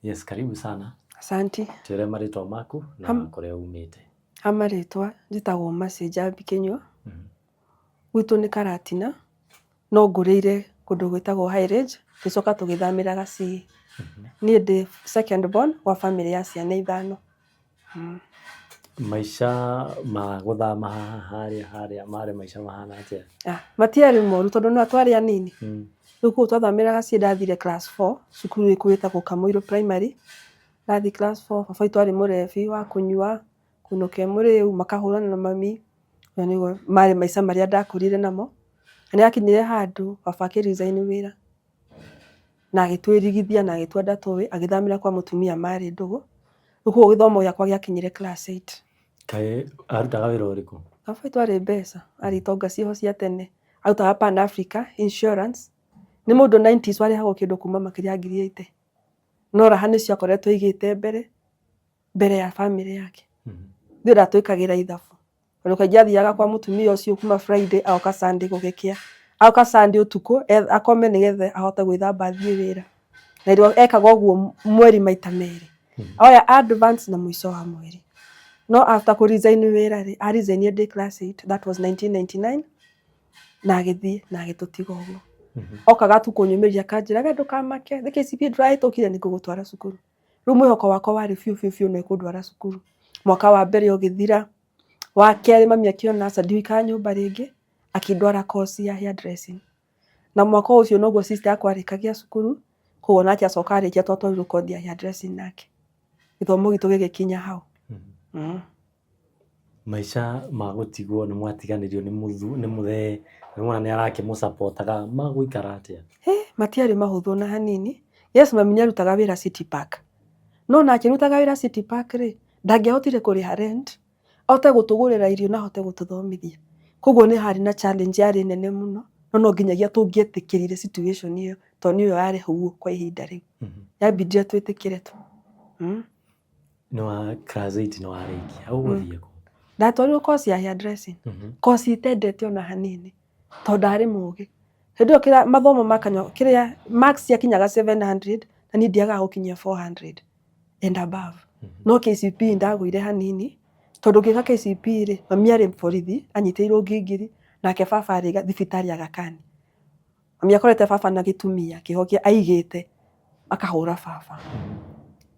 Yes, karibu sana. Asanti. Twĩre marĩtwa maku na Ham- kũrĩa umĩte. Ha marĩtwa njĩtagwo Mercy Njambi Kĩnyua. Gwitũ nĩ Karatina, no ngũrĩire kũndũ gwĩtagwo High Range, tũgĩcoka tũgĩthamĩra Gacii. Niĩ ndĩ second born wa bamĩrĩ ya ciana ithano. Maica ma gũthama haha harĩa harĩa marĩ maica mahana atĩa? Ah, matiarĩ moru tondũ no twarĩ anini. Rĩu kũu twathamĩra Gacii ndathire class 4 cukuru ĩkũ ĩtagwo Kamũirũ Primary. Ndathiĩ class 4 baba witũ arĩ mũrebi wa kũnyua, kũinũka e mũrĩu, makahũrana na mami. Ũguo nĩguo marĩ maica marĩa ndakũrire namo. Na nĩ hakinyire handũ baba akĩ resign wĩra na agĩtwĩrigithia na agĩtua ndatũĩ, agĩthamĩra kwa mũtumia marĩ ndũgũ. Rĩu koguo gĩthomo gĩakwa gĩakinyire class 8. Kaĩ arutaga wĩra ũrĩkũ? Baba witũ arĩ mbeca, arĩ itonga ciĩho cia tene. Arutaga Pan Africa Insurance. Nĩ mũndũ 90s warĩhagwo kĩndũ kuma makĩria ya ngiri 80. No raha nĩcio akoretwo aigĩte mbere, mbere ya bamĩrĩ yake. Ithuĩ ndatwĩkagĩra ithabu. Tondũ kaingĩ athiaga kwa mũtumia ũcio kuma Friday agoka Sunday gũgĩkĩa. Agoka Sunday ũtukũ akome nĩgetha ahote gwĩthamba athiĩ wĩra. Na rĩo ekaga ũguo mweri maita merĩ. Oya advance na mũico wa mweri. No after kũ resign wĩra rĩ, a resign ndĩ class 8, that was 1999 na agĩthiĩ na agĩtũtiga ũguo. Okaga tu kũnyũmĩrĩria akanjĩra we ndũkamake, thĩ KCPE ndũrahĩtũkire nĩngũgũtwara cukuru. Rĩu mwĩhoko wakwa warĩ biũ biũ biũ nĩ ekũndwara cukuru. Mwaka wa mbere ũgĩthira, wa kerĩ mami akĩona aca ndigũikara nyũmba rĩngĩ, akĩndwara course ya hairdressing. Na mwaka ũcio noguo sister yakwa arĩkagia cukuru, koguo nake acoka arĩkia twatwarirwo kothi ya hairdressing nake. Gĩthomo gitũ gĩgĩkinya hau. Maica ma gũtigwo nĩ mwatiganĩrio nĩ mũthu nĩ mũthee, nĩ mwana nĩ arakĩmũcapotaga magũikara atĩa? Hĩ, matiarĩ mahũthũ ona hanini. Yes, mami nĩ arutaga wĩra City Park. No ona akĩrutaga wĩra City Park rĩ, ndangĩahotire kũrĩha rent, ahote gũtũgũrĩra irio na ahote gũtũthomithia. Koguo nĩ harĩ na challenge yarĩ nene mũno, no no nginyagia tũngĩetĩkĩrire situation ĩyo, tondũ nĩyo yarĩ ho kwa ihinda rĩu. Yambindire twĩtĩkĩre tu. Nĩ wa class 8 nĩ warĩkia, ũgũthiĩ kũ? Ndatwarirwo course ya hairdressing. Course itendete ona hanini, tondũ ndarĩ mũgĩ. Hĩndĩ ĩyo kĩrĩa mathomo ma kanyua kĩrĩa marks ciakinyaga 700 na niĩ ndiagaga gũkinyia 400 and above. No KCPE ndagũire hanini, tondũ ngĩka KCPE rĩ, mami arĩ borithi, anyitĩirwo ngingiri, nake baba arĩ thibitarĩ Aga Khan. Mami akorete baba na gĩtumia kĩho kĩa aigĩte, akahũra baba.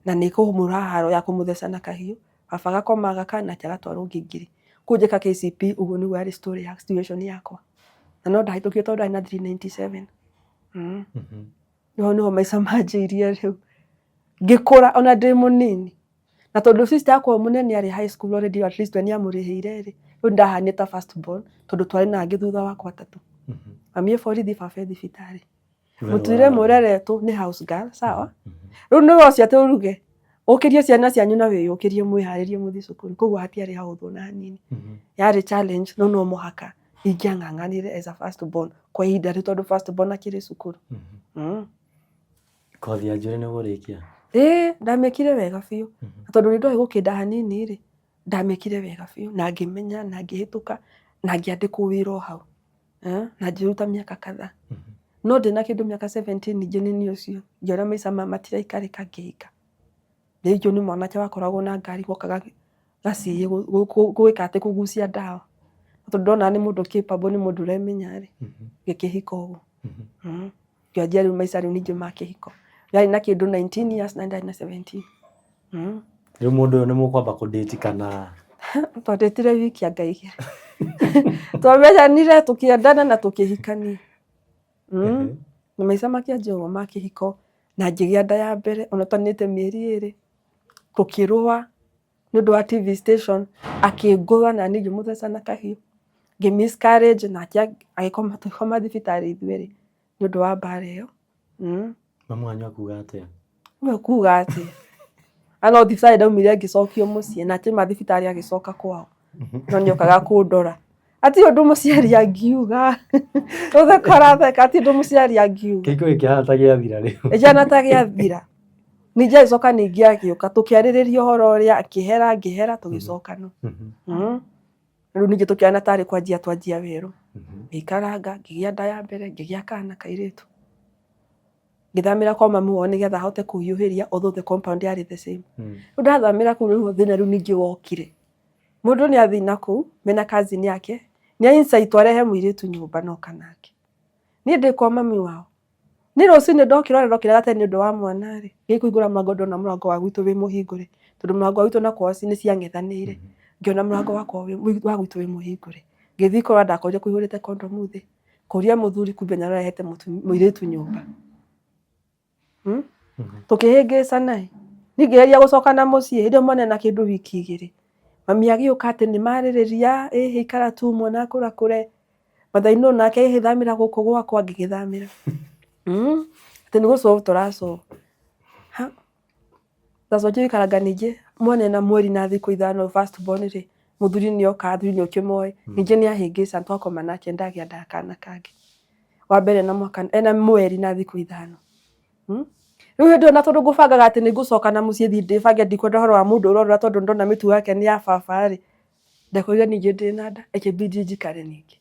Na nĩ kũmũra haro ya kũmũtheca na kahiũ, baba agakoma Aga Khan nake agatwarwo ngingiri. Kũu njĩka KCPE ũguo nĩguo yarĩ story ya situation yakwa. Na no ndahĩtũkire tondũ ndarĩ na 397. Hau nĩho maica manjĩirie rĩu. Ngĩkũra ona ndĩ mũnini. Na tondũ sister yakwa mũnene arĩ high school already at least we nĩ amũrĩhĩire rĩ, rĩu ndahanire ta first born tondũ twarĩ na angĩ thutha wakwa atatũ. Mami e borithi, baba e thibitarĩ. Mũtũire mũreretwo nĩ house girl, sawa? Rĩu nĩwe ũcio atĩ ũruge, ũkĩrie ciana cianyu na wĩyũkĩrie mwĩharĩrie mũthiĩ cukuru. Koguo hatiarĩ hahũthũ ona hanini. Yarĩ challenge no no mũhaka ingĩang'ang'anire as a first born kwa ihinda rĩu tondũ first born akĩrĩ cukuru. Kothi ya njuĩrĩ nĩ ũgũrĩkia? Ĩĩ ndamĩkire wega biũ. Na tondũ nĩ ndoĩ gũkĩnda hanini rĩ, ndamĩkire wega biũ na ngĩmenya na ngĩhĩtũka na ngĩandĩkwo wĩra o hau. Na ngĩruta mĩaka kadhaa. No ndĩna kĩndũ mĩaka 17 ningĩ nĩ niĩ ũcio, ngĩona maica maya matiraikarĩka ngĩhika. Rĩngĩ nĩ mwanake wakoragwo na ngari wokaga Gacii gwĩka atĩ kũgucia ndawa. Tondũ ndona nĩ mũndũ capable nĩ mũndũ ũremenya rĩ, ngĩkĩhika ũguo. Ngĩanjia rĩu maica rĩu ningĩ ma kĩhiko. Ndarĩ na kĩndũ 19 years na ndarĩ na 17. Rĩu mũndũ ũyũ nĩ mũkwamba kũ date kana? Twandĩtire wiki anga igĩrĩ. Twamenyanire tũkĩendana na tũkĩhikania. Na maica makĩanjia ũguo ma kĩhiko na ngĩgĩa nda ya mbere ona twanĩte mĩeri ĩrĩ, tũkĩrũa nĩ ũndũ wa TV station, akĩngũtha na niĩ ngĩmũtheca na kahiũ. Ngĩ miscarriage nake agĩkoma tũgĩkoma thibitarĩ ithuerĩ nĩ ũndũ wa mbara ĩyo. Mamu wanyu akuga atĩa? We kuga atĩa? No thibitarĩ ndaumire ngĩcokio mũciĩ na akiuma thibitarĩ agĩcoka kwao. No nĩ okaga kũndora. Hatirĩ ũndũ mũciari angiuga. Gũtheka ũratheka, hatirĩ ũndũ mũciari angiuga. Kĩhiko gĩkĩhana ta gĩathira rĩu. Gĩkĩhana ta gĩathira. Ningĩ agĩcoka ningĩ agĩũka tũkĩarĩrĩria ũhoro ũrĩa akĩhera ngĩhera tũgĩcokana. Rĩu ningĩ tũkĩhana tarĩ kwanjia twanjia werũ. Ngĩikaranga ngĩgĩa nda ya mbere ngĩgĩa kana kairĩtu. Ngĩthamĩra kwa mami wao nĩgetha ahote kũhiũhĩria, although the compound yarĩ the same. Rĩu ndathamĩra kũu nĩguo thĩna rĩu ningĩ wokire. Mũndũ nĩ athiĩ na kũu mena cousin yake, nĩ a incite arehe mũirĩtu nyũmba na oka nake. Niĩ ndĩ kwa mami wao. Niĩ rũcinĩ ndokĩra ũrĩa ndokĩra gatene nĩ ũndũ wa mwana rĩ, ngĩthiĩ kũhingũra mũrango ndona mũrango wa gwitũ wĩ mũhingũre. Tondũ mũrango wa gwitũ na kwao nĩ ciang'ethanĩire. Ngĩona mũrango wakwa wa gwitũ wĩ mũhingũre. Ngĩthiĩ kũrora ndakorire kũihũrĩte kondomu thĩ. Kũria mũthuri kumbe nĩ ararehete mũirĩtu nyũmba. Tũkĩhĩngĩcana ĩ. Niĩ ngĩgeria gũcoka na mũciĩ hĩndĩ ĩyo mwana ena kĩndũ wiki 2. Mami agĩũka atĩ nĩ marĩrĩria, ĩhĩ ikara tu mwana akũrakũre. Mathainũ nake ĩhĩ thamĩra gũkũ gwakwa, ngĩgĩthamĩra. Atĩ nĩ gũ solve tũra solve. Ha! Ndacokire gũikaranga ningĩ mwana ena mweri na thikũ 5 first born rĩ, mũthuri nĩ oka, athuri nĩ ũkĩmoĩ, ningĩ nĩ ahĩngĩca twakoma nake ndagĩa nda ya kana kangĩ. Wa mbere ena mwaka ena mweri na thikũ 5. Rĩu hĩndĩ ĩyo na tondũ ngũbangaga atĩ nĩ ngũcoka na mũciĩ thiĩ ndĩbange ndikwenda ũhoro wa mũndũ ũrorũra tondũ ndona mĩtugo yake nĩ ya baba rĩ, ndekorire ningĩ ndĩna nda, ĩkĩmbidi njikare ningĩ.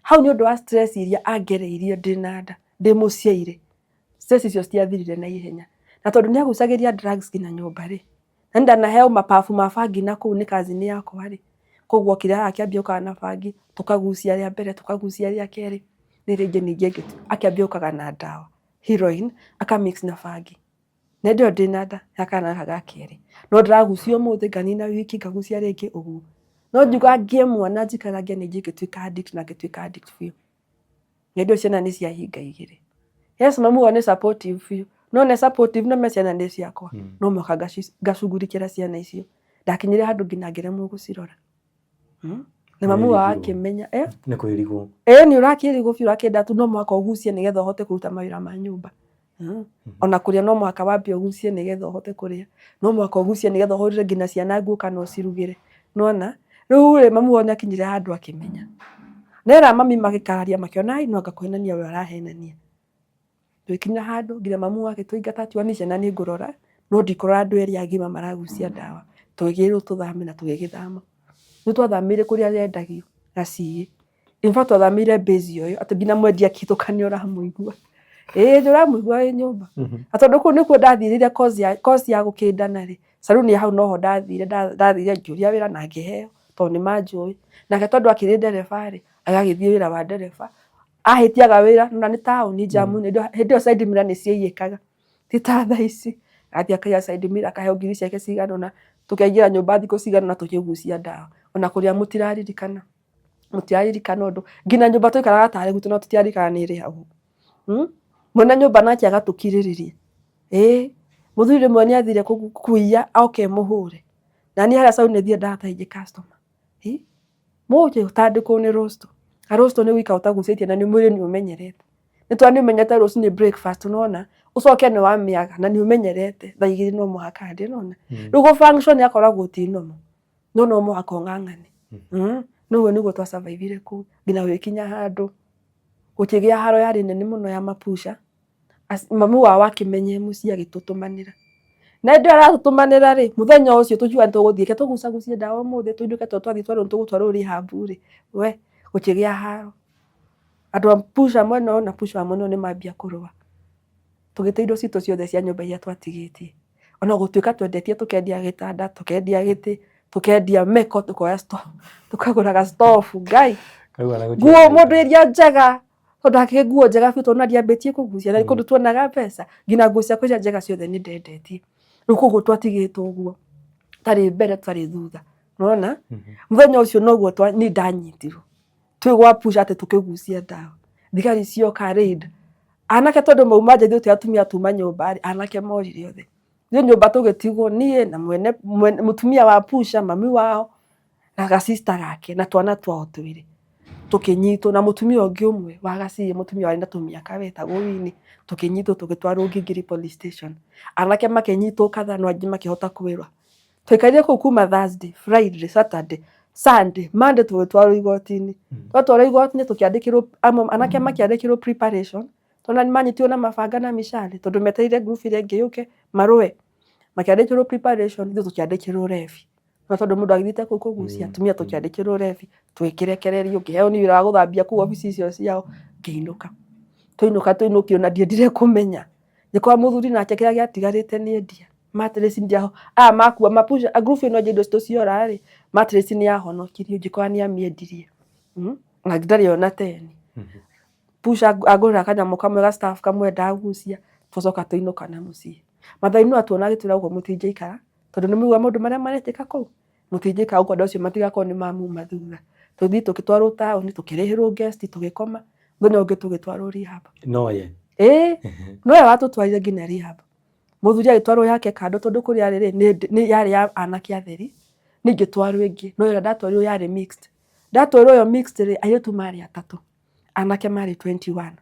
Hau nĩ ũndũ wa stress iria angereirie ndĩna nda, ndĩmũciaire. Stress icio citiathirire na ihenya. Na tondũ nĩ agucagĩria drugs nginya nyũmba rĩ, na nĩ ndanaheo mababu ma bangi na kũu nĩ cousin yakwa rĩ, koguo okire haha akĩambia gũkaga na bangi, tũkagucia rĩa mbere, tũkagucia rĩa kerĩ, nĩ rĩngĩ ningĩ akĩambia gũkaga na ndawa, heroin, aka mix na bangi. Na hĩndĩ ĩyo ndĩna nda ya kana gaka ga kerĩ. No ndĩragucia ũmũthĩ nganina wiki ngagucia rĩngĩ ũguo. No ngiuga ngĩe mwana njikarange ningĩ ngĩtuĩka addict na ngĩtuĩka addict biũ. Hĩndĩ ĩyo ciana nĩ ciahinga 2. Yes, mami wao nĩ supportive biũ. No nĩ supportive no me ciana nĩ ciakwa. No mũhaka ngacugurikĩra ciana icio. Ndakinyire handũ nginya ngĩremwo gũcirora. Na mami wao akĩmenya. Nĩ kwĩrigwo. Ĩĩ nĩ ũrakĩrigwo biũ, ũrakĩenda tu no mũhaka ũgucie nĩgetha ũhote kũruta mawĩra ma nyũmba. Ona kũrĩa no mũhaka wambe ũgucie nĩgetha ũhote kũrĩa. No mũhaka ũgucie nĩgetha ũhũrĩre nginya ciana nguo kana ũcirugĩre. Nĩwona? Rĩu rĩ, mami wao nĩ akinyire handũ akĩmenya. Nera mami magĩkararia makĩona ai no anga kũhenania we arahenania. Tũgĩkinya handũ nginya mami wao agĩtũingata akiuga niĩ ciana nĩ ngũrora no ndikũrora andũ erĩ agima maragucia ndawa. Tũgĩkĩrwo tũthame na tũgĩgĩthama. Rĩu twathamĩire kũrĩa yendagio Gaciĩ. In fact twathamĩire base ĩyo atĩ nginya mwendia akĩhĩtũka nĩ ũramũigua. Ĩĩ nĩ ũramũigua wĩ nyũmba. Na tondũ kũu nĩkuo ndathirĩire course ya gũkĩndana rĩ, saruni ya hau noho ndathire, ndathire ngĩũria wĩra na ngĩheo tondũ nĩ manjũĩ. Nake tondũ akĩrĩ ndereba rĩ, agagĩthiĩ wĩra wa ndereba. Ahĩtiaga wĩra na nĩ taũni njamu, hĩndĩ ĩyo side mirror nĩ ciaiyĩkaga ti ta thaa ici. Agathiĩ akaiya side mirror akaheo ngiri ciake cigana ũna, tũkaingĩra nyũmba thikũ cigana ũna tũkĩgucia ndawa. Ona kũrĩa mũtiraririkana, mũtiraririkana ũndũ. Nginya nyũmba twaikaraga tarĩ gwitũ no tũtiraririkana nĩ ĩrĩhagwo. Mwene nyũmba nake agatũkirĩrĩria. Ĩĩ, mũthuri rĩmwe nĩ athire kũiya oke mũhũre. Na niĩ harĩa salon nĩ thiĩ ndataingĩ customer. Mũgũkĩ ũtandĩkwo nĩ rosto. Na rosto nĩ gũikara ũtagucĩtie na nĩ mwĩrĩ nĩ ũmenyerete. Nĩ tondũ nĩ ũmenyerete rũcinĩ breakfast nĩwona, ũcoke nĩ wamĩaga na nĩ ũmenyerete thaa 2 no mũhaka ndĩe nĩwona. Rĩu gũ function akoragwo ti normal, no no mũhaka ũng'ang'ane. Rĩu ũguo nĩguo twa survive ire kũu nginya gũgĩkinya handũ gũkĩgĩa haro yarĩ nene mũno ya mapusha. Mami wao akĩmenya e mũciĩ agĩtũtũmanĩra. Na hĩndĩ ĩyo aratũtũmanĩra rĩ, mũthenya ũcio tũkiuga nĩ tũgũthiĩ, reke tũgucagucie ndawa ũmũthĩ tũinũke tondũ twathiĩ twerwo nĩ tũgũtwarwo rehab rĩ, we gũkĩgĩa haro. Andũ a pusha mwena ũyũ na pusha wa mwena ũyũ nĩ mambia kũrũa. Tũgĩte indo citũ ciothe cia nyũmba iria twatigĩtie. Ona gũtuĩka twendetie tũkendia gĩtanda, tũkendia gĩtĩ, tũkendia meko, tũkoya tũkagũraga stove, Ngai! Nguo mũndũ ĩrĩa njega, tondũ hakĩrĩ nguo njega biũ tondũ ona ndiambĩtie kũgucia na kũndũ tuonaga mbeca, nginya nguo ciakwa iria njega ciothe nĩ ndendetie. Rĩu koguo twatigĩtwo ũguo, tarĩ mbere tarĩ thutha, nĩwona? Mũthenya ũcio noguo niĩ ndanyitirwo twĩ gwa pusha atĩ tũkĩgucia ndawa. Thigari cioka raid, anake tondũ mauma nja ithuĩ twĩ atumia tuma nyũmba rĩ, anake morire othe. Ithuĩ nyũmba tũgĩtigwo niĩ na mwene mũtumia wa pusha, mami wao na ga sister gake na twana twao twĩrĩ. Tũkĩnyitwo na mũtumia ũngĩ ũmwe wa gaciĩ, mũtumia warĩ na tũmĩaka wetagwo Winnie, tũkĩnyitwo tũgĩtwarwo Gigiri police station. Anake makĩnyitwo kadhaa no angĩ makĩhota kwĩrwa. Twaikarire kũu kuma Thursday, Friday, Saturday, Sunday, Monday tũgĩtwarwo igoti-inĩ. Twatwarwo igoti-inĩ tũkĩandĩkĩrwo, amwe anake makĩandĩkĩrwo preparation, tondũ nĩ manyitirwo na mabanga na mĩcale tondũ metereire group ĩrĩa ĩngĩ yũke marũe. Makĩandĩkĩrwo preparation, ithuĩ tũkĩandĩkĩrwo rebi. No tondũ mũndũ agĩthiĩte kũu kũgucia, atumia tũkĩandĩkĩrwo rebi, tũgĩkĩrekererio, ngĩheo niĩ wĩra wa gũthambia kũu obici icio ciao, ngĩinũka. Twainũka twainũkire ona ndiendire kũmenya. Ngĩkora mũthuri nake kĩrĩa gĩatigarĩte nĩ endia mattress ndiaho aya makua mapusha group ĩno indo ciora rĩ, mattress nĩ yahonokirio, ngĩkora nĩ amĩendirie. Na ndarĩ ona 10. Pusha angũrĩra kanyamũ kamwe ga staff kamwe ndagucia, twacoka twainũka na mũciĩ. Mathai no atuona agĩtwĩra gũkũ mũtingĩikara tondũ nĩ mũigua maũndũ marĩa marekĩka kũu, mũtingĩikara gũkũ andũ acio matigakorwo nĩ mamuma thutha. Tũthiĩ tũgĩtwarwo taũni, tũkĩrĩhĩrwo guest tũgĩkoma, mũthenya ũngĩ tũgĩtwarwo rehab. Noye. Ĩĩ, nowe watũtwarire nginya rehab. Mũthuri agĩtwarwo yake kando tondũ kũrĩa arĩ rĩ, nĩ yarĩ ya anake atheri, niĩ ngĩtwarwo ĩngĩ, no ĩrĩa ndatwarirwo yarĩ mixed. Ndatwarwo ĩyo mixed rĩ, airĩtu marĩ atatũ, anake marĩ 21.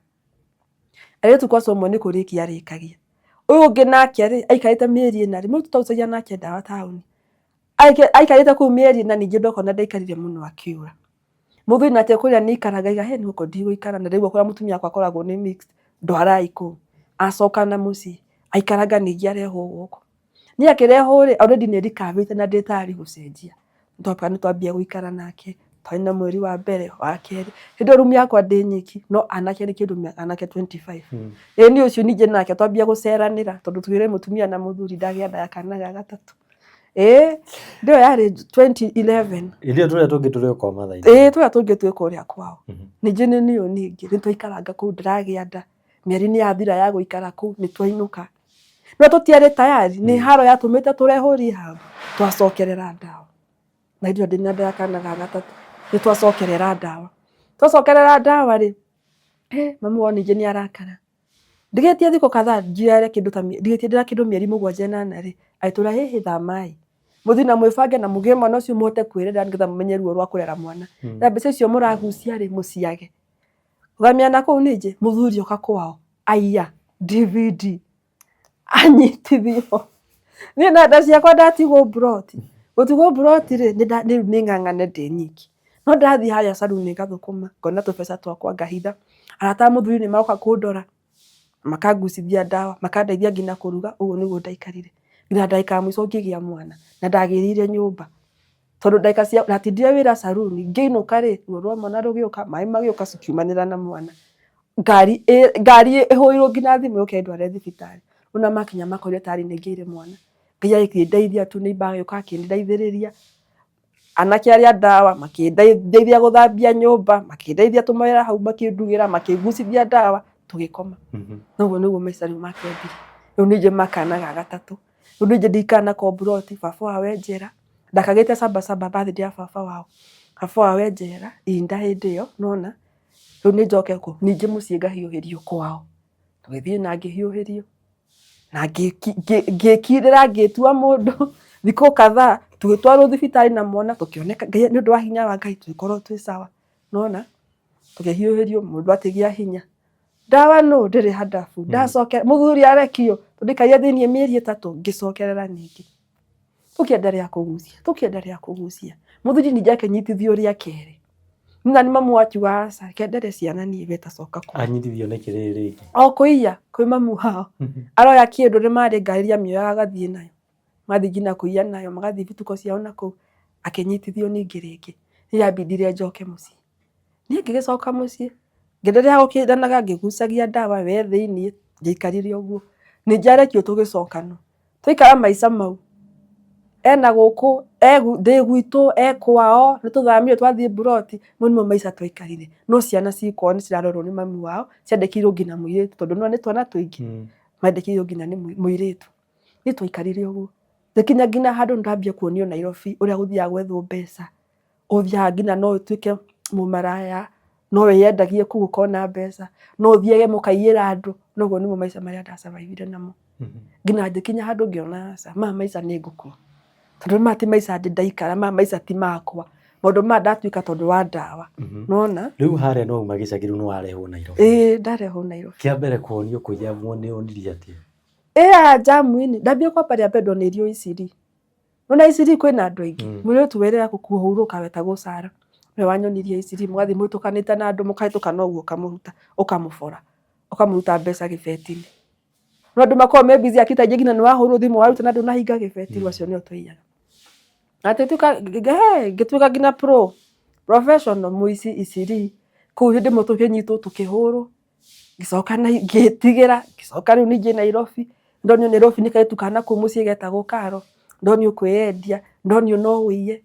Airĩtu kwanza ũmwe nĩ kũrĩkia arĩkagia, ũyũ ũngĩ nake rĩ, aikarĩte mĩeri ĩna rĩ, mũirĩtu twagucagia nake ndawa taũni, aikarĩte kũu mĩeri ĩna ningĩ ndoka ona ndaikarire mũno akĩũra. Mũthuri nake kũrĩa nĩ aikaraga aiga he gũkũ ndigũikara na ndaigua kũrĩa mũtumia wakwa akoragwo nĩ mixed, ndwarai kũu. Acoka na mũciĩ, aikaranga ningĩ arehwo gũkũ. Niĩ akĩrehwo rĩ, already nĩ recover na ndĩ tayari gũcenjia. Nĩ twambia gũikara nake, twarĩ na mweri wa mbere, wa kerĩ. Hĩndĩ ĩyo rumu yakwa ndĩ nyiki, no anake nĩ kĩndũ anake 25. Ĩĩ niĩ ũcio ningĩ nake twambia gũceranĩra tondũ tugire mũtumia na mũthuri ndagĩa nda ya kana ga gatatũ. Ĩĩ, hĩndĩ ĩyo yarĩ 2011. Hĩndĩ ĩyo tũrĩa tũngĩ tũrĩ o kwa Mathai. Ĩĩ tũrĩa tũngĩ twĩ kũrĩa kwao. Ningĩ nĩ niĩ ningĩ nĩ twaikaranga kũu ndĩragĩa nda, mĩeri nĩ yathira ya gũikara kũu nĩ twainũka. No tũtiarĩ tayari, nĩ haro yatũmĩte tũrehwo rehab, twacokerera ndawa. Na hĩndĩ ĩyo ndĩna nda ya kana ga gatatũ, nĩ twacokerera ndawa. Twacokerera ndawa rĩ, mami wao ningĩ nĩ arakara. Ndigĩtie thikũ kadhaa njiare kĩndũ ta ndigĩtie ndĩna kĩndũ mĩeri mũgwanja ĩnana rĩ, agĩtwĩra hĩhĩ thamai. Mũthiĩ na mwĩbange na mũgĩe mwana ũcio mũhote kwĩrera nĩgetha mũmenye ruo rwa kũrera mwana. Na mbeca icio mũragucia rĩ, mũciage. Gũthamia na kũu ningĩ, mũthuri oka kwao, aiya DVD, anyitithio. Niĩ na nda ciakwa ndatigwo mburoti. Gũtigwo mburoti rĩ, rĩu nĩ ng'ang'ane ndĩ nyiki. No ndathiĩ harĩa caruni ngathũkũma, ngona tũbeca twakwa ngahitha. Arata a mũthuri nĩ maroka kũndora, makangucithia ndawa, makandeithia nginya kũruga, ũguo nĩguo ndaikarire. Nginya ndagĩka ya mũico ngĩgĩa mwana, na ndagĩrĩire nyũmba. Tondũ ndagĩka cia, ndatindire wĩra caruni, ngĩinũka rĩ, ruo rwa mwana rũgĩũka, maĩ magĩũka cikiumanĩra na mwana. Ngari ngari ĩhũrirwo nginya thimũ yũke ĩndware thibitarĩ. Ona makinya makorire tarĩ nĩ mwana. Ngai agĩkĩndeithia tu neighbour agĩũka akĩndeithĩrĩria. Anake arĩa ndawa makĩndeithia gũthambia nyũmba, makĩndeithia tũmawĩra hau makĩndugĩra, makĩngucithia ndawa, tũgĩkoma. Na ũguo nĩguo maica rĩu makĩambirie. Rĩu ningĩ ma kana ga gatatũ. Rĩu ningĩ ndikara nako mburoti, baba wao e njera. Ndakagĩte saba saba birthday ya baba wao. Baba wao e njera, inda hĩndĩ ĩyo, nĩwona. Rĩu nĩ njoke kũ? Ningĩ mũciĩ ngahiũhĩrio kwao. Tũgĩthiĩ na ngĩhiũhĩrio. Na ngĩkindĩra ngĩtua mũndũ thikũ kadhaa, tũgĩtwarwo thibitarĩ na mwana tũkĩoneka, Ngai nĩ ũndũ wa hinya wa Ngai tũgĩkorwo twĩ sawa, nĩwona. Tũkĩhiũhĩrio mũndũ akĩgĩa hinya. Ndawa nũ ndĩrĩ handabu, ndacokera mũthuri arekio, tondũ ndaikarire thĩiniĩ mĩeri 3 ngĩcokerera ningĩ. Tũkĩenderea kũgucia, tũkĩenderea kũgucia. Mũthuri ningĩ akĩnyitithio rĩa kerĩ. Na nĩ mamu akiuga aca, reke ndere ciana niĩ we tacoka kũu. Anyitithio nĩkĩ rĩrĩ rĩngĩ? O kũiya kwĩ mamu wao. Aroya kĩndũ nĩ marĩ ngari iria amĩoyaga agathiĩ nayo. Magathiĩ nginya kũiya nayo, magathiĩ bituko ciao na kũu. Akĩnyitithio ningĩ rĩngĩ. Nĩ yambindire njoke mũciĩ. Niĩ ngĩgĩcoka mũciĩ, ngĩenderea gũkĩndanaga ngĩgucagia ndawa we thĩiniĩ, ngĩikarire ũguo. Ningĩ arekio tũgĩcokana. Twaikara maica mau, ena gũkũ, ndĩ gwitũ, e kwao, nĩ tũthamire twathiĩ mburoti, mau nĩmo maica twaikarire. No ciana ci kwao nĩ cirarorwo nĩ mami wao, ciandĩkĩirwo nginya mũirĩtu tondũ nĩwona nĩ twana tũingĩ, mandĩkĩirwo nginya nĩ mũirĩtu. Niĩ twaikarire ũguo, ngĩkinya nginya handũ nĩndambia kuonio Nairobi ũrĩa gũthiaga gwethwo mbeca. Ũthiaga nginya no ũtuĩke mũmaraya, no wĩyendagie kũu ũkona mbeca, no ũthiage mũkaiyĩra andũ, na ũguo nĩmo maica marĩa nda survive ire namo. Nginya ngĩkinya handũ ngĩona aca, maya maica nĩ ngũkua, tondũ maya ti maica ndĩ ndaikara, maya maica ti makwa, maũndũ maya ndatuĩka tondũ wa ndawa, nĩwona? Rĩu harĩa nĩ wauma gĩcagi rĩu nĩ warehwo Nairobi. Ĩĩ ndarehwo Nairobi. Kĩa mbere kuonio kũiyamwo nĩ wonirie atĩa? Ĩ haha njamu-inĩ, ndambia kwamba rĩa mbere ndonirio Eastleigh. Nĩwona Eastleigh kwĩna andũ aingĩ, mũirĩtu wĩrĩga kũhurũka wetagwo Sarah, nĩwe wanyonirie Eastleigh, mũgathiĩ mũhĩtũkanĩte na andũ mũkahĩtũka na ũguo ũkamũruta, ũkamũbora, ũkamũruta mbeca gĩbeti-inĩ. No andũ makoragwo me busy akĩta aingĩ nginya nĩwahũrwo thimũ waruta na ndũnahinga gĩbeti, rĩu acio nĩo tũiyaga. Na ngĩtuĩka nginya professional mũici Eastleigh, kũu hĩndĩ ĩmwe tũkĩnyitwo tũkĩhũrwo. Ngĩcoka na ngĩtigĩra, ngĩcoka rĩu ningĩ Nairobi, ndonio Nairobi nĩ kairĩtu kana kũu mũciĩ getagwo Karo, ndonio kwĩyendia, ndonio no ũiye,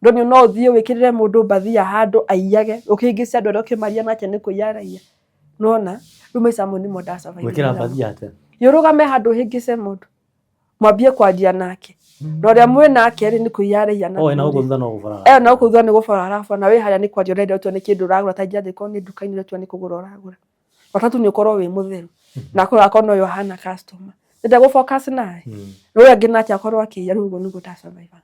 ndonio no ũthiĩ wĩkĩrĩre mũndũ mbathia handũ aiyage, ũkĩhĩngĩce andũ arĩa ũkĩmaria nake nĩ kũiya araiya. Nĩwona? Rĩu maica mau nĩmo nda survive Gwĩkĩra mbathia atĩa? Ũrũgame handũ ũhĩngĩce mũndũ, mwambie kwaria nake, na ũrĩa mwĩ nake rĩ nĩ kũiya araiya na Oh, na gũkũ thutha no gũbora. Eh, na gũkũ thutha nĩ gũbora arabora, na wĩ harĩa nĩ kwaria ũrenda ũtua nĩ kĩndũ ũragũra, ta ingĩ angĩkorwo nĩ nduka-inĩ ũratua nĩ kũgũra ũragũra. Bata tu nĩ ũkorwo wĩ mũtheru, na akorwo nowe ũhana customer. Ndenda gũ focus nawe, na ũrĩa ũngĩ nake akorwo akĩiya, rĩu ũguo nĩguo nda survive aga.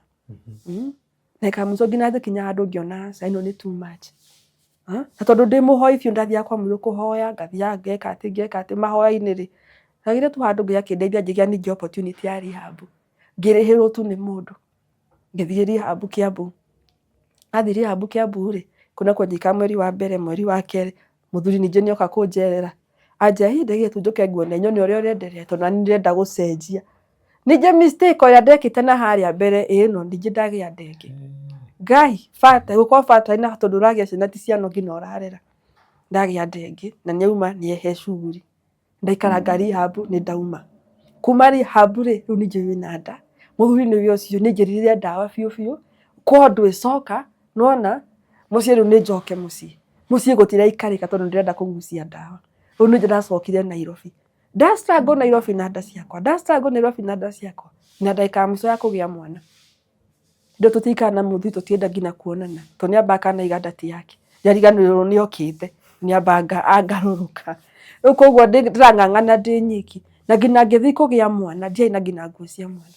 Na mũico nginya ngĩkinya handũ ngĩona aca ĩno nĩ too much. Na tondũ ndĩ mũhoi biũ ndathiaga kwa mũirũ kũhoya, ngathiaga ngeka atĩ ngeka atĩ mahoya-inĩ rĩ, ndagĩire tu handũ Ngai akĩndeithia ngĩgĩa ningĩ opportunity ya rehab. Ngĩrĩhĩrwo tu nĩ mũndũ, ngĩthiĩ rehab Kiambu. Ndathiĩ rehab Kiambu rĩ, kũu nakuo ngĩikara mweri wa mbere, mweri wa kerĩ, mũthuri ningĩ nĩ oka kũnjerera, anjĩra hĩ ndagĩire tu njũke nguone nyone ũrĩa ũrenderea tondũ nani ndĩrenda gũcenjia. Ningĩ mistake o ĩrĩa ndekĩte na harĩa mbere ĩno ningĩ ndagĩa nda ĩngĩ. Ngai bata gũkorwo bata na tondũ ũragĩa ciana ti ciana nginya ũrarera. Ndagĩa nda ĩngĩ na nĩauma nĩehe cuguri. Ndaikaranga rehab nĩ ndauma. Kuma rehab rĩ, rĩu ningĩ wĩna nda, mũthuri nĩwe ũcio nĩ aingĩrire ndawa biũ biũ, kwao ndwĩcoka, nĩwona, mũciĩ rĩu nĩ njoke mũciĩ. Mũciĩ gũtiraikarĩka tondũ ndĩrenda kũgucia ndawa. Rĩu ningĩ ndacokire Nairobi. Nda struggle Nairobi na nda ciakwa, nda struggle Nairobi na nda ciakwa, na ndagĩka ya mũico ya kũgĩa mwana. Hĩndĩ ĩyo tũtiikaraga na mũthuri tũtienda nginya kuonana tondũ nĩ ambaga akanaiga ndati yake nĩariganĩrwo nĩ okĩte nĩ amba angarũrũka. Rĩu koguo ndĩrang'ang'ana ndĩ nyiki na nginya ngĩthiĩ kũgĩa mwana ndiarĩ na nginya nguo cia mwana.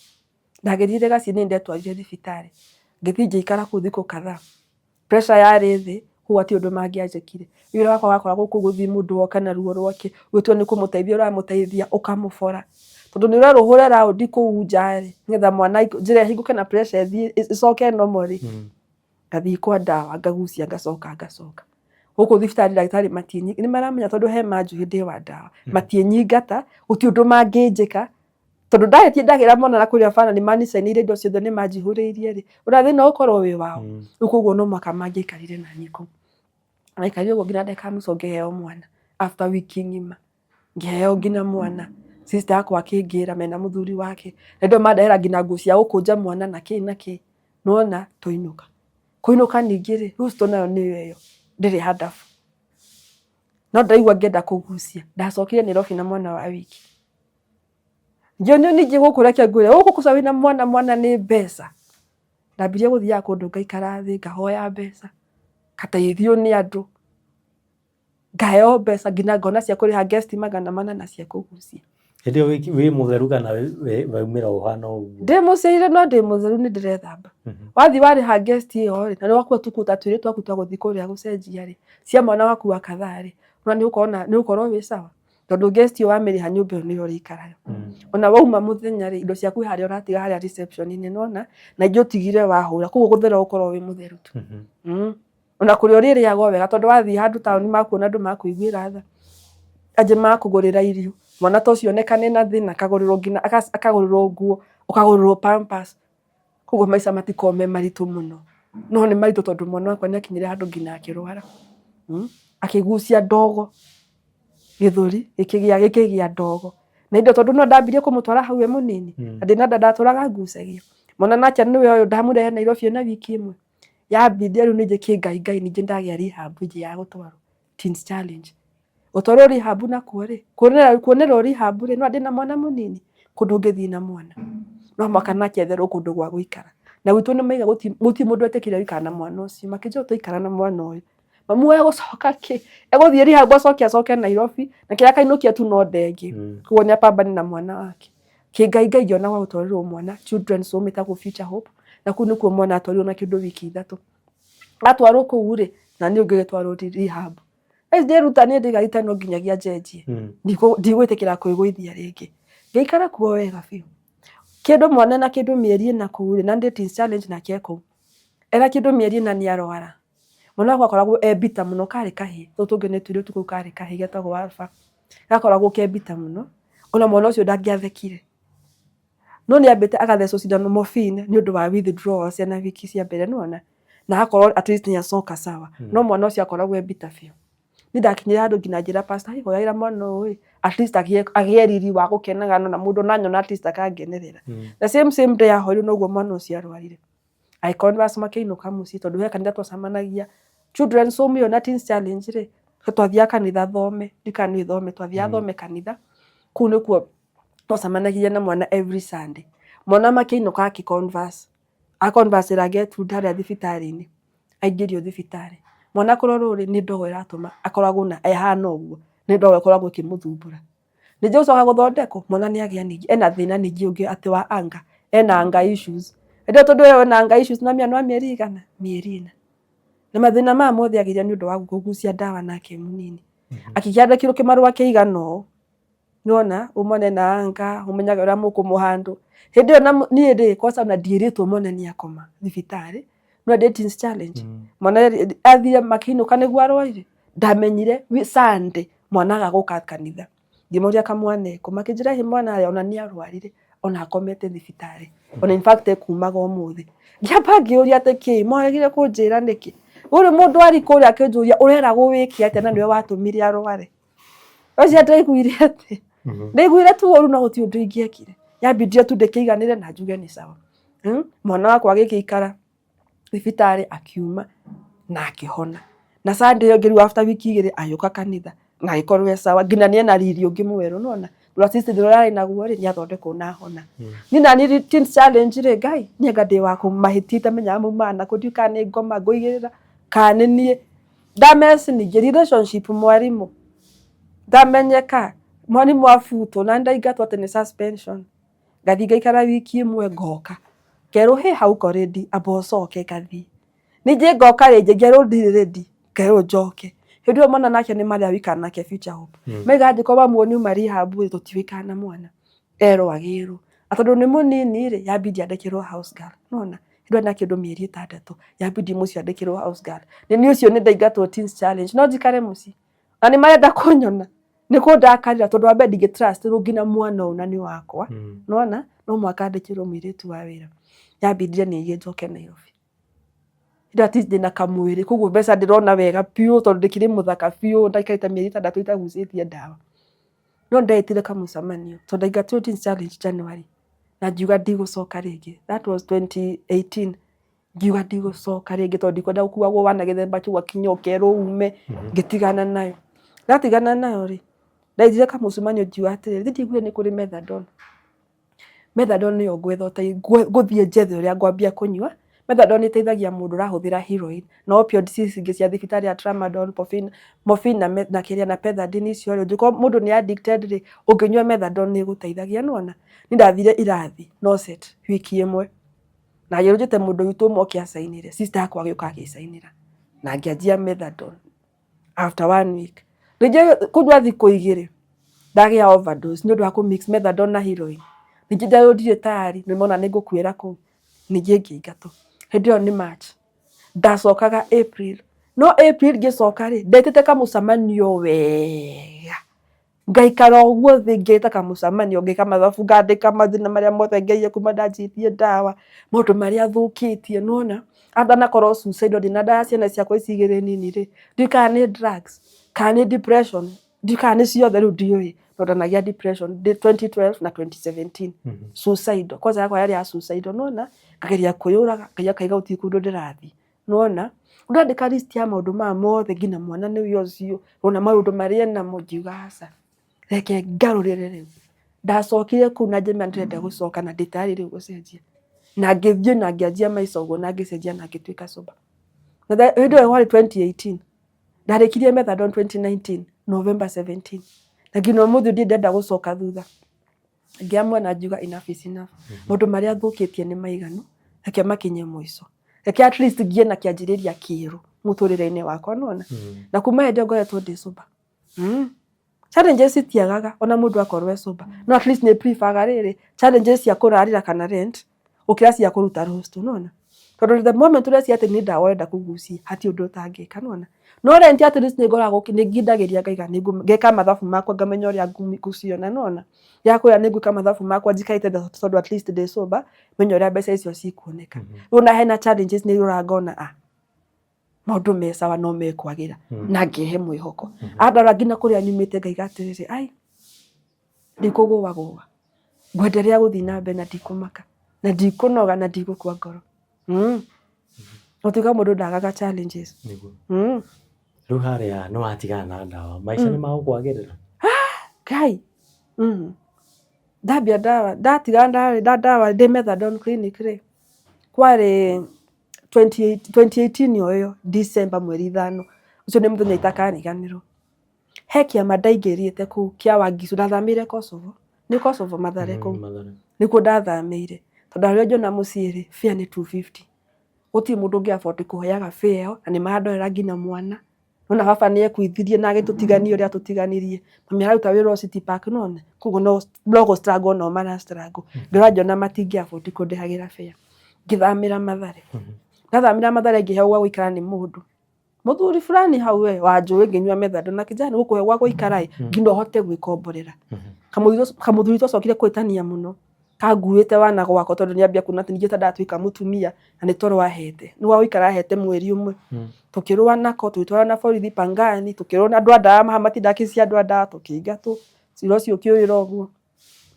Ndagĩrire gaciĩ nĩ niĩ ndetwarire thibitarĩ ngĩthiĩ ngĩikara kũu thikũ kadhaa. Pressure yarĩ thĩ koguo hatirĩ ũndũ mangĩanjĩkire. Wĩra wakwa wakoragwo kũu gũthiĩ mũndũ oka na ruo rwake ũgĩtua nĩ kũmũteithia ũramũteithia ũkamũbora. Tondũ nĩ ũrerwo ũhũre raũndi kũu nja rĩ, nĩgetha mwana njĩra ĩhingũke na pressure ĩthiĩ ĩcoke normal rĩ, ngathiĩ kwa ndawa ngagucia ngacoka ngacoka. Gũkũ thibitarĩ ndagĩtarĩ nĩ maramenya tondũ he manjũĩ ndĩ wa ndawa, matiĩnyingata, gũtirĩ ũndũ mangĩnjĩka, tondũ ndagĩthiĩ ndagĩra mwana na kũrĩa bana nĩ manicainĩire indo ciothe nĩ manjihũrĩirie rĩ, ũrĩa thĩna ũkorwo wĩ wao. Rĩu koguo no mũhaka mangĩaikarire naniĩ kũu. Ndaikarire ũguo nginya ndagĩka ya mũico ngĩheo mwana after wiki ng'ima. Ngĩheo nginya mwana, sister yakwa akĩngĩra mena mũthuri wake, na hĩndĩ ĩyo mandehera nginya nguo cia gũkũnja mwana na kĩ na kĩ, nĩwona twainũka. Kũinũka ningĩ rĩ, rũciũ nayo nĩyo ĩyo, ndĩrĩ handabu. No ndĩraigua ngĩenda kũgucia, ndacokire Nairobi na mwana wa wiki. Ngĩonio ningĩ gũkũ reke ngwĩre, gũkũ kũca wĩna mwana, mwana nĩ mbeca. Ndambirie gũthiaga kũndũ ngaikara thĩ, ngahoya mbeca, ngateithio nĩ andũ. Ngaheo mbeca nginya ngona cia kũrĩha guest 400 na cia kũgucia. Hĩndĩ ĩyo wĩ mũtheru kana waumĩra ũhana o ũguo? Ndĩ mũciaire no ndĩ mũtheru nĩ ndĩrethamba. Wathiĩ warĩha guest ĩyo rĩ, na nĩ wakua tũkuo ta twĩrĩ twaku twa gũthiĩ kũrĩa gũcenjia rĩ, cia mwana waku wa kadhaa rĩ, nĩwona nĩ ũgũkorwo wĩ sawa. Tondũ guest ĩyo wamĩrĩha nyũmba ĩyo nĩyo ũrĩikaraga. Ona wauma mũthenya rĩ, indo ciaku harĩa ũratiga harĩa reception inĩ nĩwona, na ingĩ ũtigire wahũra, koguo gũthera ũgũkorwo wĩ mũtheru tu. Ona kũrĩa ũrĩrĩaga o wega tondũ wathiĩ handũ taũni makuona andũ makũiguĩra tha, angĩ makũgũrĩra irio, mwana ta ũcio onekane na thĩna akagũrĩrwo nginya akagũrĩrwo nguo, ũkagũrĩrwo pampers, koguo maica matikoragwo me maritũ mũno, no nĩ maritũ tondũ mwana wakwa nĩ akinyire handũ nginya akĩrwara, akĩgucia ndogo gĩthũri gĩkĩgĩa gĩkĩgĩa ndogo, na hĩndĩ ĩyo tondũ no ndambirie kũmũtwara hau e mũnini, na ndĩna nda ndatũraga ngucagia, mwana nake nĩwe ũyũ ndamũrehe Nairobi ena wiki ĩmwe. Yambindire rĩu ningĩ kĩngai ngai ningĩ ndagĩa rehab ĩngĩ ya gũtwarwo Teens Challenge. Gũtwarwo rehab nakuo rĩ, kuonerwo rehab rĩ, no ndĩna mwana mũnini, kũndũ ũngĩthiĩ na mwana no mũhaka nake etherwo kũndũ gwa gũikara. Na gwitũ nĩ mauga gũtirĩ mũndũ wetĩkĩrire gũikara na mwana ũcio, makĩnjĩra tũikara na mwana ũyũ. Mamu egũcoka kĩ, egũthiĩ rehab acoke acoke Nairobi, na kĩrĩa akainũkia tu no ndenge. Koguo nĩ apambane na mwana wake. Kĩngai ngai ngĩona gwa gũtwarĩrwo mwana children's home ĩtagwo Future Hope, na kũu nĩkuo mwana atwarirwo na kĩndũ wiki 3. Atwarwo kũu rĩ, na niĩ ngĩgĩtwarwo rehab. Rĩu ndĩruta niĩ ndĩgarĩte no nginyagia njenjie, ndigwĩtĩkĩra kwĩgũithia rĩngĩ. Ngĩikara kuo wega biũ. Kĩndũ mwana na kĩndũ mĩeri ĩna kũu rĩ, na ndĩ Teens Challenge nake e kũu. Ena kĩndũ mĩeri ĩna nĩ arwara. Mwana wakwa akoragwo e bitter mũno, karĩ kahĩĩ, tũtũ tũngĩ nĩ tũirĩtu kau karĩ kahĩĩ getagwo Alpha. Gakoragwo ke bitter mũno, ona mwana ũcio ndangĩathekire. No nĩ ambĩte agathecwo cindano morphine nĩ ũndũ wa withdrawal ciana wiki cia mbere nĩwona, na agakorwo at least nĩ acoka sawa. No mwana ũcio akoragwo e bitter biũ. Niĩ ndakinyire handũ nginya njĩra pastor, "Ĩ hoyagĩra mwana ũyũ ĩ, at least agĩe riri wa gũkenaga na mũndũ ona anyona at least akangenerera." The same same day ahoirwo noguo mwana ũcio arwarire. Agĩconverse makĩinũka mũciĩ tondũ he kanitha twacemanagia. Children's Home ĩyo na Teens Challenge rĩ, twathiaga kanitha thome, ndiũĩ kana nĩ thome, twathiaga thome kanitha. Kũu nĩkuo twacemanagia na mwana every Sunday. Mwana makĩinũka akĩ converse, a converse ĩra Gertrude harĩa thibitarĩ-inĩ, aingĩrio thibitarĩ. Mwana kũrorwo rĩ, nĩ ndogo ĩratũma akoragwo na ehana ũguo, nĩ ndogo ĩkoragwo ĩkĩmũthumbũra. Ningĩ gũcoka gũthondekwo, mwana nĩ agĩa ningĩ, ena thĩna ningĩ ũngĩ atĩ wa anger, ena anger issues. Hĩndĩ ĩyo tondũ ena anger issues na mwana wa mĩeri igana? Mĩeri ĩna. Na mathĩna maya mothe agĩire nĩ ũndũ wa kũgucia ndawa nake e mũnini. Akĩandĩkĩrwo kĩmarũa kĩigana ũũ, nĩwona, ũmone na anger, ũmenyage ũrĩa mũkũmũ handle. Hĩndĩ ĩyo niĩ rĩ, kwanza ona ndiĩrĩtwo mwana nĩ akoma thibitarĩ, no ndĩ Teens Challenge. Mwana athire makĩinũka nĩguo arwarire, ndamenyire Sunday mwana aga gũka kanitha. Ngĩmoria kamwana ekũ, makĩnjĩra hĩ mwana rĩ, ona nĩ arwarire, ona akomete thibitarĩ. Ona in fact ekumaga ũmũthĩ. Ngĩamba ngĩũria atĩ kĩ, mwaregire kũnjĩra nĩkĩ? Gũrĩ mũndũ arĩ kũrĩa akĩnjũria ũreragwo wĩke atĩa na nĩwe watũmire arware. Ũcio ndaiguire atĩ, ndaiguire tu ũru no gũtirĩ ũndũ ingĩekire. Yambindire tu ndĩkĩiganĩre na njuge nĩ sawa. Mwana wakwa agĩgĩikara thibitarĩ akiuma na akĩhona. Na Sunday ĩyo ĩngĩ rĩu after wiki igĩrĩ agĩũka kanitha na agĩkorwo e sawa nginya nĩ ena riri ũngĩ mwerũ nĩwona. Tondũ at least thĩna ũrĩa arĩ naguo rĩ, nĩ athondekwo na ahona. Niĩ naniĩ Teens Challenge rĩ, Ngai, niĩ anga ndĩ wa mahĩtia itamenyaga maumaga nakũ, ndiũĩ kana nĩ ngoma ngũigĩrĩra kana nĩ niĩ. Ndamess ningĩ relationship mwarimũ, ndamenyeka, mwarimũ abutwo na ndaingatwo atĩ nĩ suspension. Ngathiĩ ngaikara wiki ĩmwe ngoka, ngerwo hĩ hauko ready amba ũcoke ngathiĩ. Ningĩ ngoka rĩngĩ ngerwo ndirĩ ready ngerwo njoke. Hĩndĩ ĩyo mwana nake nĩ marĩa wĩikara nake Future Hope. Maiga angĩkorwo mamuonia auma rehab rĩ, tũtiũĩkaga na mwana, erwo agĩrwo. Na tondũ nĩ mũnini rĩ, yambindi andĩkĩrwo house girl, nĩwona? Hĩndĩ ĩyo ena kĩndũ mĩeri 6, yambindi mũciĩ andĩkĩrwo house girl. Nĩ niĩ ũcio nĩ ndaingatwo Teens Challenge, no njikare mũciĩ? Na nĩ marenda kũnyona, nĩ kũndakarĩra tondũ wa mbere ndingĩ trust rĩu nginya mwana ũyũ na nĩ wakwa, nĩwona? No mũhaka andĩkĩrwo mũirĩtu wa wĩra. Yambindire nĩiĩ njoke Nairobi. Hĩndĩ ĩyo at least ndĩna kamwĩrĩ, koguo mbeca ndĩrona wega biũ tondũ ndĩkĩrĩ mũthaka biũ, ndaikarĩte mĩeri 6 itagucĩtie ndawa. No nĩndetire kamũcemanio tondũ ndaingatirwo Teens Challenge January na ngiuga ndigũcoka rĩngĩ. That was 2018. Ngiuga ndigũcoka rĩngĩ tondũ ndikwenda gũkuagwo wana gĩthemba kĩu ũgakinya ũkerwo ume, ngĩtigana nayo. Ndatigana nayo rĩ, ndethire kamũcemanio ngiuga atĩrĩrĩ, githĩ ndiaiguire nĩ kũrĩ methadone? Methadone nĩyo ngwetha ngũthiĩ njethe ũrĩa ngwambia kũnyua. Methadone ĩteithagia mũndũ ũrahũthĩra heroin na opioids ici ingĩ cia thibitarĩ ya tramadol, morphine na kĩrĩa na pethidine icio rĩ, ũngĩkorwo mũndũ nĩ addicted rĩ, ũngĩnyua methadone nĩ ĩgũteithagia nĩwona. Niĩ ndathire irathi Norset wiki ĩmwe na ngĩrwo njĩte mũndũ witũ ũmwe oke acainĩre, sister yakwa agĩũka agĩcainĩra na ngĩanjia methadone after one week. Ningĩ kũnyua thikũ igĩrĩ ndagĩa overdose nĩ ũndũ wa kũ mix methadone na heroin. Ningĩ nderwo ndirĩ tayari nĩmona nĩ ngũkuĩra kũu, ningĩ ngĩingatwo. Hĩndĩ ĩyo nĩ March, ndacokaga April, no April ngĩcoka rĩ, ndetĩte kamũcemanio wega, ngaikara ũguo thĩ ngĩta kamũcemanio ngĩka mathabu ngandĩka mathĩna marĩa mothe ngereire kuma ndanjĩtie ndawa, maũndũ marĩa thũkĩtie nĩwona. Andanakorwo suicidal ndĩna nda ya ciana ciakwa ici igĩrĩ nini rĩ, ndiũĩ kana nĩ drugs kana nĩ depression, ndiũĩ kana nĩ ciothe rĩu ndiũĩ, tondũ ndanagĩa depression ndĩ 2012 na 2017 suicidal, kwanza yakwa yarĩ ya suicidal nĩwona, ngageria kwĩyũraga Ngai akaiga gũtirĩ kũndũ ndĩrathiĩ, nĩwona. Ndandĩka list ya maũndũ maya mothe nginya mwana nĩwe ũcio, ona maũndũ marĩa enamo, ngiuga aca, reke ngarũrĩre rĩu. Ndacokire kũu na ngĩmera ndĩrenda gũcoka na ndĩ tayari rĩu gũcenjia. Na ngĩthiĩ na ngĩanjia maica ũguo na ngĩcenjia na ngĩtuĩka sober. Na hĩndĩ ĩyo kwarĩ 2018, ndarĩkirie methadone 2019 November 17 na nginya ũmũthĩ ndirĩ ndenda gũcoka thutha. Ngĩamua na ngiuga enough is enough. Maũndũ marĩa thũkĩtie nĩ maiganu, reke makinye mũico. Reke at least ngĩe na kĩanjĩrĩria kĩerũ mũtũrĩre-inĩ wakwa nĩwona. Na kuma hĩndĩ ĩyo ngoretwo ndĩ sober. Challenges citiagaga ona mũndũ akorwo e sober. No at least nĩ prefer rĩrĩ challenges cia kũrarĩra kana rent gũkĩra cia kũruta roast nĩwona. Tondũ the moment ũreciria atĩ nĩ ndawa ũrenda kũgucia hatirĩ ũndũ ũtangĩka nĩwona. No rent at least nĩ ngoragwo nĩ ngindagĩria ngaiga ngeka mathabu makwa ngamenya ũrĩa ngũciona nĩwona. Ya kũrĩa nĩ ngwĩka mathabu makwa njikarĩte thĩ tondũ at least ndĩ sober menye ũrĩa mbeca icio cikuoneka. Rĩu ona hena challenges nĩ iroraga ngona ah Maũndũ me sawa no mekwagĩra na ngehe mwĩhoko. Andora nginya kũrĩa nyumĩte ngaiga atĩrĩrĩ, ai ndikũgũagũa, ngwenderea gũthiĩ na mbere na ndikũmaka na ndikũnoga na ndigũkua ngoro. Gũtuĩka mũndũ ndagaga challenges. Nĩguo. Rĩu harĩa nĩ watigana na ndawa, maica nĩ magũkwagĩrĩra? Ngai. Ndambia ndawa, ndatigana na ndawa ndĩ methadone clinic rĩ, kwarĩ 2018 o ĩyo December mweri 5, ũcio nĩ mũthenya itakariganĩrwo. He kĩama ndaingĩrĩte kũu kĩa Wangicu, ndathamĩire Kosovo, nĩ Kosovo Mathare kũu, nĩkuo ndathamĩire, tondũ harĩa ũngĩona mũciĩ rĩ, fare nĩ 250. Gũtirĩ mũndũ ũngĩ afford kũheaga fare ĩyo, na nĩ marandorera nginya mwana. Nĩwona baba nĩ ekuithirie na agĩtũtigania ũrĩa atũtiganirie. Mami araruta wĩra o City Park nĩwona, koguo no gũ struggle onao mara struggle. Ngĩrora ngĩona matingĩ afford kũndĩhagĩra fare. Ngĩthamĩra Mathare. Ndathamĩra Mathare ngĩheo gwa gũikara nĩ mũndũ. Mũthuri fulani hau we wanjũĩ ngĩnyua methadone na kijana gũkũhe gwa gũikara ĩ nginya ũhote gwĩkomborera. Kamũthuri twacokire kũhĩtania mũno kanguĩte wana gwakwa tondũ nĩambia kuona atĩ ningĩ ta ndatuĩka mũtumia na nĩ toro ahete. Nĩ gwa gũikara ahete mweri ũmwe. Tũkĩrũa nako tũgĩtwarana borithi Pangani, tũkĩrũa na andũ a ndawa haha matindaga kesi ya andũ a ndawa tũkĩingatwo. Cira ũcio ũkĩũrĩra ũguo.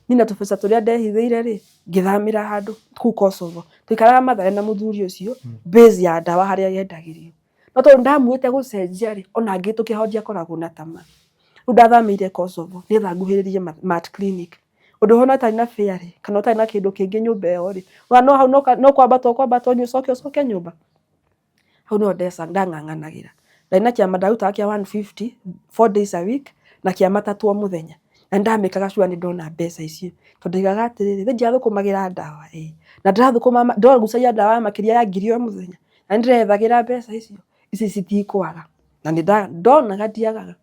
Niĩ na tũbeca tũrĩa ndehithĩire rĩ, ngĩthamĩra handũ kũu Kosovo. Twaikaraga Mathare na mũthuri ũcio, base ya ndawa harĩa yendagĩrio. No tondũ ndamuĩte gũcenjia rĩ, ona ngĩhĩtũkia ho ndiakoragwo na tama. Rĩu ndathamĩire Kosovo nĩgetha nguhĩrĩrie Mat Clinic. Ũndũ ũhana ũtarĩ na fare rĩ, kana ũtarĩ na kĩndũ kĩngĩ nyũmba ĩyo rĩ, wona no hau no kwambata ũkwambata ũnyue ũcoke ũcoke nyũmba. Hau nĩho ndang'ang'anagĩra. Ndarĩ na kĩama ndarutaga kĩa 150 4 days a week na kĩa matatũ o mũthenya. Na nĩndamĩkaga sure nĩndona mbeca icio. Tondũ ndaigaga atĩrĩrĩ, githĩ ndirathũkũmagĩra ndawa ĩĩ, na ndĩrathũkũma ndĩragucagia ndawa makĩria ya 1000 o mũthenya, na nĩndĩrethagĩra mbeca icio, ici citikwaga. Na ndonaga ndiagaga.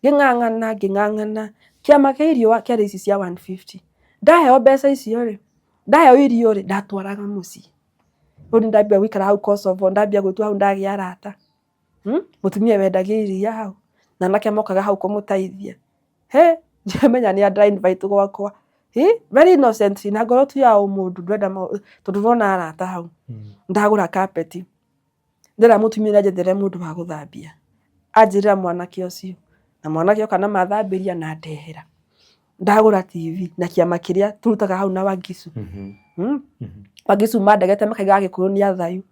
Ngĩng'ang'ana ngĩng'ang'ana, kĩama kĩa irio kĩarĩ ici cia 150. Ndaheo mbeca icio rĩ, ndaheo irio rĩ, ndatwaraga mũciĩ. Rĩu nĩndambia gũikara hau Kosovo, ndambia gwĩtua hau ndagĩa arata. Mũtumia wendagia iria hau, na anake mokaga hau kũmũteithia. Hĩ, ndiamenya nĩ andra invite gwakwa. Very innocently na ngoro tu ya ũmũndũ ndũrenda tondũ ndĩrona arata hau. Ndagũra carpet, ndera mũtumia ũrĩa anjethere mũndũ wa gũthambia. Anjĩrĩra mwanake ũcio, na mwanake oka na mathambĩria na ndehera. Ndagũra TV na kĩama kĩrĩa tũrutaga hau na Wangicu. Wangicu mandegete makaiga Agĩkũyũ nĩ athayu.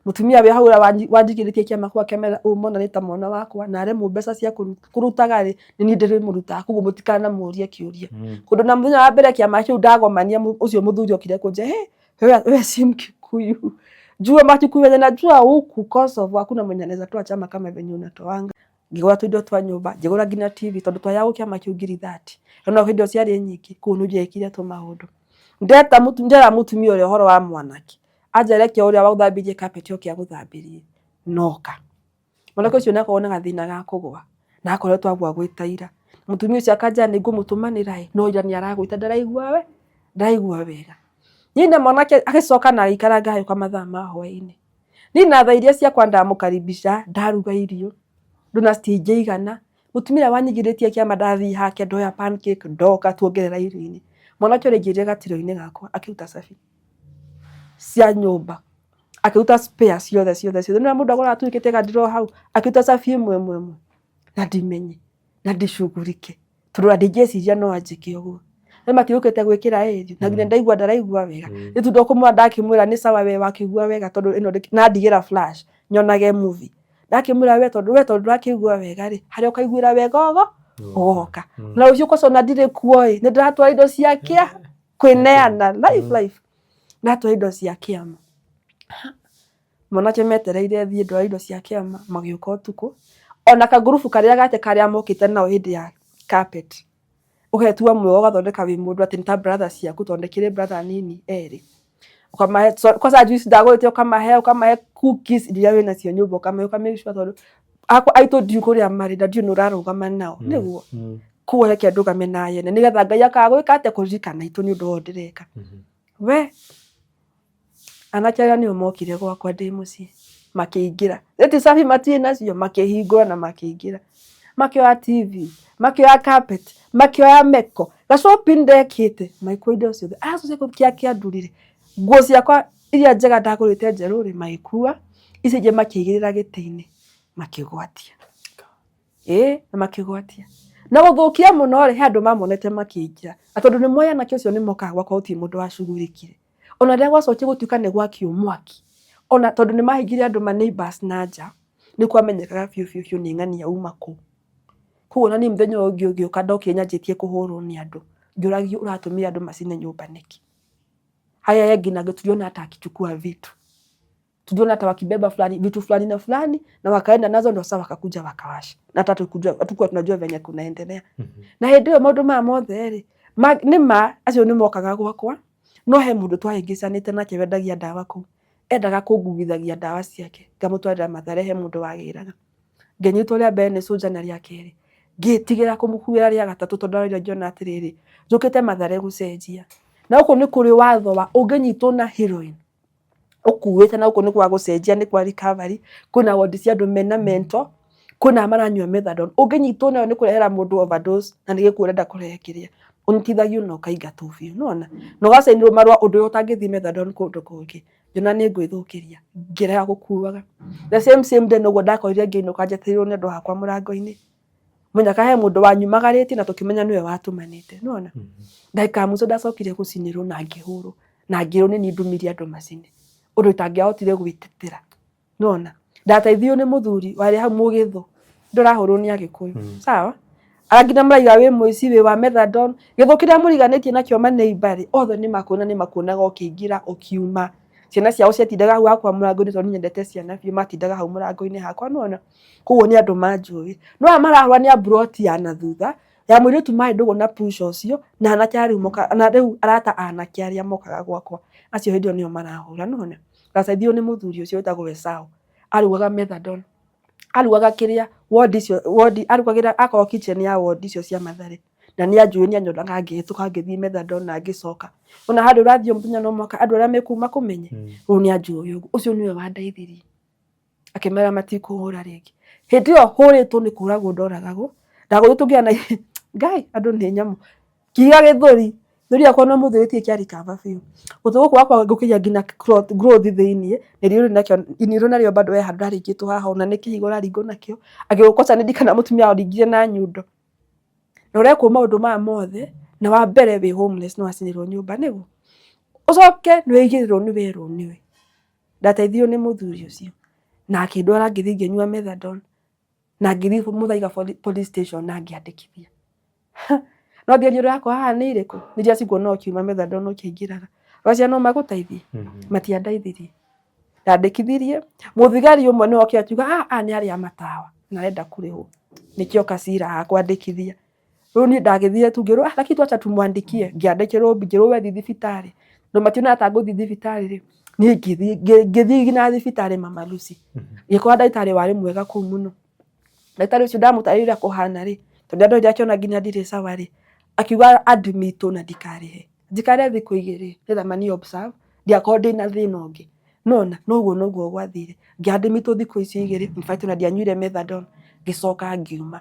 Mũtumia wĩ hau ũrĩa wanjigĩrĩtie kĩama kũu akĩmera ũyũ mwana nĩ ta mwana wakwa na aremwo mbeca cia kũrutaga rĩ, nĩ niĩ ndĩrĩmũrutaga koguo mũtikanamũrie kĩũria. Kũndũ na mũthenya wa mbere kĩama kĩu ndagomania ũcio mũthuri okire kũnjĩra hĩ wewe si Mkikuyu. Jua Makikuyu wenye najua huku Kosovo hakuna mwenye anaweza toa chama kama venye unatoanga. Ngĩgũra tũindo twa nyũmba, ngĩgũra nginya TV tondũ twaheagwo kĩama kĩu 30,000. No hĩndĩ ĩyo ciarĩ nyingĩ koguo nĩ ingĩekire tũmaũndũ. Ndeta ndera mũtumia ũrĩa ũhoro wa mwanake, anjĩra reke ũrĩa wagũthambirie carpet oke agũthambĩrie, noka. Mwanake ũcio nĩ akoragwo na gathĩna ga kũgũa na akoretwo agũa gwĩ ira. Mũtumia ũcio akanjĩra nĩ ngũmũtũmanĩra ĩ, no ira nĩ aragwĩta ndaraigua we, ndaraigua wega. Niĩ na mwanake agĩcoka na agĩikaranga agĩũka mathaa ma hwainĩ. Niĩ na thaa iria ciakwa ndamũkaribisha, ndaruga irio, ndona citingĩigana, mũtumia ũrĩa wanyingĩrĩtie kĩama ndathiĩ hake ndoya pancake ndoka tuongerera irio-inĩ. Mwanake ũrĩa aingĩrire gatiro-inĩ gakwa akĩruta cabi cia nyũmba, akĩruta spare ciothe ciothe ciothe. Nĩ ũrĩa mũndũ agũraga atwĩkĩte ga drawer hau, akĩruta cabi ĩmwe ĩmwe ĩmwe na ndimenye na ndicugurike tondũ ona ndingĩciria no anjĩke ũguo. Nĩ matiũkĩte gwĩkĩra ĩrio na nginya ndaigua ndaraigua wega. Rĩu tu ndokũmwĩra ndakĩmwĩra nĩ sawa we wakĩigua wega tondũ ĩno na ndigĩra flash nyonage movie. Ndakĩmwĩra we tondũ we tondũ ndũrakĩigua wega rĩ, harĩa ũkaiguĩra wega ũgo ũgoka. Na rũciũ kwaca ona ndirĩ kuo ĩ, nĩ ndĩratwara indo cia kĩa kwĩneana life life. Ndatwara indo cia kĩama. Mwanake metereire thiĩ ndware indo cia kĩama magĩũka ũtukũ. Ona kangurubu karĩa gake karĩa mokĩte nao hĩndĩ ya carpet. Ũgetua mwega ũgathondeka wĩ mũndũ atĩ nĩ ta brother ciaku tondũ ndĩkĩrĩ brother nini erĩ. Ũkamahe kwanza juice ndagũrĩte ũkamahe ũkamahe cookies iria wĩ nacio nyũmba ũkamahe ũka make sure tondũ akwa aitũ ndiũĩ kũrĩa marĩ na ndiũĩ nũ ũrarũgama nao nĩguo. Koguo reke ndũgame na yene nĩgetha Ngai akaga gwĩka atĩa kũririkana aitũ nĩ ũndũ wa ũũ ndĩreka. We anake arĩa nĩo mokire gwakwa ndĩ mũciĩ makĩingĩra, ĩti cabi matirĩ nacio makĩhingũra na makĩingĩra. Makĩoya TV, makĩoya carpet, makĩoya meko, ga shopping ndekĩte magĩkua indo ciothe. Arabu kĩa kĩandurire nguo ciakwa iria njega ndagũrĩte njerũ rĩ magĩkua, Icio ingĩ makĩigĩrĩra gĩtĩ-inĩ makĩgwatia. Ĩĩ na makĩgwatia. Na gũthũkia mũno rĩ, he andũ mamonete makĩingĩra. Na tondũ nĩ moĩ anake ũcio nĩ mokaga gwakwa gũtirĩ mũndũ wacugurĩkire. Ona rĩrĩa gwacokire gũtuĩka nĩ gwakio mwaki, ona tondũ nĩ mahingire andũ ma neighbours na nja, nĩ kwamenyekaga biũ biũ biũ nĩ ng'ania uma kũ. Koguo ona niĩ mũthenya ũyũ ũngĩ ũgĩũka ndokire nyanjĩtie kũhũrwo nĩ andũ, ngĩũragio ũratũmire andũ macine nyũmba nĩkĩ? Haya nginya tuliona hata akichukua vitu, tuliona hata wakibeba fulani vitu fulani na fulani na wakaenda nazo, ndio sasa wakakuja wakawasha, na hata hatukuwa tunajua venye kunaendelea. Na hĩndĩ ĩyo maũndũ maya mothe rĩ, nĩ ma acio nĩ mokaga gwakwa, no he mũndũ twahĩngĩcanĩte nake wendagia ndawa kũu, endaga kũnguithagia ndawa ciake, ngamũtwarĩra Mathare he mũndũ wagĩraga. Ngĩnyitwo rĩa mbere nĩ soldier na rĩa kerĩ ngĩtigĩra kũmũkuĩra rĩa gatatũ tondũ ndarorire ngĩona atĩrĩrĩ, njũkĩte Mathare gũcenjia. Na gũkũ nĩ kũrĩ watho wa ũngĩnyitwo na heroin ũkuĩte, na gũkũ nĩ kwa gũcenjia, nĩ kwa recovery, kwĩna wodi cia andũ mena mental, kwĩna maranyua methadone. Ũngĩnyitwo nayo nĩ kũrehera mũndũ overdose na nĩ gĩkuũ ũrenda kũrehe kĩrĩa, ũnyitithagio na ũkaingatwo biũ, nĩwona? Na ũgacainĩrwo marũa ũndũ ũrĩa ũtangĩthiĩ methadone kũndũ kũngĩ. Ngĩona nĩ ngwĩthũkĩria, ngĩrega gũkuaga. The same same day noguo ndakorire ngĩinũka njetereirwo nĩ andũ hakwa mũrango-inĩ. Mũnyaka he mũndũ wanyumagarĩtie na tũkĩmenya nĩwe watũmanĩte, nĩwona? Ndagĩka ya mũico ndacokire gũcinĩrwo na ngĩhũrwo na ngĩrwo nĩ niĩ ndũmire andũ macine, ũndũ itangĩahotire gwĩtetera, nĩwona? Ndateithirio nĩ mũthuri warĩ hau mũgĩthũ, ndũrahũrwo nĩ Agĩkũyũ, sawa? Arĩa nginya maraiga wĩ mũici, wĩ wa methadone, gĩthũ kĩrĩa mũriganĩtie nakĩo maneiba rĩ, othe nĩ makuona, nĩ makuonaga ũkĩingĩra ũkiuma. Ciana ciao ciatindaga hau hakwa mũrango-inĩ tondũ niĩ nyendete ciana biũ, matindaga hau mũrango-inĩ hakwa, nĩwona? Koguo nĩ andũ manjũĩ. No aya marahũra nĩ a mburoti ya na thutha, ya mũirĩtu marĩ ndũgũ na pusha ũcio, na anake arĩa rĩu mokaga, na rĩu arata anake arĩa mokaga gwakwa, acio hĩndĩ ĩyo nĩo marahũra, nĩwona? Ndateithirio nĩ mũthuri ũcio wĩtagwo Esau, arugaga methadone, arugaga kĩrĩa wodi icio, wodi arugagĩra akoragwo kitchen ya wodi icio cia Mathare, na nĩ anjũĩ nĩ anyonaga ngĩhĩtũka ngĩthiĩ methadone na ngĩcoka. Ona handũ ũrathiĩ o mũthenya no mũhaka andũ arĩa me kũu makũmenye, rĩu nĩ anjũĩ ũguo. Ũcio nĩwe wandeithirie, akĩmera matikũhũra rĩngĩ. Hĩndĩ ĩyo hũrĩtwo nĩ kũragwo ndoragagwo, ndagũthĩ tũngĩa na Ngai andũ nĩ nyamũ. Ngiuga gĩthũri, gĩthũri gĩakwa no mũthĩ gĩtirĩ kĩa recover biũ. Gũtũ gũkũ gwakwa gũkĩgĩa nginya growth thĩiniĩ, na iniũrũ nakĩo, iniũrũ narĩo bado he handũ rarĩkĩtwo haha ona nĩ kĩhiga ũraringwo nakĩo. Agĩgũkoca nĩ ndikana mũtumia waringire na nyundo. Na ũrekwo maũndũ maya mothe, na wa mbere wĩ homeless nĩ wacinĩrwo nyũmba nĩguo? Ũcoke nĩ waigĩrĩrwo nĩ werwo nĩwe. Ndateithirio nĩ mũthuri ũcio na akĩndwara ngĩthiĩ ngĩnyua methadone na ngĩthiĩ Muthaiga police station na ngĩandĩkithia. No thigari yakwa haha nĩ irĩkũ? Nĩ iria cikuona ũkiuma methadone ũkĩingĩraga. Wacia no magũteithie? Matiandeithirie. Ndandĩkithirie, mũthigari ũmwe nĩwe okire akiuga ah aya nĩ arĩa a matawa na arenda kũrĩhwo nĩkĩo kacira hakwandĩkithia. Rĩu niĩ ndagĩthire tu ngĩrwo ah lakini wacha tumwandikie. Ngĩandĩkĩrwo ngĩrwo we thiĩ thibitarĩ. Tondũ mationaga ta ngũthiĩ thibitarĩ rĩ, niĩ ngĩthiĩ nginya thibitarĩ Mama Lucy. Ngĩkora ndagĩtarĩ warĩ mwega kũu mũno. Ndagĩtarĩ ũcio ndamũtarĩria ũrĩa kũhana rĩ, tondũ nĩandorire akĩona nginya ndirĩ sawa rĩ, akiuga admitwo na ndikarĩhe. Njikare thikũ igĩrĩ nĩgetha mani observe ndigakorwo ndĩna thĩna ũngĩ. Nĩwona, na ũguo noguo gwathire. Ngĩ admitwo thikũ icio igĩrĩ, in fact ona ndianyuire methadone, ngĩcoka ngiuma.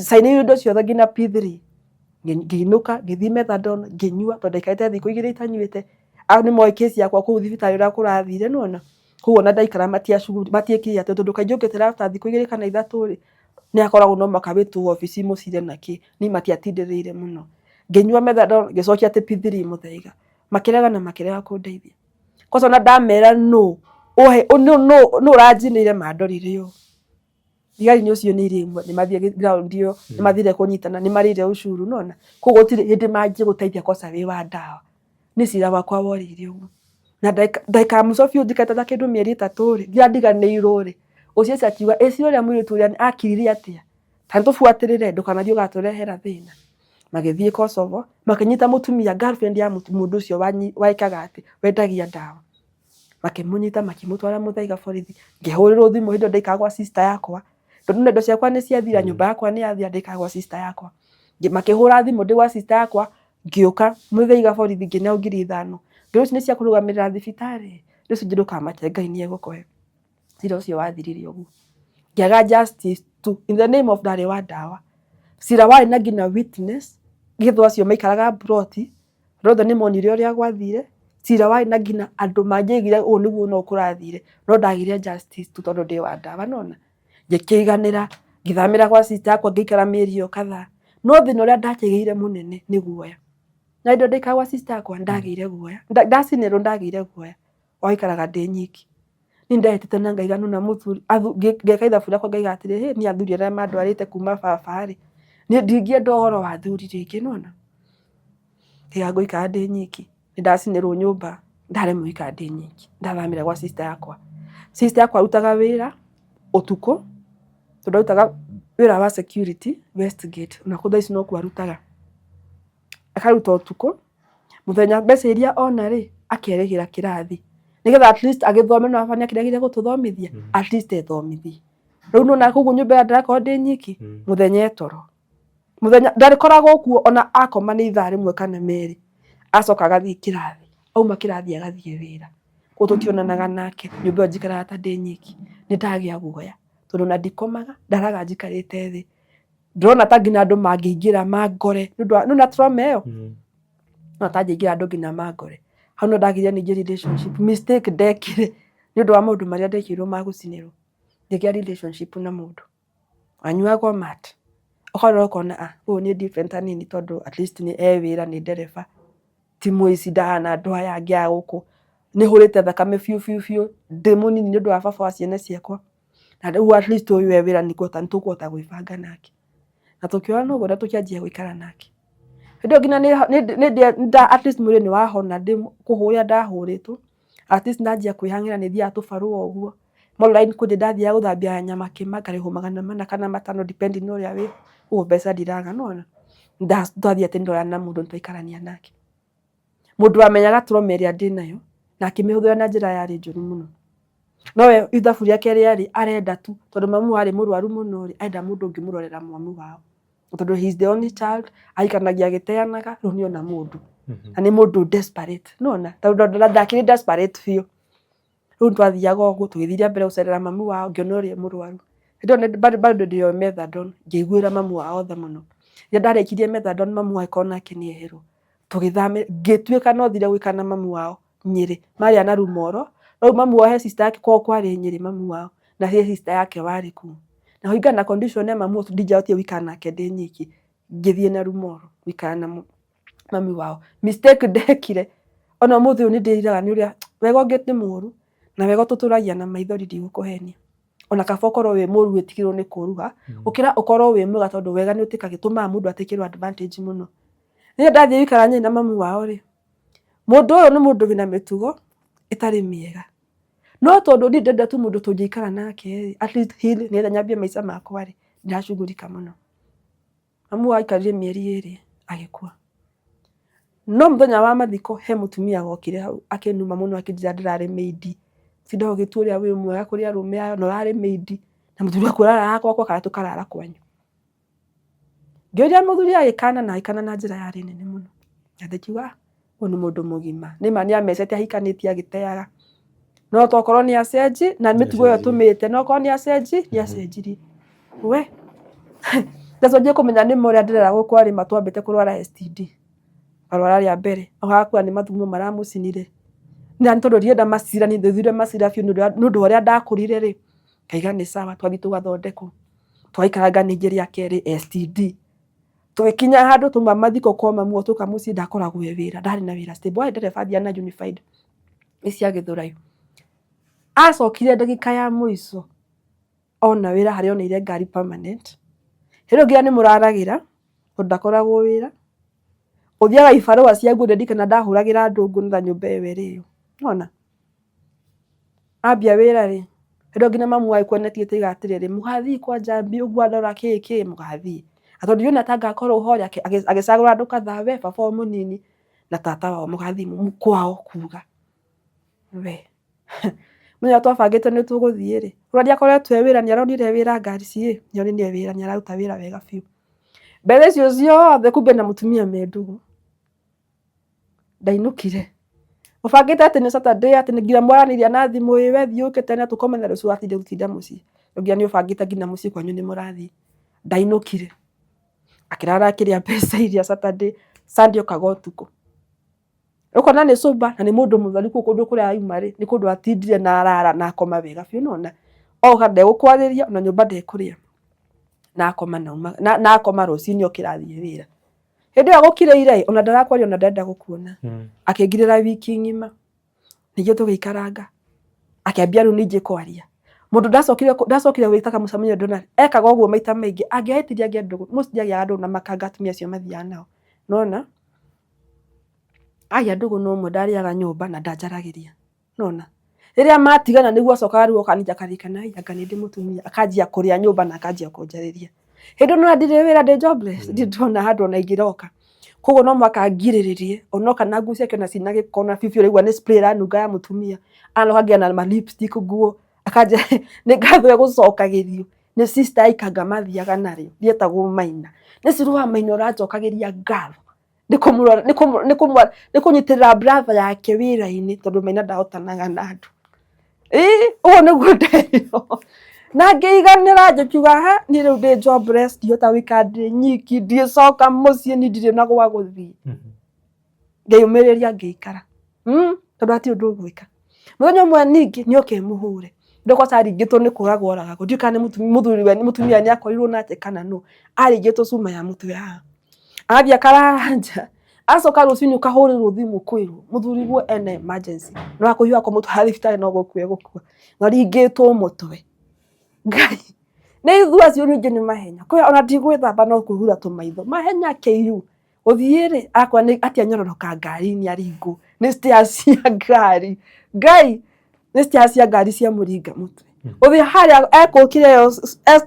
Cainĩirwo indo ciothe nginya P3, ngĩinũka ngĩthiĩ methadone ngĩnyua tondũ ndaikarĩte thikũ igĩrĩ itanyuĩte. Aya nĩ moĩ case yakwa kũu thibitarĩ ũrĩa kũrathire, nĩwona? Koguo ona ndaikara matiekire atĩa tondũ kaingĩ ũngĩtera after thikũ igĩrĩ kana ithatũ rĩ, nĩ akoragwo no mũhaka wĩtwo wabici mũcire na kĩ, niĩ matiatindĩrĩire mũno. Ngĩnyua methadone ngĩcokia atĩ P3 Muthaiga, makĩrega na makĩrega kũndeithia. Kwanza ona ndamera nũ nũ ũranjinĩire mandorire ũũ. Thigari nĩ ũcio nĩ irĩ nĩ mathiĩ ground ĩyo, nĩ mathire kũnyitana, nĩ marĩire ucuru, nĩwona? Koguo gũtirĩ hĩndĩ mangĩgũteithia kosa wĩ wa ndawa. Niĩ cira wakwa worĩire ũguo. Na ndagĩka ya mũico biũ njikarĩte ta kĩndũ mĩeri ĩtatũ rĩ, ndirandiganĩirwo rĩ, ũcio akiuga ĩ cira ũrĩa mũirĩtu ũrĩa akirire atĩa? Ta nĩtũbuatĩrĩre ndũkanathiĩ ũgatũrehera thĩna. Magĩthiĩ Kosovo, makĩnyita mũtumia girlfriend ya mũndũ ũcio wekaga atĩ, wendagia ndawa. Makĩmũnyita makĩmũtwara Muthaiga borithi. Ngĩhũrĩrwo thimũ hĩndĩ ĩyo ndaikaraga gwa sister yakwa, tondũ indo ciakwa nĩ ciathira, nyũmba yakwa nĩ yathira, ndaikaraga gwa sister yakwa. Makĩhũra thimũ ndĩ gwa sister yakwa, ngĩũka Muthaiga borithi ngĩneo 5,000. Ngĩrwo ici nĩ cia kũrũgamĩrĩra thibitarĩ, rĩu ndũkamake Ngai nĩ egũkũhe. Cira ũcio wathirire ũguo. Ngĩaga justice tu in the name of ndarĩ wa ndawa. Cira warĩ na nginya witness, gĩthũ acio maikaraga mburoti, andũ othe nĩ monire ũrĩa gwathire, Cira warĩ na nginya andũ mangĩaigire ũũ nĩguo no kũrathire, no ndagire justice tu tondũ ndĩ wa ndawa nona. Ngĩkĩiganĩra, ngĩthamĩra gwa sister yakwa ngĩikara mĩeri ĩyo kadhaa. No thĩna ũrĩa ndakĩgĩire mũnene nĩ guoya. Na hĩndĩ ĩyo ndaikara gwa sister yakwa ndagĩire guoya, ndacinĩrwo ndagĩire guoya wa gũikaraga ndĩ nyiki. Niĩ ndehĩtĩte na ngaiganwo na mũthuri, ngeka ithabu rĩakwa ngaiga atĩrĩrĩ, niĩ athuri arĩa mandwarĩte kuma baba rĩ, niĩ ndingĩenda ũhoro wa athuri rĩngĩ nĩwona. Tiga ngũikara ndĩ nyiki, nĩ ndacinĩrwo nyũmba, ndaremwo gũikara ndĩ nyiki, ndathamĩra gwa sister yakwa. Sister yakwa arutaga wĩra ũtukũ, tondũ arutaga wĩra wa security Westgate, ona thaa ici nokuo arutaga. Akaruta ũtukũ, mũthenya mbeca iria ona rĩ, akerĩhĩra kĩrathi, nĩgetha at least agĩthome no baba nĩ akĩregire gũtũthomithia, at least ethomithie. Rĩu nĩwona koguo nyũmba ĩyo ndĩrakorwo ndĩ nyiki, mũthenya e toro. Mũthenya ndarĩkoragwo kuo ona akoma nĩ ithaa rĩmwe kana merĩ, acoka agathiĩ kĩrathi, auma kĩrathi agathiĩ wĩra. Koguo tũtionanaga nake, nyũmba ĩyo njikaraga ta ndĩ nyiki. Nĩ ndagĩa guoya, tondũ ona ndikomaga, ndaraga njikarĩte thĩ. Ndĩrona ta nginya andũ mangĩingĩra mangore, nĩ ũndũ wa, nĩ wona trauma ĩyo? No ta angĩingĩra andũ nginya mangore. Hau nĩho ndagĩire ningĩ relationship, mistake ndekire nĩ ũndũ wa maũndũ marĩa ndekirwo ma gũcinĩrwo, ngĩgĩa relationship na mũndũ. Wanyuaga o mat, ũkarora ũkona ah ũyũ nĩ different hanini tondũ at least nĩ e wĩra nĩ ndereba, ti mũici ndahana andũ aya angĩ a gũkũ. Nĩ hũrĩte thakame biũ biũ biũ ndĩ mũnini nĩ ũndũ wa baba wa ciana ciakwa, na rĩu at least ũyũ e wĩra nĩ tũkũhota gwĩbanga nake. Na tũkĩoyana ũguo na tũkĩanjia gũikara nake. Hĩndĩ ĩyo nginya at least mwĩrĩ nĩ wahona kũhũra ndahũrĩtwo, at least ndanjia kwĩhang'ĩra nĩ thiaga tũbarũa ũguo. Online kwĩ hĩndĩ ndathiaga gũthambia nyama kĩma ngarĩhwo 400 kana 500 depending na ũrĩa wĩ, ũguo mbeca ndiraga nĩwona. Twathiĩ atĩ nĩndonana na mũndũ nĩtwaikarania nake. Mũndũ wamenyaga trauma ĩrĩa ndĩnayo na akĩmĩhũthĩra na njĩra yarĩ njũru mũno. Nowe ithabu rĩake rĩarĩ arenda tu tondũ mamu arĩ mũrwaru mũno rĩ, arenda mũndũ ũngĩmũrorera mami wao. Tondũ he is the only child, aikanagia agĩteanaga, rĩu nĩona mũndũ. Na nĩ mũndũ desperate, nĩwona? Tondũ ndakĩrĩ desperate biũ. Rĩu nĩtwathiaga ũguo tũgĩthiĩ mbere gũcerera mami wao ngĩona ũrĩa mũrwaru. Hĩndĩ ĩyo bado ndĩ o methadone, ngĩiguĩra mami wao tha mũno. Rĩrĩa ndarĩkirie methadone mami wao agĩkorwo nake nĩ eherwo. Tũgĩthamĩra, ngĩtuĩka no thire gũikara na mami wao Nyĩrĩ. Marĩ a Narumoro, rĩu mami wao he sister yake kwao kwarĩ Nyĩrĩ mami wao, na he sister yake warĩ kuo. Na kũringana na condition ya mami wao ndingĩahotire gũikara nake ndĩ nyiki, ngĩthiĩ Narumoro gũikara na mami wao. Mistake ndekire, ona ũmũthĩ ũyũ nĩ ndĩriraga nĩ ũrĩa, wega ũngĩ nĩ mũru, na wega ũtũtũragia na maithori ndigũkũhenia. Ona kaba ũkorwo wĩ mũru wĩtigĩrwo nĩ kũruga, gũkĩra ũkorwo wĩ mwega tondũ wega nĩ ũtũmaga mũndũ atĩkĩrwo advantage mũno. Rĩrĩa ndathiĩ gũikara Nyĩrĩ na mami wao rĩ, mũndũ ũyũ nĩ mũndũ wĩna mĩtugo ĩtarĩ mĩega. No tondũ niĩ ndĩrenda tu mũndũ tũngĩikara nake rĩ, at least heal nĩgetha nyambie maica makwa rĩ, ndiracugurika mũno. Mami wao aikarire mĩeri 2 agĩkua. No mũthenya wa mathiko he mũtumia wokire hau akĩnuma mũno akĩnjĩra ndĩrarĩ maid. Tindaga ũgĩtua ũrĩa wĩ mwega kũrĩ arũme aya na ũrarĩ maid na mũthuri waku araraga gwakwa kana tũkarara kwanyu. Ngĩũria mũthuri agĩkana na agĩkana na njĩra yarĩ nene mũno. Na ngĩkiuga ah, ũyũ nĩ mũndũ mũgima. Nĩma nĩ amecete ahikanĩtie agĩteaga. No tokorwo nĩ acenji na mĩtugo ĩyo tũmĩte no okorwo nĩ acenji nĩ acenjirie. We ndacenjie kũmenya nĩma ũrĩa ndĩreragwo kwarĩ ma twambĩte kũrwara STD. Arwara rĩa mbere agakua nĩ mathugumo maramũcinire. Na nĩ tondũ ndienda macira niĩ ndĩthire macira biũ nĩ ũndũ wa ũrĩa ndakũrire rĩ, ngaiga nĩ sawa twathiĩ tũgathondekwo. Twaikaranga ningĩ rĩa kerĩ STD. Tũgĩkinya handũ twauma mathiko kwa mami wao twoka mũciĩ ndakoragwo e wĩra, ndarĩ na wĩra stable, arĩ ndereba athiaga na unified nĩ cia Gĩthũrai. Acokire ndagĩka ya mũico ona wĩra harĩa oneire ngari permanent. Hĩndĩ ĩyo nginya nĩ mũraragĩra tondũ ndakoragwo wĩra. Ũthiaga ibarũa cia nguo ndirikana ndahũragĩra andũ nguo nĩgetha nyũmba ĩyo ĩrĩo. Nĩwona? Ambia wĩra rĩ, hĩndĩ ĩyo nginya mamu agĩkua nĩ atigĩte oiga atĩrĩrĩ, mũgathiĩ kwa Njambi ũguo andora kĩ kĩ mũgathiĩ. Na tondũ ndiona ta ngakorwo ho rĩ, agĩcagũra andũ kadhaa we baba wao mũnini na tata wao mũgathiĩ kwao kuga. We mũthenya ũrĩa twabangĩte nĩ tũgũthiĩ rĩ, ũrĩa ndiakoretwo e wĩra nĩ aronire wĩra ngari ciĩ, nĩ aronire wĩra nĩ araruta wĩra wega biũ. Mbeca icio ciothe kumbe na mũtumia me ndũgũ. Ndainũkire. Mũbangĩte atĩ nĩ Saturday atĩ nginya mwaranĩria na thimũ ĩ we thiĩ ũke tene tũkomane rũciũ watinda gũtinda mũciĩ. Nginya nĩ ũbangĩte nginya mũciĩ kwanyu nĩ mũrathiĩ. Ndainũkire. Akĩrara akĩrĩa mbeca iria Saturday, Sunday okaga ũtukũ. Ũkona nĩ sober na nĩ mũndũ mũtheru kũu kũndũ kũrĩa auma rĩ, nĩ kũndũ atindire na arara na akoma wega biũ nĩwona. Oka ndegũkwarĩria ona nyũmba ndekũrĩa na akoma na na akoma rũcinĩ okĩra athiĩ wĩra. Hĩndĩ ĩyo agũkirĩire ĩ, ona ndarakwaria ona ndarenda gũkuona. Akĩngirĩra wiki ng'ima. Ningĩ tũgĩikaranga. Akĩambia rĩu ningĩ kwaria. Mũndũ ndacokire ndacokire gwĩta kamũcemanio ndona ekaga ũguo maita maingĩ. Angĩahĩtirie agĩe ndũgũ, mostly agĩaga ndũgũ na makanga atumia acio mathiaga nao. Nĩwona? Agĩa ndũgũ na ũmwe ndarĩaga nyũmba na ndanjaragĩria. Nĩwona? Rĩrĩa matigana nĩguo acokaga rĩu oka ningĩ akaririkana ĩ anga nĩ ndĩ mũtumia. Akanjia kũrĩa nyũmba na akanjia kũnjarĩria. Hĩndĩ ĩyo nĩwona ndirĩ wĩra ndĩ jobless, ndirĩ ndĩrona handũ ona ingĩroka. Koguo no mũhaka ngirĩrĩrie onoka na nguo ciake ona ciĩna gĩko na biũ biũ ũraigua nĩ spray ĩranunga ya mũtumia. Anoka ngĩya na ma lipstick nguo akanjĩra nĩ ngatho egũcokagĩrio nĩ sister ya ikanga mathiaga narĩo rĩetagwo Maina. Nĩ Cirũ wa Maina ũranjokagĩria ngatho nĩ kũnyitĩrĩra brother yake wĩra-inĩ tondũ Maina ndahotanaga na andũ. Ĩĩ ũguo nĩguo nderirwo. Na ngĩiganĩra ngĩkiuga ha niĩ rĩu ndĩ jobless ndihota gũikara ndĩ nyiki ndiĩcoka mũciĩ niĩ ndirĩ na gwa gũthiĩ. Ngĩyũmĩrĩria ngĩikara tondũ hatirĩ ũndũ ũgwĩka. Mũthenya ũmwe ningĩ nĩ oke mũhũre ndokwaca aringĩtwo nĩ kũragwo oragagwo ndiũĩ kana nĩ mũthuri we mũtumia nĩ akorirwo nake kana nũ aringĩtwo cuma ya mũtwe haha agathiĩ akarara nja acoka rũcinĩ ũkahũrĩrwo thimũ kwĩrwo mũthuriguo ena emergency no akũhiũha kũmũtwara thibitarĩ no gũkua egũkua aringĩtwo mũtwe. Ngai nĩ ithuĩ acio ningĩ nĩ mahenya kwĩ ona ndigwĩthamba no kwĩhura tũmaitho mahenya kĩiru gũthiĩ rĩ akwa nĩ atia nyororoka ngari-inĩ aringwo nĩ stairs cia ngari Ngai nĩ stairs cia ngari cia mũringa mũtwe gũthiĩ harĩa ekũkire ĩyo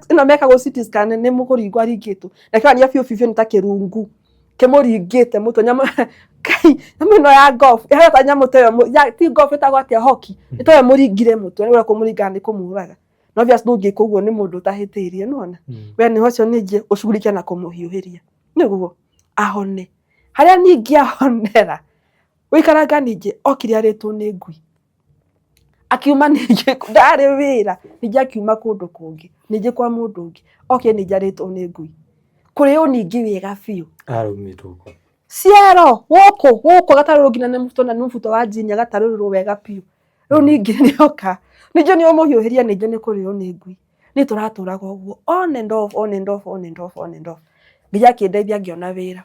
ĩno mekagwo CT scan nĩ mũkũringwo aringĩtwo na kĩonania biũ biũ nĩ ta kĩrungu kĩmũringĩte mũtwe nyamũ Ngai nyamũ ĩno ya golf ĩhana ta nyamũ ta ĩyo ti golf ĩtagwo atĩa hockey nĩ ta ĩyo ĩmũringire mũtwe nĩ ũrĩa kũmũringa nĩ kũmũraga na obvious ndũngĩka ũguo nĩ mũndũ ũtahĩtĩirie nĩwona we nĩ ũcio ningĩ ũcugurike na kũmũhiũhĩria nĩguo ahone harĩa ningĩ ahonera gũikaranga ningĩ okire arĩtwo nĩ ngui akiuma ningĩ ndarĩ wĩra ningĩ akiuma kũndũ kũngĩ ningĩ kwa mũndũ ũngĩ okire ningĩ arĩtwo nĩ ngui kũrĩo ningĩ wega biũ Arũmĩtwo kũ? Ciero gũkũ gũkũ gatarũrũ nginya nĩ mũbuto na nĩ mũbuto wa njini agatarũrũrwo wega biũ rĩu ningĩ nĩoka ningĩ nĩ ũmũhiũhĩria ningĩ nĩ kũrĩo nĩ ngui niĩ tũratũraga ũguo on and off on and off on and off on and off nginya akĩndeithia ngĩona wĩra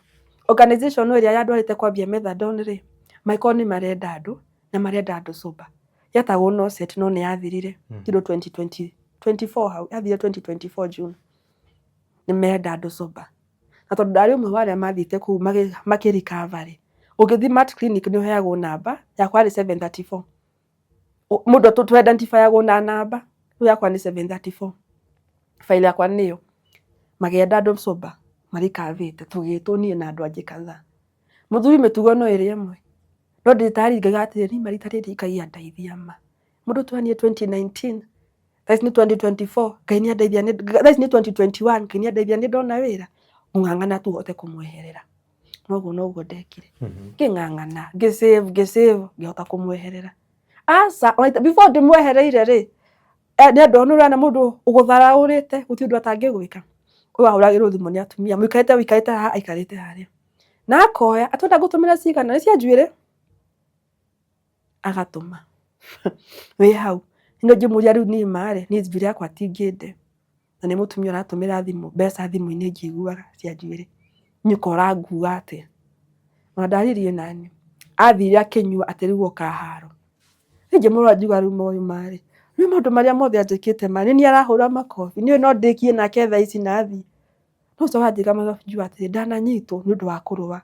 organization ĩrĩa yandwarĩte kwambia methadone rĩ maĩkorwo nĩ marenda andũ na marenda andũ sober yetagwo Noset no nĩ yathirire kĩndũ 2020 24 hau yathirire 2024 June nĩ marenda andũ sober na tondũ ndarĩ ũmwe wa arĩa mathiĩte kũu makĩ recover rĩ ũngĩthiĩ Mat Clinic nĩ ũheagwo namba yakwa yarĩ 734 mũndũ tũ identifyagwo na namba rĩu yakwa nĩ 734 file yakwa nĩyo magĩenda andũ sober marikavĩte tũgĩtwo niĩ na andũ angĩ kadhaa mũthuri mĩtugo no ĩrĩ ĩmwe no ndĩtari ngaiga atĩrĩrĩ niĩ marita rĩrĩ Ngai andeithia ma mũndũ twanie 2019 thaa ici nĩ 2024 Ngai nĩ andeithia thaa ici nĩ 2021 Ngai nĩ andeithia nĩ ndona wĩra ngũng'ang'ana tu hote kũmweherera noguo noguo ndekire ngĩng'ang'ana ngĩ save ngĩ save ngĩhota kũmweherera aca before ndĩmwehereire rĩ nĩ andũ nĩ ũrona mũndũ ũgũtharaũrĩte gũtirĩ ũndũ atangĩgwĩka ũyũ ahũragĩrwo thimũ nĩ atumia mũikarĩte ũikarĩte haha aikarĩte harĩa na akoya atwenda ngũtũmĩra cigana nĩ cia njuĩrĩ agatũma wĩ hau no ngĩmũria rĩu niĩ ma rĩ niĩ njuĩrĩ yakwa ti ngĩnde na nĩ mũtumia ũratũmĩra thimũ mbeca thimũ-inĩ ngĩiguaga cia njuĩrĩ niĩ ko ũrangua atĩa ona ndaririe nani athire akĩnyua atĩ rĩu oka haro niĩ ngĩmũrora ngiuga rĩu moyũ marĩ rĩu maũndũ marĩa mothe anjĩkĩte ma nĩ niĩ arahũra makobi niĩ no ndĩkie nake thaa ici na athiĩ no ũcoka anjĩka mathabu ngiuga atĩrĩ ndananyitwo nĩ ũndũ wa kũrũa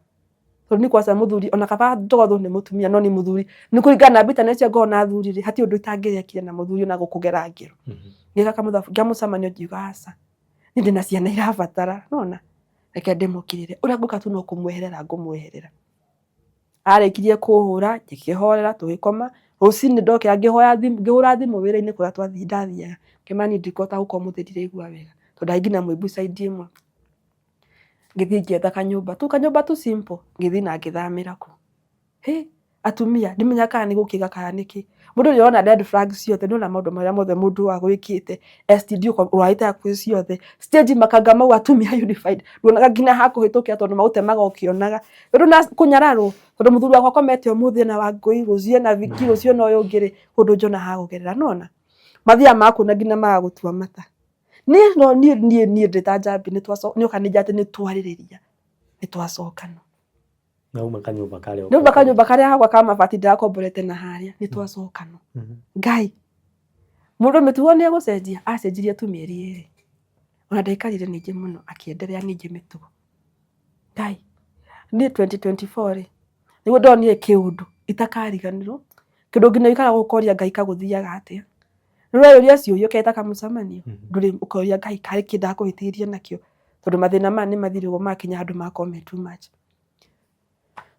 tondũ niĩ kwaca mũthuri ona kaba njogothwo nĩ mũtumia no nĩ mũthuri nĩ kũringana na bitterness ĩyo ngoragwo na athuri rĩ hatirĩ ũndũ itangĩrekire na mũthuri ona gũkũgera ngero ngĩka kamũthabu ngĩamũcemania ngiuga aca niĩ ndĩna ciana irabatara nona reke ndĩmũkirĩre ũrĩa ngũka tu no kũmweherera ngũmweherera arĩkirie kũhũra ngĩkĩhorera tũgĩkoma rũcinĩ ndokĩra ngĩhoya thimũ ngĩhũra thimũ wĩra-inĩ kũrĩa twathiĩ ndathiaga ngĩmera niĩ ndikũhota gũka ũmũthĩ ndiraigua wega tondũ ndarĩ nginya mwĩ side ĩmwe ngĩthiĩ ngĩetha kanyũmba tu kanyũmba tu simple ngĩthiĩ na ngĩthamĩra kũu. Hĩ Atumia ndimenya kana nĩ gũkĩga kana nĩkĩ. Mũndũ nĩ ona red flag ciothe, nĩ ona maũndũ marĩa mothe mũndũ agwĩkĩte, STD ũrwarĩte hakuhĩ ciothe, stage makanga mau atumia unified, nduonaga nginya ha kũhĩtũkĩra tondũ magũtemaga ũkĩonaga. Rĩu na kũnyararwo tondũ mũthuri wakwa akomete ũmũthĩ ena Wangũi, rũciũ ena Viki, rũciũ ena ũyũ ũngĩ rĩ, kũndũ njona ha kũgerera nĩwona? Mathiaga magakuona nginya magagũtua mata. Niĩ no niĩ niĩ niĩ ndĩ ta Njambi nĩoka nĩ atĩ nĩtwarĩrĩria, nĩtwacokana. Nauma kanyũmba karĩa Nĩuma kanyũmba karĩa gakwa ka mabati ndĩrakomborete na harĩa, nĩtwacokana. Ngai, mũndũ mĩtugo nĩ egũcenjia, acenjirie tu mĩeri 2. Ona ndaikarire ningĩ mũno akĩenderea ningĩ mĩtugo. Ngai, niĩ 2024 rĩ, nĩguo ndonire kĩũndũ itakariganĩrwo, kĩndũ nginya ũikaraga ũkoria Ngai kagũthiaga atĩa. Nĩ ũreyũria ciũria ũketa kamũcemanio, ndũrĩ ũkoria Ngai karĩ kĩ ndakũhĩtĩirie nakĩo, tondũ mathĩna maya nĩ mathire ũguo makinya handũ magakorwo me too much.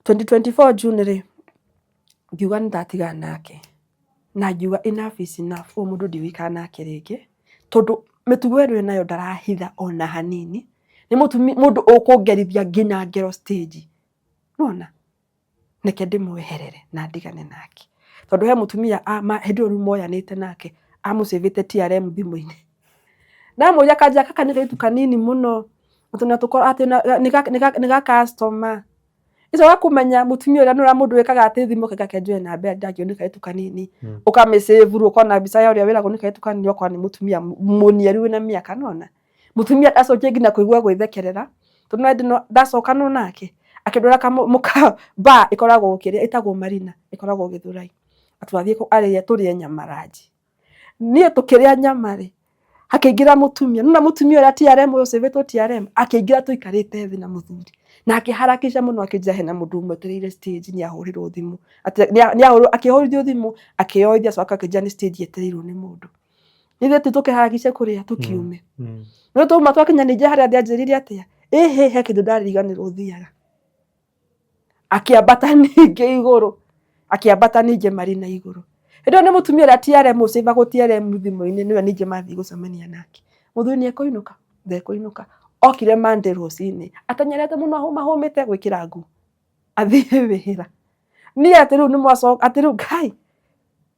2024 June rĩ, ngiuga nĩ ndatigana nake, na ngiuga enough is enough, ũyũ mũndũ ndigũikara nake rĩngĩ, tondũ mĩtugo ĩno enayo ndarahitha ona hanini, nĩ mũndũ ũkũngerithia nginya ngero stage, nĩwona? Reke ndĩmweherere na ndigane nake, tondũ he mũtumia hĩndĩ ĩyo rĩu moyanĩte nake, amũcĩvĩte TRM thimũ-inĩ. Ndamũria kanjĩra gaka nĩ kairĩtu kanini mũno, atĩ nĩ ga customer. Ngĩcoka kũmenya mũtumia ũrĩa nĩ ũrĩa mũndũ wĩkaga atĩ thimũ gakenjwo namba ĩrĩa ndakĩũĩ nĩ kairĩtu kanini, ũkamĩ save rĩu ũkona mbica ya ũrĩa wĩragwo nĩ kairĩtu kanini ũkona nĩ mũtumia mũniaru wĩna mĩaka nĩwona. Mũtumia ndacokire nginya kũigua gwĩthekerera, tondũ no hĩndĩ ndacokanwo nake, akĩndwara bar ĩkoragwo kĩrĩa ĩtagwo Marina ĩkoragwo Gĩthũrai, twathiĩ tũrĩe nyama ranji. Niĩ tũkĩrĩa nyama rĩ, hakĩingĩra mũtumia, nĩwona mũtumia ũrĩa TRM ũyũ ũcĩvĩtwo TRM, akĩingĩra tũikarĩte thĩ na mũthuri, na akĩharakisha mũno akĩnjĩra hena mũndũ ũmwetereire stage nĩ ahũrĩrwo thimũ, akĩhũrithio thimũ, akĩyoithia acoka akĩnjĩra nĩ stage etereirwo nĩ mũndũ. Ithuĩ tu tũkĩharakisha kũrĩa tũkiume. No twauma twakinya ningĩ harĩa thĩ anjĩrire atĩa, ĩhĩ he kĩndũ ndariganĩrwo thiaga. Akĩambata ningĩ igũrũ, akĩambata ningĩ marĩ na igũrũ. Hĩndĩ ĩyo nĩ mũtumia ũrĩa TRM ũcĩvagwo TRM thimũ-inĩ nĩwe ningĩ mathiĩ gũcemania nake. Mũthuri nĩ ekũinũka? Ndekũinũka. Okire Monday rũcinĩ, ateng'erete mũno ahũmahũmĩte gwĩkĩra nguo athiĩ wĩra. Niĩ atĩ rĩu nĩ mwacoka, atĩ rĩu Ngai,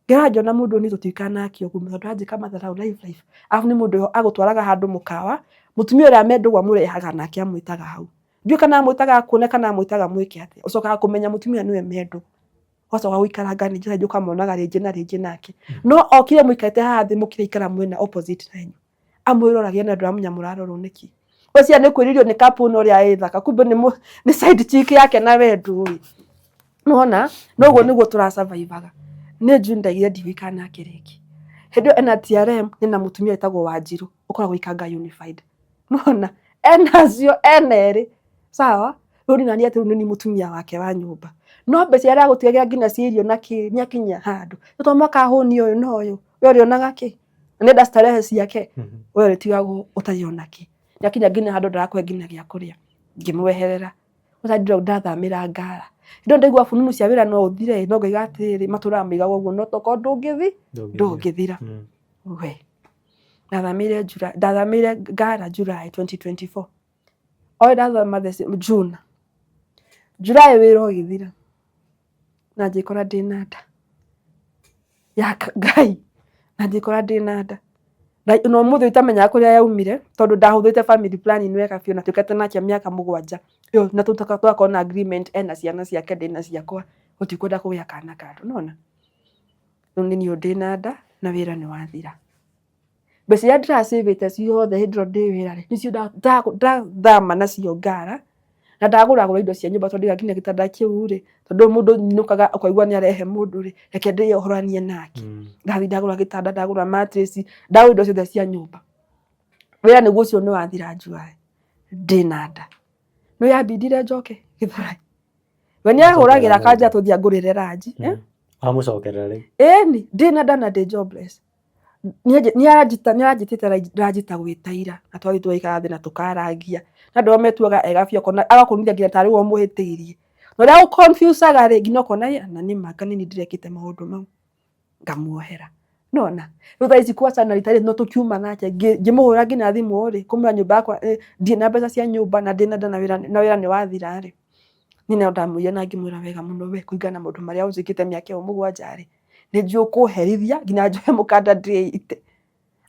ngĩrora ngĩona mũndũ ũyũ niĩ tũtiũĩkaga nake ũguo tondũ aranjĩka matharau live live. Arabu nĩ mũndũ agũtwaraga handũ mũkawa, mũtumia ũrĩa me ndũgũ amũrehaga nake amwĩtaga hau. Ndiũĩ kana amwĩtaga akuone kana amwĩtaga mwĩke atĩa. Ũcokaga kũmenya mũtumia nĩwe me ndũgũ. Ũgacoka gũikaranga ningĩ rĩngĩ ũkamuonaga rĩngĩ na rĩngĩ nake. No okire mũikarĩte haha thĩ mũkĩraikara mwena opposite na amwĩroragia na ndũramenya mũrarorwo nĩkĩ. Ũcio nĩ kwĩrirwo nĩ couple na ũrĩa ĩ thaka kumbe nĩ side chick yake na we ndũĩ. Nĩwona? No ũguo nĩguo tũra survive aga. Niĩ June ndaigire ndigũikara nake rĩngĩ. Hĩndĩ ĩyo ena TRM ena mũtumia wĩtagwo Wanjirũ ũkoragwo Ikanga Unified. Nĩwona? Ena acio ena erĩ. Sawa? Rĩu niĩ nani atĩ rĩu nĩ niĩ mũtumia wake wa nyũmba. No mbeca iria aragũtigagĩra nginya cia irio na kĩ nĩ akinyia handũ. Nĩ to mũhaka ahũnie ũyũ na ũyũ. We ũrĩonaga kĩ? Na nĩenda starehe ciake. We ũrĩtigagwo ũtarĩ ona kĩ. Nĩakinya nginya handũ ndarakũhe nginya gĩa kũrĩa. Ngĩmweherera. Ũcio ndathamĩra Ngara. Hĩndĩ ĩyo ndaigua fununu cia wĩra no ũthire no ngaiga atĩrĩrĩ matũraga maigaga ũguo no tokorwo ndũngĩthi ndũngĩthira. We. Ndathamĩire July, ndathamĩire Ngara July 2024. O ndathama June. July wĩra ũgĩthira. Na ngĩkora ndĩna nda. Ya Ngai. Na ngĩkora ndĩna nda. Na ũmũthĩ itamenyaga kũrĩa yaumire tondũ ndahũthĩrĩte family planning wega biũ na tũikarĩte nake mĩaka 7 ĩyo na tũgakorwo na agreement ena ciana ciake ndĩna ciakwa gũtikwenda kũgĩa kana kando nĩwona. Rĩu nĩ niĩ ũyũ ndĩna nda na wĩra nĩ wathira. Mbeca iria ndĩracĩvĩte ciothe hĩndĩ ĩyo ndĩ wĩra rĩ, nĩcio ndathama nacio Ngara na ndagũragũra indo cia nyũmba tondũ ndiga nginya gĩtanda kĩu rĩ, tondũ mũndũ nyinũkaga ũkaigua nĩ arehe mũndũ rĩ, reke ndĩyohoranie nake. Ndathiĩ ndagũra gĩtanda, ndagũra mattress, ndagũra indo ciothe cia nyũmba. Wĩra nĩguo ũcio nĩ wathira July ndĩna nda. Nĩ yambindire njoke Gĩthũrai. We nĩ ahũragĩra akanja tũthiĩ angũrĩre ranji. Wamũcokerera rĩu? Ĩni, ndĩna nda na ndĩ jobless. Nĩ aranjĩtĩte ranji ta gwĩta ira na twathiĩ tũgaikara thĩ na tũkarangia. Na andũ arĩa metuaga ega biũ ũkona agakũnithia nginya tarĩ we ũmũhĩtĩirie. Na ũrĩa agũ confuse aga rĩ nginya ũkona ĩ na nĩ ma anga nĩ niĩ ndĩrekĩte maũndũ mau. Ngamuohera. Nĩwona? Rĩu thaa ici kwachana rita rĩrĩ no tũkiuma nake ngĩmũhũra nginya thimũ rĩ, kũmwĩra nyũmba yakwa ndirĩ na mbeca cia nyũmba na ndĩna nda na wĩra nĩ wathira rĩ. Niĩ no ndamwĩrire na ngĩmwĩra wega mũno, we kũringana na maũndũ marĩa ũnjĩkĩte mĩaka ĩyo 7 rĩ, nĩ njũĩ ũkũherithia nginya njoe mũkanda ndĩite.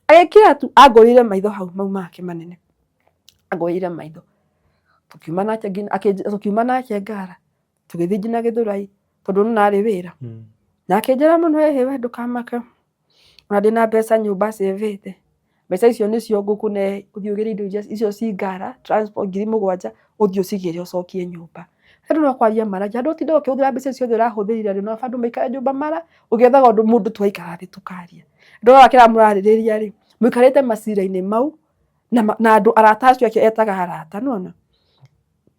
Agĩkira tu angũrĩire maitho hau mau make manene, angũrĩire maitho. Tũkiuma nake nginya tũkiuma nake Ngara, tũgĩthiĩ nginya Gĩthũrai tondũ nĩ arĩ wĩra. Na akĩnjĩra mũno, ĩhĩ we ndũkamake, ona ndĩna mbeca nyũmba cĩvĩte, mbeca icio nĩcio ngũkũne ũthiĩ ũgĩre indo iria icio ci Ngara, transport 7,000 ũthiĩ ũcigĩre ũcokie nyũmba. Andũ no kwaria maragia, andũ ũtinde ũkĩhũthĩra mbeca icio ciothe ũrahũthĩrire rĩ, no andũ maikare nyũmba mara ũgĩethaga ũndũ mũndũ twaikara thĩ tũkaria. Ndona kĩrĩa mũrarĩrĩria rĩ, mũikarĩte macira-inĩ mau na andũ arata acio ake etaga arata, nĩwona?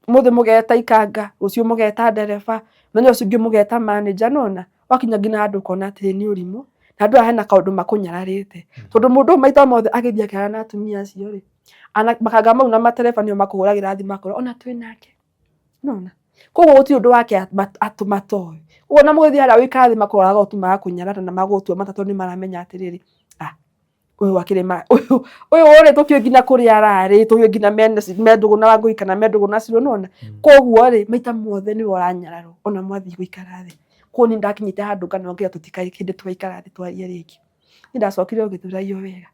Ũmũthĩ mũgeta ikanga, rũciũ mũgeta ndereba, mũthenya ũcio ũngĩ mũgeta manager, nĩwona? Wakinya nginya handũ ũkona atĩrĩ nĩ ũrimũ, na andũ aya hena kaũndũ makũnyararĩte. Tondũ mũndũ ũyũ maita mothe agĩthiĩ akĩara na atumia acio rĩ, makanga mau na matereba nĩo makũhũragĩra thimũ makwĩra ona twĩ nake. Nĩwona? Koguo gũtirĩ ũndũ wake matoĩ. Koguo ona mũgĩthiĩ harĩa gũikara thĩ makũroraga o tu magakũnyarara na magagũtua mata tondũ nĩ maramenya atĩrĩrĩ, ah ũyũ akĩrĩ ma ũyũ ũyũ rĩ tũtiũĩ nginya kũrĩa ararĩ, tũtiũĩ nginya me ndũgũ na Wangũi kana me ndũgũ na Cirũ, nĩwona? Koguo rĩ, maita mothe nĩwe ũranyararwo ona mwathiĩ gũikara thĩ. Koguo niĩ ndakinyĩte handũ nganoga nginya tũtikarĩ hĩndĩ tũgaikara thĩ twarie rĩngĩ. Niĩ ndacokire o Gĩthũrai o wega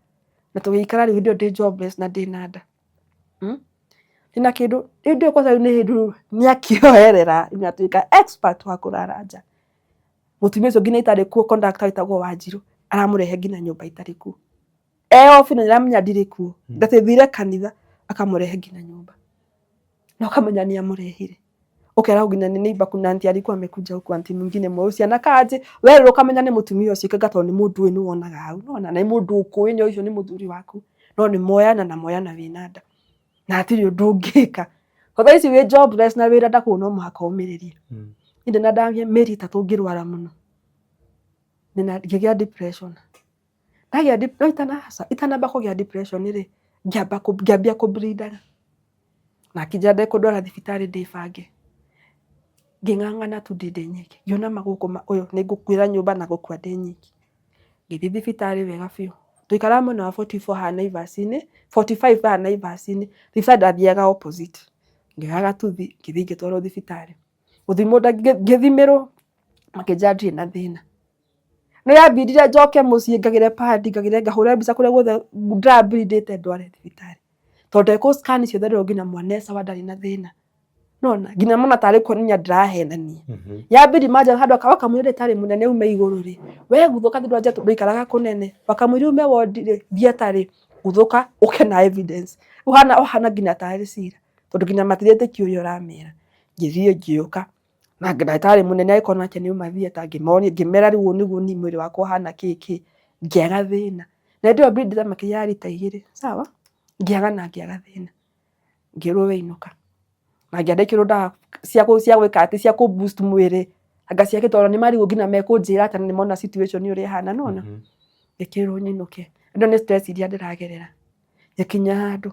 na tũgĩikara rĩu hĩndĩ ĩyo ndĩ jobless na ndĩna nda. Ndĩna kĩndũ, hĩndĩ ĩyo kwanza nĩ hĩndĩ nĩ akĩoerera nĩ atuĩka expert wa kũrara nja. Mũtumia ũcio nginya itarĩ kuo conductor wĩtagwo Wanjirũ aramũrehe nginya nyũmba itarĩ kuo. E off na nĩaramenya ndirĩ kuo, ndathire kanitha akamũrehe nginya nyũmba. Na ũkamenya nĩ amũrehire. Ũkeragwo nginya nĩ neighbor kuna auntie alikuwa amekuja huku auntie mwingine mweusi anakaa aje, werwo ũkamenya nĩ mũtumia ũcio ikanga tondũ nĩ mũndũ ũyũ nĩ wonaga hau nĩwona, na nĩ mũndũ ũkũĩ nĩ ũcio nĩ mũthuri waku, no nĩ moyana na moyana wĩna nda na hatirĩ ũndũ ũngĩka. Tondũ thaa ici wĩ jobless na wĩra ndakuo no mũhaka ũmĩrĩrie. Niĩ ndĩ na nda mĩeri 3 ngĩrwara mũno, ngĩgĩa depression. Ndagĩa no itanamba kũgĩa depression rĩ, ngĩambia kũ bleed aga. Na akĩnjĩra ndekũndwara thibitarĩ ndĩbange. Ngĩng'ang'ana tu ndĩ nyiki. Ngĩona magũkũ ũyũ nĩ ngũkuĩra nyũmba na gũkua ndĩ nyiki. Ngĩthiĩ thibitarĩ wega biũ. Twaikaraga mwena wa 44 haha Naivas-inĩ, 45 haha Naivas-inĩ. Thibitarĩ ndathiaga opposite. Ngĩoya gatuthi ngĩthiĩ ngĩtwarwo thibitarĩ. Gũthimwo ngĩthimĩrwo makĩnjĩra ndirĩ na thĩna. Nĩ yambindire njoke mũciĩ ngagĩre pad ngagĩre ngahũre mbica kũrĩa guothe ndĩra bleed ĩte ndware thibitarĩ. Tondũ ndekwo scan ciothe rĩo nginya mwana e sawa ndarĩ na thĩna. Nĩwona? Nginya mona tarĩ kuonania ndĩrahenania. Yambindi manja handũ wakamwĩra ndagĩtarĩ mũnene ume igũrũ rĩ, we guthũka tondũ anja ndũikaraga kũnene. Wakamwĩra ume wondi rĩ, theatre rĩ, guthũka ũke na evidence. Ũhana ũhana nginya tarĩ cira tondũ nginya matiretĩkia ũrĩa ũramera. Ngĩthiĩ ngĩũka na ndagĩtarĩ mũnene agĩkorwo nake nĩ auma theatre ngĩmonia ngĩmera rĩu ũũ nĩguo niĩ mwĩrĩ wakwa ũhana kĩ kĩ, ngĩaga thĩna. Na hĩndĩ ĩyo bleed makĩria ya rita 2, sawa? Ngĩaga na ngĩaga thĩna. Ngĩrwo we inũka. Na ngĩandĩkĩrwo ndawa cia gwĩka atĩ cia kũ boost mwĩrĩ anga cia kĩ tondũ nĩ marigwo nginya mekũnjĩra atĩa na nĩ mona situation ũrĩa ĩhana nĩwona. Ngĩkĩrwo nyinũke. Ĩno nĩ stress iria ndĩragerera. Ngĩkinya handũ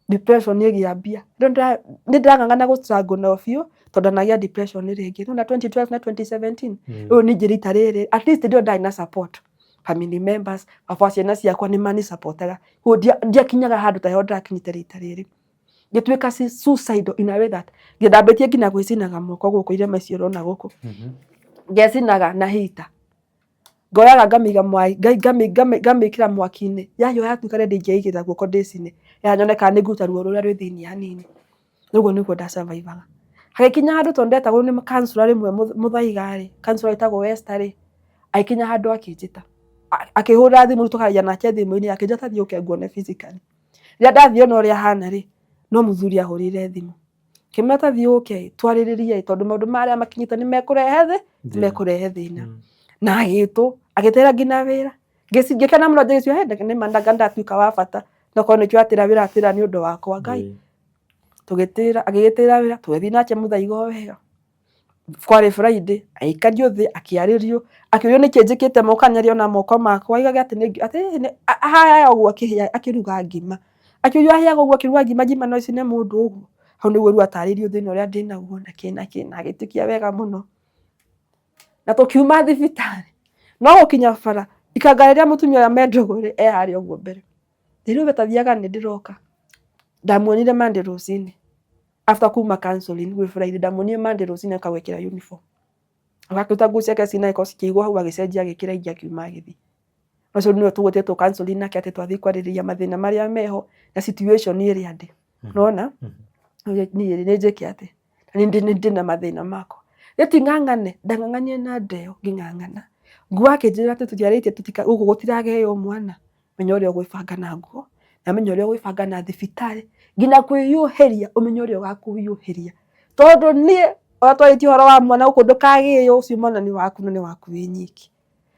depression ĩgĩambia. Nĩ ndĩrang'ang'ana gũ struggle nayo biũ tondũ ndanagĩa depression rĩngĩ. Nĩwona 2012 na 2017 rĩu ningĩ rita rĩrĩ at least hĩndĩ ĩyo ndarĩ na support. Family members, baba wa ciana ciakwa nĩ mani support aga. Koguo ndiakinyaga handũ ta heho ndĩrakinyĩte rita rĩrĩ. Ngĩtuĩka suicidal in a way that ndambĩtie nginya gwĩcinaga moko gũkũ irema ici ũrona gũkũ. Ngecinaga na heater. Ngoyaga ngamĩiga ngamĩkĩra mwaki-inĩ, yahiũha yatuĩka ready ngeigĩrĩra guoko ndĩcine, ya nyone kana nĩ ngũruta ruo rũrĩa rwĩ thĩiniĩ hanini. Ũguo nĩguo nda survive aga. Hagĩkinya handũ tondũ ndetagwo nĩ councillor rĩmwe Mũthaiga rĩ, councillor wĩtagwo Esther rĩ, agĩkinya handũ akĩnjĩta. Akĩhũrĩra thimũ tũkaragia nake thimũ-inĩ akĩnjĩra ta thiĩ ũke nguone physically. Rĩrĩa ndathiĩ ona ũrĩa ahana rĩ, no mũthuri ahũrĩire thimũ. Ngĩmwĩra ta thiĩ ũke twarĩrĩrie tondũ maũndũ marĩa makinyĩte nĩ mekũrehe nĩ mekũrehe thĩna. Na agĩtwo, agĩtĩra nginya wĩra. Ngĩkena mũno ngĩciria hĩ nĩma anga ndatuĩka wa bata, nokorwo nĩkĩo atĩra wĩra atĩra nĩ ũndũ wakwa Ngai. Tũgĩtĩra, agĩgĩtĩra wĩra, tũgĩthiĩ nake Mũthaiga o wega. Kwarĩ Friday, agĩikario thĩ, akĩarĩrio, akĩũrio nĩkĩ njĩkĩte mũkanyaria na moko makwa, oigage atĩ ahaya ũguo akĩruga ngima. Akĩũrio ahĩaga ũguo akĩruga ngima, ngima no ĩcine mũndũ ũguo? Hau nĩguo rĩu atarĩirio thĩna ũrĩa ndĩnaguo na kĩ na kĩ na agĩtĩkia wega mũno. Na tũkiuma thibitarĩ, no gũkinya bara, ikanga rĩrĩa mũtumia ũrĩa me ndũgũ rĩ, e harĩa ũguo mbere. Rĩu we ta thiaga nĩ ndĩroka. Ndamuonire Monday rũcinĩ. After kuma counseling gwĩ Friday, ndamuonire Monday rũcinĩ akagwĩkĩra uniform, agakĩruta nguo ciake cina gĩko cikĩigwo hau, agĩcenjia, agĩkĩra ingĩ, akiuma agĩthiĩ. Ũcio nĩwe tũgwĩtĩtwo counseling nake, atĩ twathiĩ kwarĩrĩria mathĩna marĩa meho na situation ĩrĩa ndĩ nona. Niĩ nĩ njĩke atĩ nĩ ndĩ na mathĩna makwa, gĩti ng'ang'ane, ndang'ang'anire na ndeo ngĩng'ang'ana. Nguo akĩnjĩra atĩ tũtiarĩtie, tũtika gũkũ gũtirageo mwana. Menya ũrĩa ũgwĩbanga na nguo, na menya ũrĩa ũgwĩbanga na thibitarĩ, nginya kwĩhiũhĩria, ũmenye ũrĩa ũgakwĩhiũhĩria, tondũ niĩ ona twarĩtie ũhoro wa mwana gũkũ, ndũkagĩo, ũcio mwana nĩ waku na nĩ waku wĩ nyiki.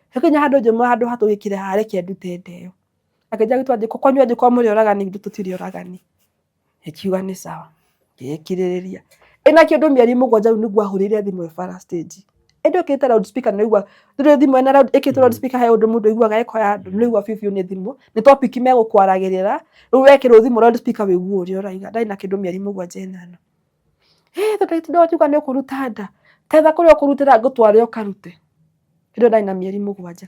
Hakinya handũ njĩmwe, handũ ha tũgĩkire haha, reke ndute ndeo. Akĩnjĩra gĩtũ kwanyu angĩkorwo mũrĩ oragani, ithuĩ tũtirĩ oragani. Ngiuga nĩ sawa, ngĩkirĩrĩria. Ĩna kĩndũ mĩeri 7 rĩu nĩguo ahũrĩire thimũ ĩ bara stage. Ĩndĩ ĩkĩrĩte loud speaker, nĩ ũraigua rĩrĩa thimũ ĩna loud, ĩkĩrĩtwo loud speaker, he ũndũ mũndũ aiguaga eko ya andũ, nĩ ũraigua biũ biũ nĩ thimũ, nĩ topic megũkwaragĩrĩra. Rĩu wekĩrwo thimũ loud speaker wĩigue ũrĩa ũrauga. Ndarĩ na kĩndũ mĩeri 7 ĩnana. Ĩ tondũ wakiuga nĩ ũkũruta nda, tetha kũrĩa ũkũrutĩra ngũtware ũkarute. Hĩndĩ ĩyo ndarĩ na mĩeri 7.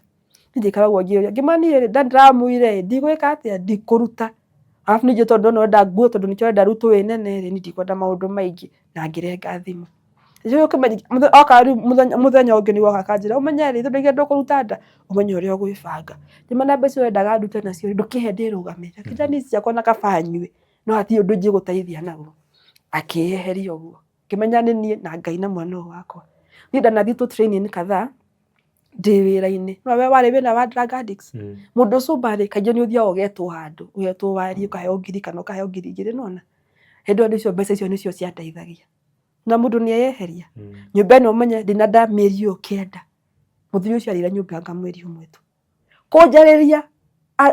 Niĩ ndaikaragwo ngĩũria, ngĩmwĩra niĩ rĩ, nda ndĩramwĩra ĩ, ndigwĩka atĩa, ndikũruta. Arabu ningĩ tondũ ndona ũrenda nguo, tondũ nĩkĩo ũrenda rĩu tũĩ nene rĩ, niĩ ndikwenda maũndũ maingĩ, na ngĩrenga thimũ. Oka rĩu mũthenya ũngĩ nĩguo oka akanjĩra, ũmenye rĩ, tondũ ndũkũruta nda, ũmenye ũrĩa ũgwĩbanga. Ngĩmwĩra na mbeca ũrendaga ndute nacio ndũkĩhe ndĩrũgamĩrĩre. Akĩnjĩra niĩ ciakwa na kaba nyue, no hatirĩ ũndũ ingĩgũteithia naguo. Akĩnyeheria ũguo. Ngĩmenya nĩ niĩ na Ngai na mwana ũyũ wakwa. Niĩ ndanathiĩ tũ training kadhaa ndĩ wĩra-inĩ. No we warĩ wĩra wa drug addicts. Mũndũ sober rĩ, kaingĩ nĩ ũthiaga ũgetwo handũ, ũgetwo warie, ũkaheo ngiri kana ũkaheo 2000, nĩwona. Hĩndĩ ĩyo icio mbeca icio nĩcio ciandeithagia. Na mũndũ nĩ eyeheria. Nyũmba ĩno ũmenye ndĩna nda mĩeri ĩyo 9. Mũthuri ũcio arĩire nyũmba anga mweri ũmwe tu. Kũnjarĩria,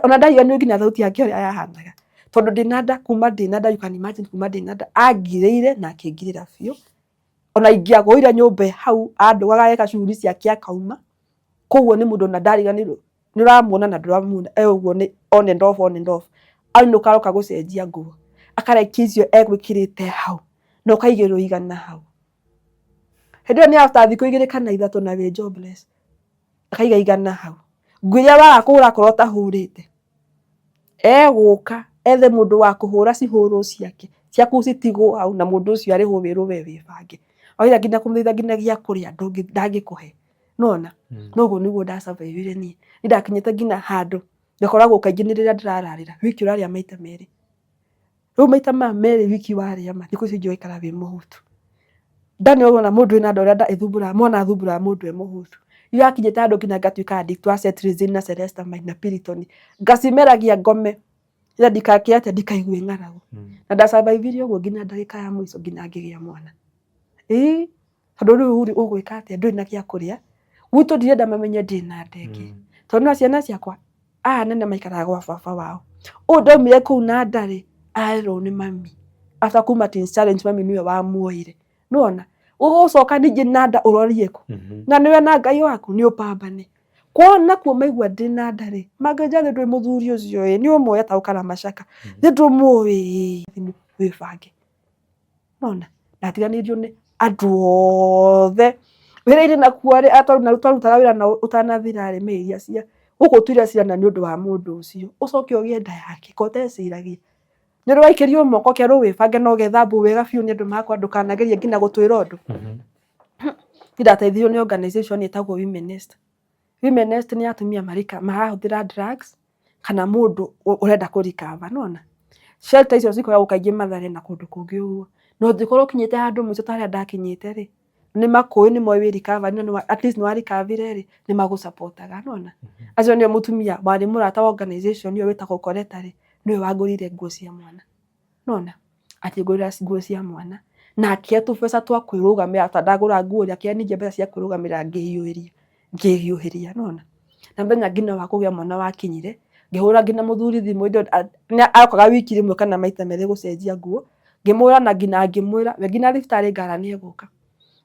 ona ndariganĩrwo nginya thauti yake ũrĩa yahanaga. Tondũ ndĩna nda, kuma ndĩna nda, you can imagine, kuma ndĩna nda, angirĩire na akĩngirĩra biũ. Ona ingĩagũire nyũmba hau, andũgaga eka shughuli ciake akauma. Koguo nĩ mũndũ ona ndariganĩrwo, nĩ ũramuona na ndũramuona, e ũguo nĩ on and off, on and off. Ainũka aroka gũcenjia nguo, akarekia icio egwĩkĩrĩte hau, na ũkaigĩrwo 100 hau. Hĩndĩ ĩyo nĩ after thikũ 2 kana 3 na wĩ jobless. Akaiga 100 hau. Nguo iria waga kũhũra akorwo ũtahũrĩte, egũka ethe mũndũ wa kũhũra cihũrwo ciake, ciaku citigwo hau, na mũndũ ũcio arĩhwo wĩrwo we wĩbange. Wageria nginya kũmũthaitha nginya gĩa kũrĩa ndangĩkũhe. Nĩwona? No ũguo nĩguo nda survive-ire niĩ. Niĩ ndakinyĩte nginya handũ ngakoragwo kaingĩ nĩ rĩrĩa ndĩrararĩra, wiki ũrarĩa maita merĩ. Rĩu maita maya merĩ wiki warĩa ma, thikũ icio ingĩ ũgaikara wĩ mũhũtu. Nda nĩ ũrona mũndũ wĩna nda ũrĩa nda ĩthumbũraga, mwana athumbũraga mũndũ e mũhũtu. Igakinyĩte handũ nginya ngatuĩka addict wa cetirizine na celestamine na Piriton. Ngacimeragia ngome nĩgetha ndikakĩe atĩa, ndikaigue ng'aragu. Na nda survive-ire ũguo nginya ndagĩka ya mũico, nginya ngĩgĩa mwana. Ĩĩ, tondũ rĩu rĩ, ũgwĩka atĩa, ndũrĩ na gĩa kũrĩa. Gwitũ ndirenda mamenye ndĩna nda ĩngĩ. Tondũ no ciana ciakwa aya nene maikaraga gwa baba wao. Ũyũ ndaumire kũu na nda rĩ, arererwo nĩ mami. After kuma Teens Challenge, mami nĩwe wamuoire. Nĩwona? Ũgũcoka ningĩ na nda ũrorie kũ? Na nĩwe na Ngai waku nĩ ũpambane. Kuona kuo maigua ndĩna nda rĩ, mangĩnjĩra nĩ ndũĩ mũthuri ũcio ĩ, nĩ ũmũĩ etagwo Karamacaka. Nĩ ndũmũĩ, wĩbange. Nĩwona? Ndatiganĩirio nĩ andũ othe. Wĩra-inĩ nakuo rĩ, twarutaga wĩra nao ũtanathira rĩ, meiria cia gũkũ tuire ciana nĩ ũndũ wa mũndũ ũcio. Ũcoke ũgĩe nda yake, ko ũteciragia. Nĩ ũrĩ waikĩrio moko ũkerwo wĩbange na ũgethambwo wega biũ nĩ andũ makwa, ndũkanagerie nginya gũtwĩra ũndũ. Niĩ ndateithirio nĩ organization ĩtagwo Women Nest. Women Nest nĩ atumia marahũthĩra drugs kana mũndũ ũrenda kũ recover, nĩwona? Shelter icio cikoragwo kaingĩ Mathare na kũndũ kũngĩ ũguo. Na ũngĩkorwo ũkinyĩte handũ mũico ta harĩa ndakinyĩte rĩ, nĩ makũĩ, nĩ moĩ wĩ recovery na at least nĩ wa recover rĩ, nĩ magũ-support-aga, nĩwona? Acio nĩo mũtumia warĩ mũrata wa organization ĩyo wĩtagwo Coretta rĩ, nĩwe wangũrĩire nguo cia mwana. Nĩwona? Akĩngũrĩra nguo cia mwana na akĩhe tũbeca twa kwĩrũgamĩrĩra. After ndagũra nguo rĩ, akĩhe ningĩ mbeca cia kwĩrũgamĩrĩra, ngĩhiũhĩria ngĩhiũhĩria, nĩwona? Na mũthenya nginya wa kũgĩa mwana wakinyire, ngĩhũra nginya mũthuri thimũ, hĩndĩ ĩyo okaga wiki rĩmwe kana maita merĩ gũcenjia nguo, ngĩmũra na nginya ngĩmwĩra we nginya thibitarĩ ngara nĩ egũka.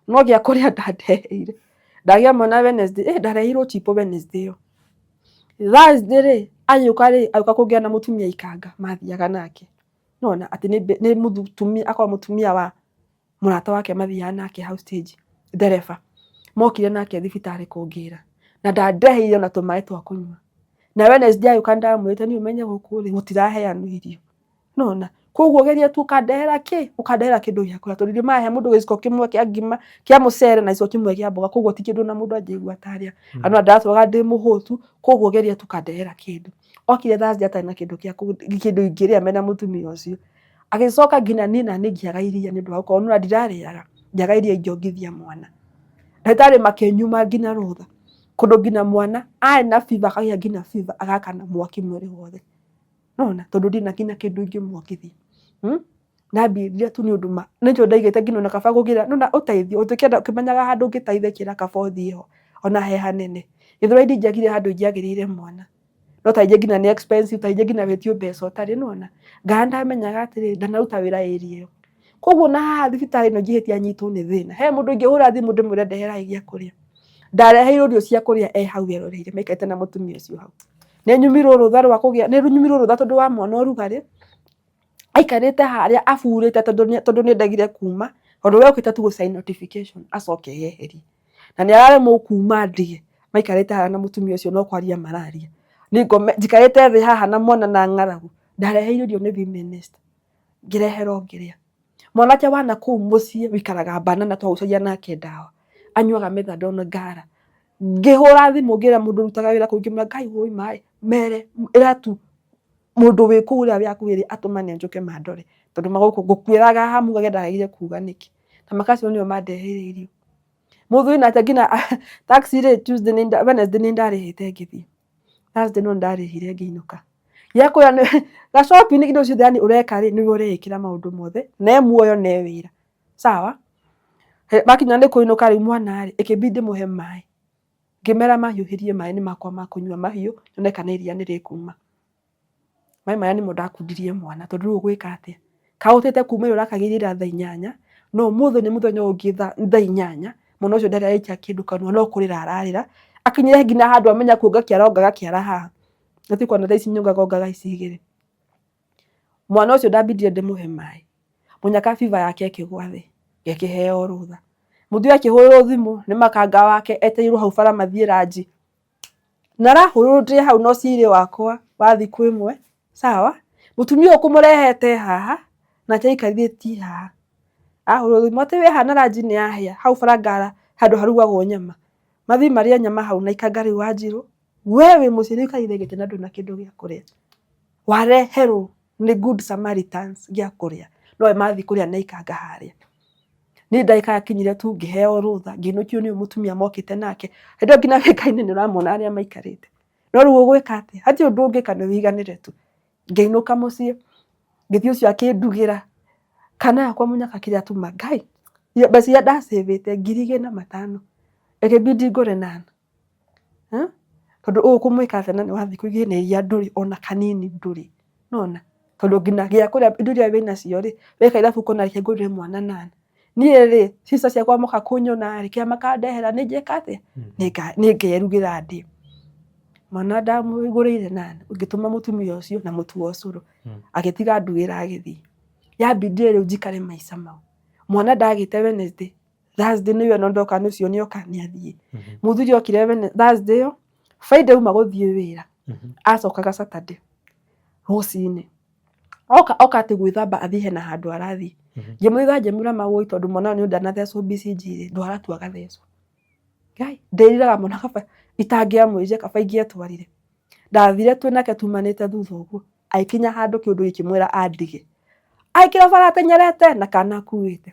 No gĩa kũrĩa ndandeheire. Ndagĩa mwana Wednesday, ndareheirwo chipo Wednesday ĩyo. Thursday rĩ, agĩũka rĩ, agĩũka kũngĩa na mũtumia ikanga mathiaga nake. Nĩwona atĩ nĩ mũtumia, akorwo mũtumia wa mũrata wake mathiaga nake hau stage, ndereba. Mokire nake thibitarĩ kũngĩra na ndandeheire ona tũmaĩ twa kũnyua. Na Wednesday agĩũka, ndamwĩrĩte niĩ ũmenye gũkũ rĩ, gũtiraheanwo irio. Nĩwona? Koguo geria tu ũkandehera kĩ, ũkandehera kĩndũ gĩa kũrĩa tondũ ndimahe mũndũ gĩciko kĩmwe kĩa ngima kĩa mũcere na gĩciko kĩmwe kĩa mboga, koguo ti kĩndũ na mũndũ angĩigua tarĩa. Andũ ndatũraga ndĩ mũhũtu, koguo geria tu ũkandehera kĩndũ. Okire Thursday atarĩ na kĩndũ kĩa kĩndũ ingĩrĩa mena mũtumia ũcio. Agĩcoka nginya niĩ na niĩ ngĩaga iria nĩ ũndũ wa gũkorwo nĩwona ndirarĩaga, ngĩaga iria ingĩongithia mwana. Ndagĩtarĩ makĩnyuma nginya rũtha, kũndũ nginya mwana arĩ na fever akagĩa nginya fever agakana mwaki mwĩrĩ wothe. Nona tondũ ndirĩ na nginya kĩndũ ingĩmuongithia. Ndambĩrĩria tu nĩ ũndũ ma nĩkĩo ndaigĩte nginya ona kaba gũkĩra nĩwona ũteithio ũngĩkenda ũkĩmenyaga handũ ũngĩteithĩkĩra kaba ũthiĩ ho ona he hanene. Gĩthũrai ndingĩagire handũ ingĩagĩrĩire mwana no ta rĩngĩ nginya nĩ expensive ta rĩngĩ nginya wĩtio mbeca ũtarĩ nĩwona. Ngara ndamenyaga atĩrĩrĩ ndanaruta wĩra area ĩyo. Koguo ona haha thibitarĩ ĩno ingĩhĩtia nyitwo nĩ thĩna he mũndũ ingĩhũra thimũ ndĩmwĩre ndeherai gĩa kũrĩa. Ndareheirwo irio cia kũrĩa e hau eroreire maikarĩte na mũtumia ũcio hau. Nĩ nyumirwo rũtha rwa kũgĩa nĩ nyumirwo rũtha tondũ wa mwana ũrugarĩ aikarĩte harĩa aburĩte tondũ nĩ ndegire kuma tondũ we okĩte tu gũ sign notification acoke eyeherie. Na nĩ araremwo kuma ndige maikarĩte harĩa na mũtumia ũcio no kwaria mararia. Niĩ njikarĩte thĩ haha na mwana na ng'aragu ndareheirwo irio nĩ feminist ngĩreherwo ngĩrĩa. Mwanake wa nakũu mũciĩ wĩikaraga banana twagucagia nake ndawa anyuaga methadone ngara. Ngĩhũra thimũ ngĩra mũndũ ũrutaga wĩra kũu ngĩmwĩra Ngai wũi maĩ mere ĩra tu mũndũ wĩ kũu ũrĩa wĩ hakuhĩ rĩ atũmane njũke mandore tondũ magũkũ ngũkuĩraga haha mugage ndagĩire kuga nĩkĩ. Na makacio nĩo mandeheire irio. Mũthuri nake nginya taxi rĩ Tuesday nĩ Wednesday nĩ ndarĩhĩte ngĩthiĩ. Thursday no ndarĩhire ngĩinũka. Gĩa kũrĩa nĩ ga shopping indo ciothe yani ũreka rĩ nĩwe ũreĩkĩra maũndũ mothe na e muoyo na e wĩra. Sawa? Makinya nĩ kũinũka rĩu mwana rĩ ĩkĩbidi ndĩmũhe maĩ. Ngĩmera mahiũhĩrie maĩ nĩ makwa ma kũnyua mahiũ nyone kana iria nĩ rĩkuma. Maĩ marĩa nĩmo ndakundirie mwana tondũ rĩu ũgwĩka atĩa? Kahotete kuma ira ũrakagĩire ira thaa 8 no ũmũthĩ nĩ mũthenya ũngĩ thaa 8 mwana ũcio ndarĩ araikia kĩndũ kanua no kũrĩra ararĩra akinyire nginya handũ amenya kuonga kĩara ongaga kĩara haha na ti kuona thaa ici nyongaga ongaga ici igĩrĩ. Mwana ũcio ndambindire ndĩmũhe maĩ mũnyaka fever yake ĩkĩgwa thĩ ngĩkĩheo rũtha. Mũthuri akĩhũrĩrwo thimũ nĩ makanga wake etereirwo hau bara mathiĩ ranji na arahũrĩrwo ndĩ hau na ũcirĩ wakwa wa thikũ ĩmwe sawa, mũtumia ũyũ ũkũmũrehete haha nake aikarĩtie haha ahũrĩrwo thimũ atĩ wĩ haha na ranji nĩ yahĩa hau bara ngara handũ harugagwo nyama, mathiĩ marĩe nyama hau na ikanga rĩu Wanjirũ, we wĩ mũciĩ nĩ ũikarĩire gĩtĩ na ndũrĩ na kĩndũ gĩa kũrĩa, wareherwo nĩ Good Samaritans gĩa kũrĩa nowe mathiĩ kũrĩa na ikanga harĩa. Niĩ ndagĩka yakinyire tu ngĩheo rũtha ngĩinũkio nĩ ũyũ mũtumia mokĩte nake. Hĩndĩ ĩyo nginya gĩka-inĩ nĩ ũramona arĩa maikarĩte. No rĩu ũgwĩka atĩa? Hatirĩ ũndũ ũngĩka nĩ ũiganĩre tu. Ngĩinũka mũciĩ, ngĩthiĩ ũcio akĩndugĩra. Kana yakwa mũnyaka kĩrĩa tuma Ngai, mbeca iria ndacĩbĩte 2500 ĩkĩbidi ngũre nana. Tondũ ũũ ũkũmwĩka atĩa na nĩ wa thikũ igĩrĩ na iria ndũrĩ ona kanini ndũrĩ. Nĩwona? Tondũ nginya gĩa kũrĩa indo iria wĩnacio rĩ, weka ithabu ũkona reke ngũrĩre mwana nana. Niĩ rĩ, sister ciakwa moka kũnyona rĩ, kĩrĩa makandehera nĩ njĩka atĩa? Nĩ ngerugĩra ndĩe. Mwana ndamũgũrĩire nana, ngĩtũma mũtumia ũcio na mũtu wa ũcũrũ, agĩtiga ndugĩra agĩthiĩ. Yambindire rĩu njikare maica mau. Mwana ndagĩte Wednesday, Thursday nĩyo ĩno ndoka nĩ ũcio nĩoka nĩathiĩ. Mũthuri okire Thursday ĩyo, Friday auma gũthiĩ wĩra, acokaga Saturday rũcinĩ. Oka oka atĩ gwĩthamba athiĩ hena handũ arathiĩ. Ngĩmũthaitha ngĩmwĩra mawũi tondũ mwana ũyũ nĩ ndanathecwo BCG rĩ, ndwara tu agathecwo. Ngai, ndĩriraga mũno kaba itangĩamwĩrire kaba ingĩetwarire. Ndathire twĩ nake tumanĩte thutha ũguo, agĩkinya handũ kĩũndũ gĩkĩmwĩra andige. Agĩkĩra bara ateng'erete na kana akuĩte.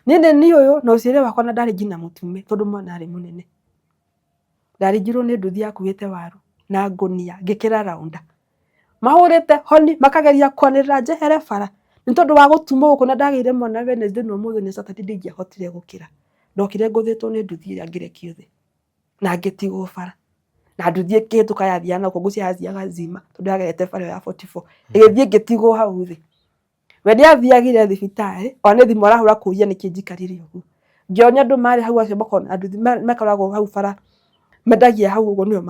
Niĩ nĩ niĩ ũyũ na ũciarĩ wakwa na ndarĩ nginya mũtume tondũ mwana arĩ mũnene. Ndaringirwo nĩ nduthi yakuĩte waru na ngũnia ngĩkĩra raunda. Mahũrĩte honi makageria kwanĩrĩra njehere bara nĩ tondũ wa gũtumwo gũkũ na ndagĩire mwana Wednesday na ũmũthĩ nĩ Saturday ndingĩahotire gũkĩra. Ndokire ngũthĩtwo nĩ nduthi ĩrĩa ngĩrekio thĩ na ngĩtigwo bara. Na nduthi ĩkĩhĩtũka yathiaga na kũu ngwĩciria yathiaga Zima tondũ yagerete bara ĩyo ya 44 ĩgĩthiĩ ngĩtigwo hau thĩ. We nĩ athiagire thibitarĩ, ona nĩ thimũ arahũra kũria nĩkĩ njikarire ũguo. Ngĩonia andũ marĩ hau acio makona andũ makoragwo hau bara, mendagia hau ũguo nĩo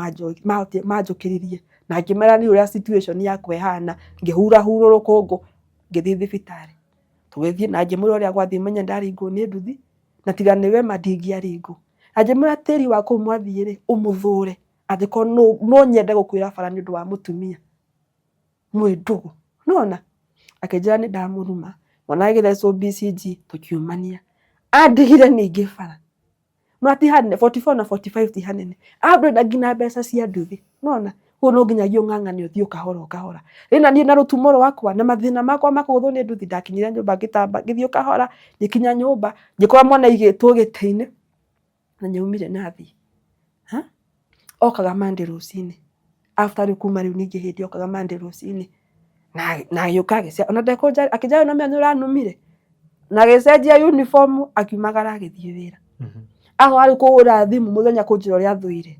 manjũkĩririe. Na ngĩmera niĩ ũrĩa situation yakwa ĩhana, ngĩhurahurwo rũkũngũ, ngĩthiĩ thibitarĩ. Tũgĩthiĩ na ngĩmwĩra ũrĩa gwathiĩ menye ndaringwo nĩ nduthi, na tiga nĩwe ma ndingĩaringwo. Na ngĩmwĩra tĩri wa kũu mwathiĩ rĩ, ũmũthũre, angĩkorwo no nyende gũkuĩra bara nĩ ũndũ wa mũtumia. Mwĩ ndũgũ. Nĩwona? Akĩnjĩra nĩ ndamũruma. Mwana agĩthecwo BCG tũkiumania. Andigire ningĩ bara. No ti hanene, 44 na 45 ti hanene. Andũ nginya mbeca cia nduthi. Nona koguo no nginyagia ũng'ang'ane ũthiĩ o kahora o kahora. Rĩu na niĩ na rũtumo rwakwa na mathĩna makwa ma kũgũthwo nĩ nduthi, ndakinyire nyũmba ngĩtamba ngĩthiĩ o kahora, ngĩkinya nyũmba ngĩkora mwana aigĩtwo gĩtĩ-inĩ na nĩaumire na athiĩ. Okaga Monday rũcinĩ, after rĩu kuma rĩu ningĩ hĩndĩ okaga Monday rũcinĩ na agĩũka ona ndekũnjarĩria, akĩnjarĩria no ũmenye nĩ ũranumire, na agĩcenjia uniform akiumagara agĩthiĩ wĩra. Agoka rĩu kũhũra thimũ mũthenya kũnjĩra ũrĩa athũire.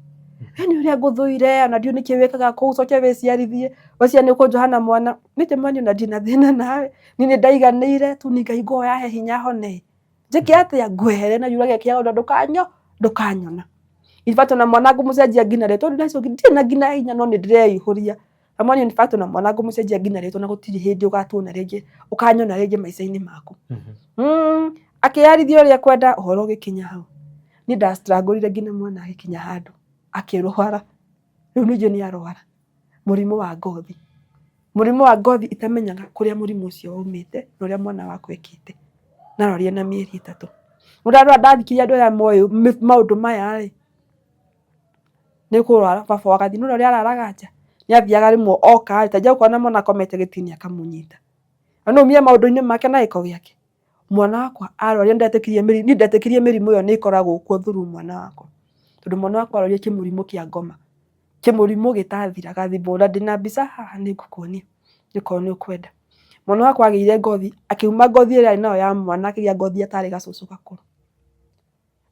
We nĩ ũrĩa ngũthũire ona ndiũĩ nĩkĩ wĩkaga kũu ũcoke wĩciarithie, weciria nĩ ũkũnjoha na mwana. Niĩ ngĩmwĩra niĩ ona ndirĩ na thĩna nawe, niĩ nĩ ndaiganĩire tu nĩ Ngai ngũhoya ahe hinya hone. Njĩke atĩa? Ngwehere na yurage kĩago na ndũkanyona. In fact ona mwana ngũmũcenjia nginya rĩtwa ndirĩ na nginya hinya no nĩ ndĩreihũria. Ngamwĩra in fact ona mwana ngũmũcenjia nginya rĩtwa na gũtirĩ hĩndĩ ũgatuona rĩngĩ, ũkanyona rĩngĩ maica-inĩ maku. Akĩyarithia ũrĩa ekwenda ũhoro ũgĩkinya hau. Niĩ nda struggle nginya mwana agĩkinya handũ akĩrwara. Rĩu ningĩ nĩ arwara mũrimũ wa ngothi. Mũrimũ wa ngothi itamenyaga kũrĩa mũrimũ ũcio waumĩte na ũrĩa mwana wakwa ekĩte. Na arwarire na mĩeri 3. Ndarora ndathikĩrĩria andũ arĩa moĩ maũndũ maya rĩ, nĩ kũrwara baba agathiĩ, nĩ ũrĩa araraga nja, nĩ athiaga rĩmwe oka rĩ, ta rĩngĩ agũkora mwana akomete gĩtĩ-inĩ akamũnyita. Na no aumire maũndũ-inĩ make na gĩko gĩake. Mwana wakwa arwarire ndetĩkirie niĩ ndetĩkirie mĩrimũ ĩyo nĩ ĩkoragwo kuo through mwana wakwa. Tondũ mwana wakwa arwarire kĩmũrimũ kĩa ngoma. Kĩmũrimũ gĩtathiraga thimũ na ndĩna mbica haha nĩ ngũkuonia angĩkorwo nĩ ũkwenda. Mwana wakwa agĩire ngothi, akiuma ngothi ĩrĩa arĩ nayo ya mwana akĩgĩa ngothi atarĩ gacũcũ gakũrũ.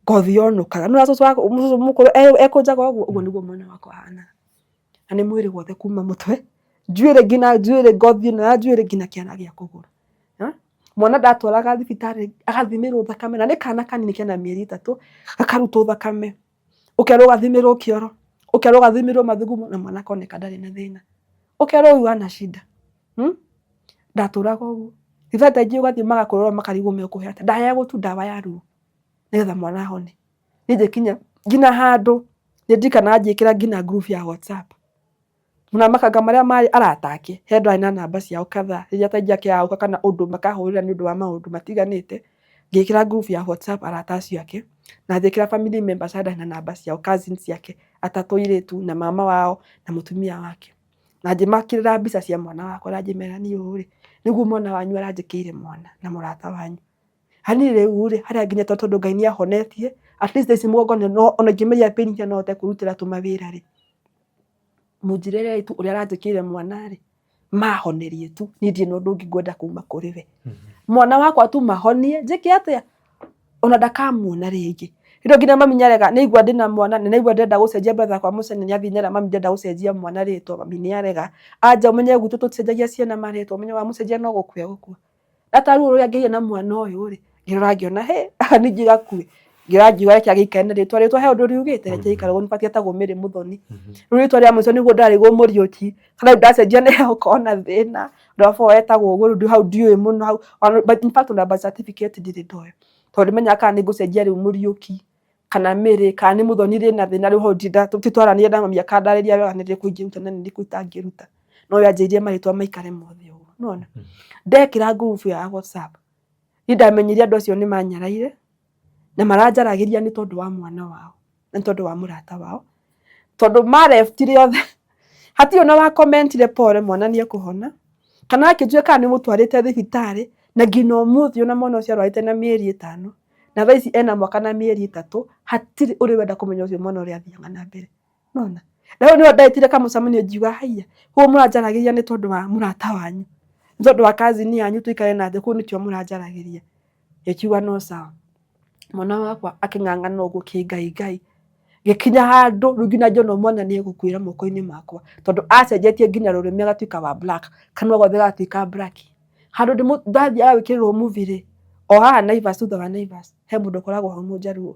Ngothi yonũkaga, nĩ wona cũcũ mũkũrũ ekũnjaga ũguo, ũguo nĩguo mwana wakwa ahanaga. Na nĩ mwĩrĩ wothe kuma mũtwe, njuĩrĩ nginya njuĩrĩ, ngothi ĩno ya njuĩrĩ nginya kĩara gĩa kũgũrũ. Mwana ndatwaraga thibitarĩ agathimĩrwo thakame, na nĩ kana kanini kena mĩeri 3, gakarutwo thakame, ũkerwo ũgathimĩrwo kĩoro, ũkerwo ũgathimĩrwo mathugumo, na mwana akoneka ndarĩ na thĩna. Ũkerwo huyu hana shida. Ndatũraga ũguo. Thibitarĩ ingĩ ũgathiĩ magakũrora makarigwo mekũhe atĩa. Ndaheagwo tu ndawa ya ruo nĩgetha mwana ahone. Niĩ ngĩkinya nginya handũ nĩ ndirikanaga ngĩkĩra nginya group ya WhatsApp. Na makanga marĩa marĩ arata ake, he andũ arĩ na namba ciao kadhaa, rĩrĩa ta ingĩ akĩahũka kana ũndũ makahũrĩra nĩ ũndũ wa maũndũ matiganĩte, ngĩkĩra group ya WhatsApp arata acio ake, na ngĩkĩra family members arĩa ndarĩ na namba ciao, cousins ciake atatũ airĩtu na mama wao na mũtumia wake. Na ngĩmakĩrĩra mbica cia mwana wakwa na ngĩmera niĩ ũũ rĩ, nĩguo mwana wanyu aranjĩkĩire mwana na mũrata wanyu. Hani rĩu rĩ, harĩa nginyĩte tondũ Ngai nĩ ahonetie, at least thaa ici mũgongo ona ingĩmeria pain no hote kwĩrutĩra tũmawĩra rĩ, mũnjĩrĩre tu ũrĩa aranjĩkĩire mwana rĩ, mahonerie tu, niĩ ndirĩ na ũndũ ũngĩ ngwenda kuma kũrĩ we. Mwana wakwa tu mahonie, njĩke atĩa? Ona ndakamuona rĩngĩ. Hĩndĩ ĩyo nginya mami nĩarega, nĩaigua ndĩna mwana, na nĩaigua ndĩrenda gũcenjia brother wakwa mũcene nĩathiĩ nĩera mami ndĩrenda gũcenjia mwana rĩtwa, mami nĩarega. Anja ũmenye gwitũ tũticenjagia ciana marĩtwa, ũmenye wamũcenjia no gũkua egũkua. Ndatarirwo ũrĩa ngĩire na mwana ũyũ rĩ, ngĩrora ngĩona hĩ, haha ningĩ gakue. Ngĩrora ngiuga reke agĩikare na rĩtwa, rĩtwa he ũndũ riugĩte, reke aikare ũguo nĩ etagwo Mary Mũthoni. Rĩu rĩtwa rĩa mũico nĩguo ndarigwo Mũriũki, kana rĩu ndacenjia nĩ hegũkorwo na thĩna, tondũ etagwo ũguo rĩu hau ndiũĩ mũno hau, in fact ona birth certificate ndirĩ ndoya. Tondũ ndimenyaga kana nĩ ngũcenjia rĩu Mũriũki, kana Mary, kana nĩ Mũthoni rĩna thĩna rĩu hau titwaranire na mami akandarĩria wega nĩ rĩrĩkũ ingĩruta na nĩ rĩrĩkũ itangĩruta. No we anjĩrire marĩtwa maikare mothe ũguo, nĩwona. Ndekĩra group ya WhatsApp, niĩ ndamenyire andũ acio nĩ manyaraire, na maranjaragĩria nĩ tondũ wa mwana wao, na nĩ tondũ wa mũrata wao. Tondũ mareftire othe, hatirĩ ona wa commentire pole mwana nĩ ekũhona, kana akĩnjũria kana nĩ mũtwarĩte thibitarĩ, na nginya ũmũthĩ ona mwana ũcio arwarĩte na mĩeri 5, na thaa ici ena mwaka na mĩeri 3, hatirĩ ũrĩ wenda kũmenya ũcio mwana ũrĩa athiaga na mbere. Nĩwona? Na hau nĩho ndetire kamũcemanio ngiuga haiya, koguo mũranjaragĩria nĩ tondũ wa mũrata wanyu, nĩ tondũ wa cousin yanyu tũikare nake koguo nĩkĩo mũranjaragĩria. Ngĩkiuga no sawa. Mwana wakwa akĩng'ang'ana ũguo kĩngai ngai, gĩkinya handũ rĩu nginya ngĩona mwana nĩ egũkuĩra moko-inĩ makwa, tondũ acenjetie nginya rũrĩmĩ agatuĩka wa black, kanua gothe gagatuĩka black. Handũ ndathiaga gwĩkĩrĩrwo movie rĩ, o haha Naivas thutha wa Naivas, he mũndũ ũkoragwo hau mũnjaruo,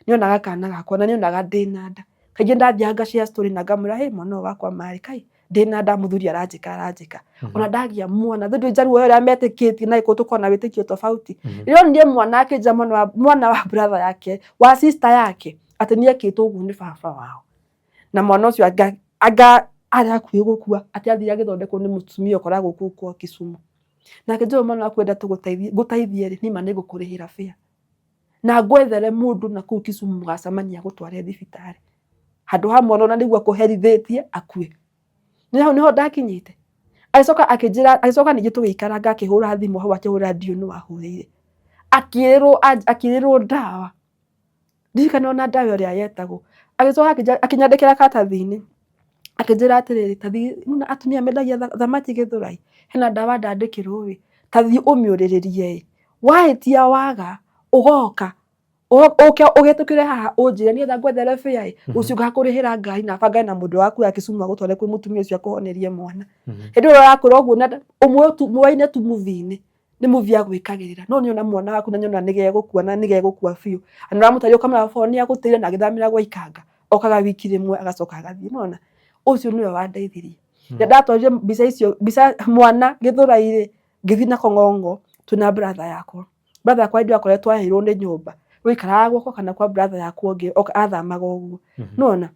nĩonaga kana gakwa na nĩonaga ndĩna nda. Kaingĩ ndathiaga nga share story na ngamwĩra hĩ mwana ũyũ wakwa marĩ kai ndĩna nda mũthuri aranjĩka aranjĩka. Ona ndagĩa mwana thĩ ndũĩ njaruo ũrĩa metĩkĩtie na gĩkũyũ tũkoragwo na wĩtĩkio tofauti. Rĩrĩa onire mwana akĩnja mwana wa brother yake wa sister yake atĩ nĩekĩtwo ũguo nĩ baba wao. Na mwana ũcio anga arĩ hakuhĩ gũkua atĩ athire agĩthondekwo nĩ mũtumia ũkoragwo kũu kwa Kisumu. Nake njũĩ mwana waku enda tũgũteithie ngũteithie rĩ, nima nĩ ngũkũrĩhĩra fare. Na ngwethere mũndũ na kũu Kisumu mũgacemania agũtware thibitarĩ. Handũ ha mwana ona nĩguo akũherithĩtie akue. Nĩ hau nĩho ndakinyĩte. Agĩcoka akĩnjĩra, agĩcoka ningĩ tũgĩikaranga akĩhũra thimũ hau akĩhũra ndiũ nũ ahũrĩire. Akĩrwo akĩrĩrwo ndawa. Ndirikana ona ndawa ĩrĩa yetagwo. Agĩcoka akĩnyandĩkĩra karatathi-inĩ. Akĩnjĩra atĩrĩrĩ, ta thiĩ, nĩwona atumia mendagia thamaki Gĩthũrai, hena ndawa ndandĩkĩrwo ĩ, ta thiĩ ũmĩũrĩrĩrie ĩ, wahĩtia waga, ũgoka ũke ũhĩtũkĩre haha ũnjĩre nĩgetha ngwethere fare ĩ, rũciũ ngakũrĩhĩra ngari na bangane na mũndũ waku wa Kisumu agũtware kwĩ mũtumia ũcio akũhonerie mwana. Hĩndĩ ĩyo ũrakwĩra ũguo na ũmwe muoyaine tu movie-inĩ, nĩ movie agwĩkagĩrĩra no nĩ ona mwana waku na nĩona nĩgegũkua na nĩgegũkua biũ. Na nĩũramũtarĩria ũkamwĩra baba nĩ agũtĩire na agĩthamĩra gwa Ikanga, okaga wiki rĩmwe agacoka agathiĩ, nĩwona? Ũcio nĩwe wandeithirie. Rĩrĩa ndatwarire mbica icio mbica mwana Gĩthũrai rĩ, ngĩthiĩ nako Ng'ong'o twĩna brother yakwa. Brother yakwa hĩndĩ ĩyo akoretwo aheirwo nĩ nyũmba, waikaraga gwakwa kana kwa brother yakwa ũngĩ athamaga ũguo, nĩwona?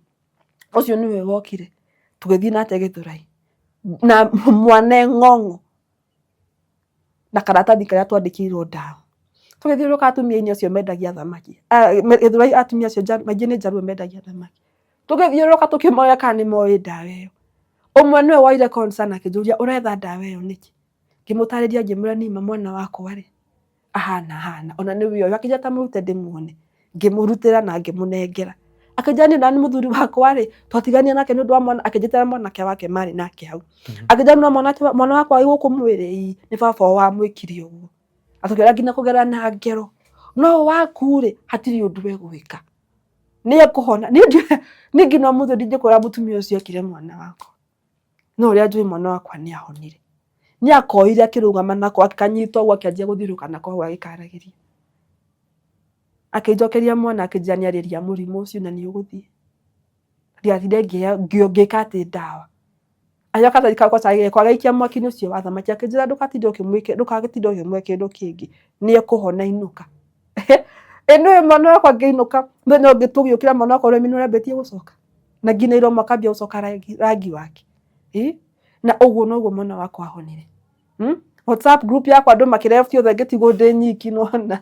Ũcio nĩwe wokire tũgĩthiĩ nake Gĩthũrai na mwana e Ng'ong'o na karatathi karĩa twandĩkĩirwo ndawa. Tũgĩthiũrũrũka atumia-inĩ acio mendagia thamaki, Gĩthũrai atumia acio aingĩ nĩ Njaruo mendagia thamaki. Tũgĩthiũrũrũka tũkĩmoria kana nĩ moĩ ndawa ĩyo. Ũmwe nĩwe woire concern akĩnjũria ũretha ndawa ĩyo nĩkĩ? Ngĩmũtarĩria ngĩmwĩra nima mwana wakwa rĩ, ahana ahana ona nĩwe ũyũ akĩnjĩra ta mũrute ndĩmuone. Ngĩmũrutĩra na ngĩmũnengera. Akĩnjĩra niĩ nani mũthuri wakwa rĩ, twatiganire nake nĩ ũndũ wa mwana, akĩnjĩtĩra mwanake wake marĩ nake hau. Akĩnjĩra no mwanake mwana wakwa wĩ gũkũ mwĩrĩ ĩ, nĩ baba wao wamwĩkire ũguo. Atũkĩra nginya kũgera na ngero. No waku rĩ, hatirĩ ũndũ egwĩka. Nĩ ekũhona. Niĩ nginya ũmũthĩ ndingĩkwĩra mũtumia ũcio ekire mwana wakwa. No ũrĩa njũĩ mwana wakwa nĩ ahonire. Nĩ akoire akĩrũgama nako akanyita ũguo akĩanjia gũthiũrũrũka nako hau agĩkaragĩria. Akĩnjokeria mwana akĩnjĩra nĩ arĩria mũrimũ ũcio na nĩ ũgũthiĩ. Ndigatinde ngĩka atĩ ndawa. Agĩoya karatathi kau gakwa agĩikia mwaki-inĩ ũcio wa thamaki akĩnjĩra ndũgatinde ũkĩmwĩkĩra ndũgagĩtinde ũkĩmũhe kĩndũ kĩngĩ nĩ ekũhona inũka. Ĩ nĩũĩ mwana wakwa ngĩinũka mũthenya ũngĩ tũgĩũkĩra mwana wakwa ũrĩa mĩnono yambĩtie gũcoka na nginya iromo akambia gũcoka rangi, rangi wake. Ĩ na ũguo noguo mwana wakwa ahonire. WhatsApp group yakwa andũ makĩrefti othe ngĩtigwo ndĩ nyiki nĩwona.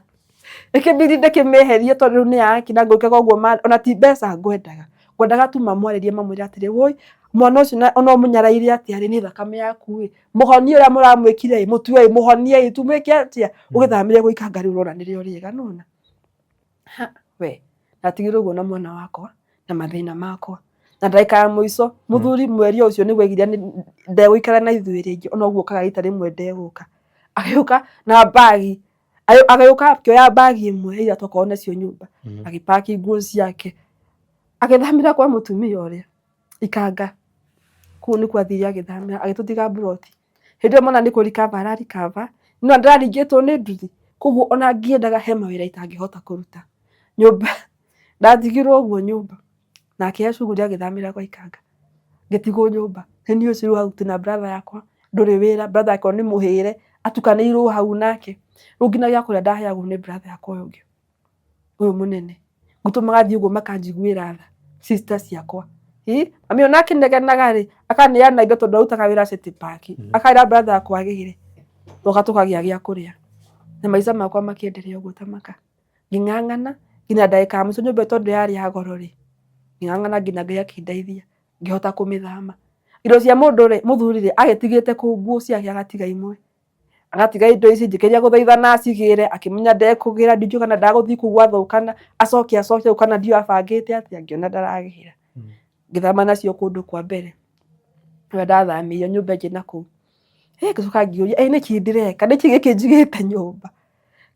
Ĩkĩbidi ndĩkĩmĩeherie tondũ rĩu nĩ yaki na ngũĩkaga ũguo ona ti mbeca ngwendaga. Ngwendaga tu mamwarĩrie mamwĩre atĩrĩ woi mwana ũcio ona ũmũnyaraire atĩa rĩ nĩ thakame yaku ĩ mũhonie ũrĩa mũramwĩkire ĩ mũtue ĩ mũhonie ĩ tumwĩke atĩa ũgĩthamĩre gũikanga rĩu ũrona nĩrĩo rĩega nĩwona. Ha we ndatigirwo ũguo na mwana wakwa na mathĩna makwa na ndagĩka ya mũico mũthuri mweri ũcio nĩguo aigire ndegũikara na ithuĩ rĩngĩ ona ũguo okaga rita rĩmwe ndegũka. Agĩũka na mbagi agĩũka akĩoya mbagi ĩmwe ya iria twakoragwo nacio nyũmba agĩpaki nguo ciake agĩthamĩra kwa mũtumia ũrĩa Ikanga. Kũu nĩkuo athire agĩthamĩra agĩtũtiga mburoti. Hĩndĩ ĩyo mwana nĩ kũ recover ara recover no ndĩraringĩtwo nĩ nduthi koguo ona ngĩendaga he mawĩra itangĩhota kũruta. Nyũmba ndatigirwo ũguo nyũmba na akĩoya shughuli agĩthamĩra gwa Ikanga. Ngĩtigwo nyũmba nĩ niĩ ũcio rĩu hau twĩna brother yakwa ndũrĩ wĩra, brother yakwa nĩ mũhĩre atukanĩirwo hau nake. Rĩu nginya gĩa kũrĩa ndaheagwo nĩ brother yakwa ũyũ ũngĩ ũyũ mũnene. Ngũtũmaga thiĩ ũguo makanjiguĩra tha sister ciakwa. Mami ona akĩnegenaga rĩ, akaneana indo tondũ arutaga wĩra City Park. Akaĩra brother yakwa agĩre, twoka tũkagĩa gĩa kũrĩa. Na maica makwa makĩenderea ũguo ta maka. Ngĩng'ang'ana nginya ndagĩka ya mũico nyũmba ĩyo tondũ yarĩ ya goro rĩ, ngĩng'ang'ana nginya Ngai akĩndeithia ngĩhota kũmĩthama. Indo cia mũndũ rĩ, mũthuri rĩ, agĩtigĩte kũu nguo ciake agatiga imwe. Agatiga indo ici ngĩgeria gũthaithana acigĩre akĩmenya ndekũgĩra ndingĩũka kana ndagũthiĩ kũu gwathũkana acoke acoke kana ndiũĩ abangĩte atĩa ngĩona ndaragĩra. Ngĩthama nacio kũndũ kwa mbere kũrĩa ndathamĩire nyũmba ĩngĩ nakũu. Ngĩcoka ngĩũria ĩ nĩkĩ ndĩreka nĩkĩ gĩkĩ njigĩte nyũmba?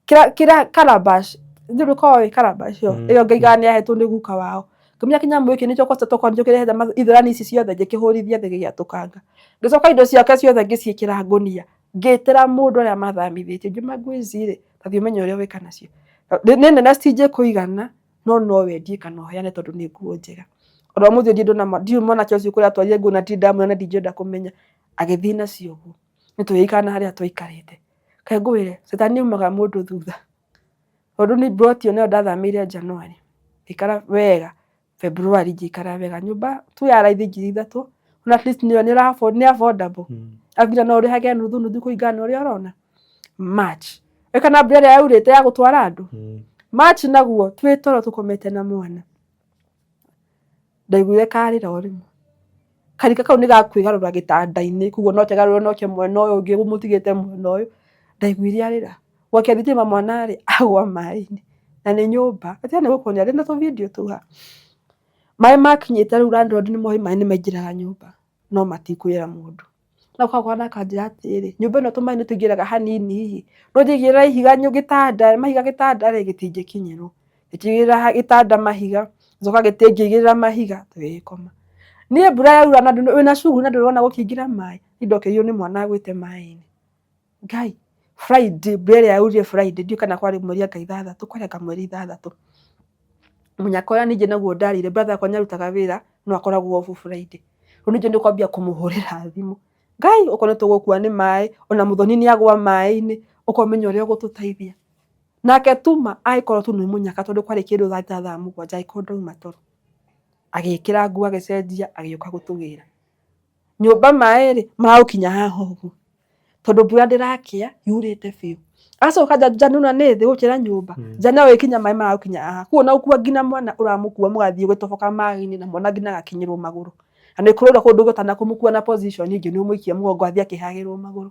Kĩrĩa calabash ndiũĩ kana ũĩ calabash ĩyo ĩyo ngaigaga nĩ yahetwo nĩ guka wao. Ngĩmenya kĩnyamũ gĩkĩ nĩkĩo kwanja tokorwo nĩkĩo kĩrehete ithũrani ici ciothe ngĩkĩhũrithia thĩ gĩgĩatũkanga. Ngĩcoka indo ciake ciothe ngĩciĩkĩra ngũnia ngĩtĩra mũndũ arĩa mathamithĩtie ngiuma nguo ici rĩ ta thiĩ ũmenye ũrĩa ũgwĩka nacio. Nĩ nene citingĩkũigana no no wendie kana ũheane tondũ nĩ nguo njega. Ona ũmũthĩ ndiũĩ mwanake ũcio kũrĩa atwarire nguo na ndirĩ ndamuona na ndingĩenda kũmenya agĩthiĩ nacio ũguo. Nĩ tũgĩikara na harĩa twaikarĩte. Reke ngwĩre cecani yaumaga mũndũ thutha. Tondũ nĩ mburoti ĩyo nĩyo ndathamĩire January, ngĩikara wega, February ngĩikara wega. Nyũmba tu ya raithi 3,000, Ona at least nĩyo nĩ affordable. Agira no ũrĩhage nuthu nuthu kũringana na ũrĩa ũrona. March. Ĩka na mbura ĩrĩa yaurĩte ya gũtwara andũ. March naguo twĩ toro tũkomete na mwana. Ndaiguire karĩra o rĩmwe. Karika kau nĩ gakwĩgarũra gĩtanda-inĩ koguo no kegarũre noke mwena ũyũ ũngĩ mũtigĩte mwena ũyũ. Ndaiguire arĩra. Gwakia thitima mwana rĩ, agwa maĩ-inĩ. Na nĩ nyũmba. Atiga nĩ gũkuonia ndĩna tũ video tũu haha. Maĩ makinyĩte rĩu landlord nĩ moĩ maĩ nĩ maingĩraga nyũmba no matikwĩra mũndũ. No gakwa akanjĩra atĩrĩrĩ, nyũmba ĩno tũmaĩ nĩ tũingĩraga hanini ĩ, no ũngĩigĩrĩra ihiga gĩtanda mahiga gĩtanda rĩ gĩtingĩkinyĩrwo. Ngĩigĩrĩra gĩtanda mahiga, ngĩcoka gĩtĩ ngĩigĩrĩra mahiga tũgĩgĩkoma. Niĩ mbura yaura na wĩna cuguri na ndũrona gũkĩingĩra maĩ, niĩ ndokĩririo nĩ mwana agwĩte maĩ-inĩ. Ngai, Friday, mbura ĩrĩa yaurire Friday ndiũĩ kana kwarĩ mweri anga ithathatũ, kwarĩ anga mweri ithathatũ. Mũnyaka ũrĩa ningĩ naguo ndarĩire, brother yakwa nĩ arutaga wĩra no akoragwo off Friday. Rĩu ningĩ nĩ kwambia kũmũhũrĩra thimũ, Ngai okorwo nĩ tũgũkua nĩ maĩ, ona Mũthoni nĩ agwa maĩ-inĩ, ũka ũmenye ũrĩa ũgũtũteithia. Nake tuma agĩkorwo tu nĩ mũnyaka tondũ kwarĩ kĩndũ thaa ta thaa mũgwanja agĩkorwo ndauma toro. Agĩkĩra nguo agĩcenjia agĩũka gũtũgĩra. Nyũmba maĩ rĩ, maragũkinya haha ũguo tondũ mbura ndĩrakĩa yurĩte biũ. Acoka nja nĩũrona nĩ thĩ gũkĩra nyũmba, nja nayo ĩkinya maĩ maragũkinya haha. Koguo ona gũkua nginya mwana ũramũkua mũgathiĩ ũgĩtoboka maĩ-inĩ na mwana nginya agakinyĩrwo magũrũ. Na nĩ kũraura koguo ndũngĩhota na kũmũkua na position ĩngĩ nĩ ũmũikia mũgongo athiĩ akĩhagĩrwo magũrũ.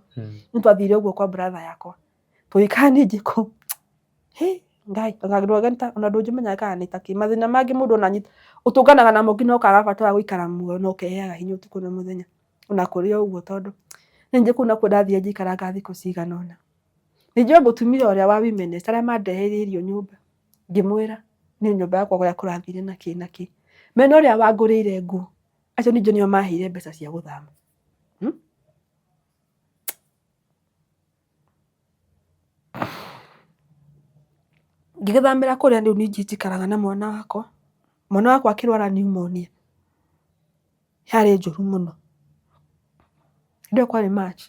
Nĩ twathire ũguo kwa brother yakwa. Tũgĩikara ningĩ kũu. Hĩ Ngai ona ndũngĩmenya kana nĩ ta kĩ. Mathĩna mangĩ mũndũ ona ũtũnganaga namo nginya ũkaga bata wa gũikara muoyo na ũkeheaga hinya ũtukũ na mũthenya. Ona kũrĩ o ũguo tondũ ningĩ kũu nakuo ndathire njaikaranga thikũ cigana ũna. Ningĩ o mũtumia ũrĩa wa women's arĩa mandeheire irio nyũmba, ngĩmwĩra niĩ nyũmba yakwa ũrĩa kũrathire na kĩ na kĩ. Mena ũrĩa wangũrĩire nguo, acio ningĩ nĩo maheire mbeca cia gũthama. Ngĩgĩthamĩra kũrĩa rĩu ningĩ njikaraga na mwana wakwa, mwana wakwa akĩrwara pneumonia, yarĩ njũru mũno. Hĩndĩ ĩyo kwarĩ March.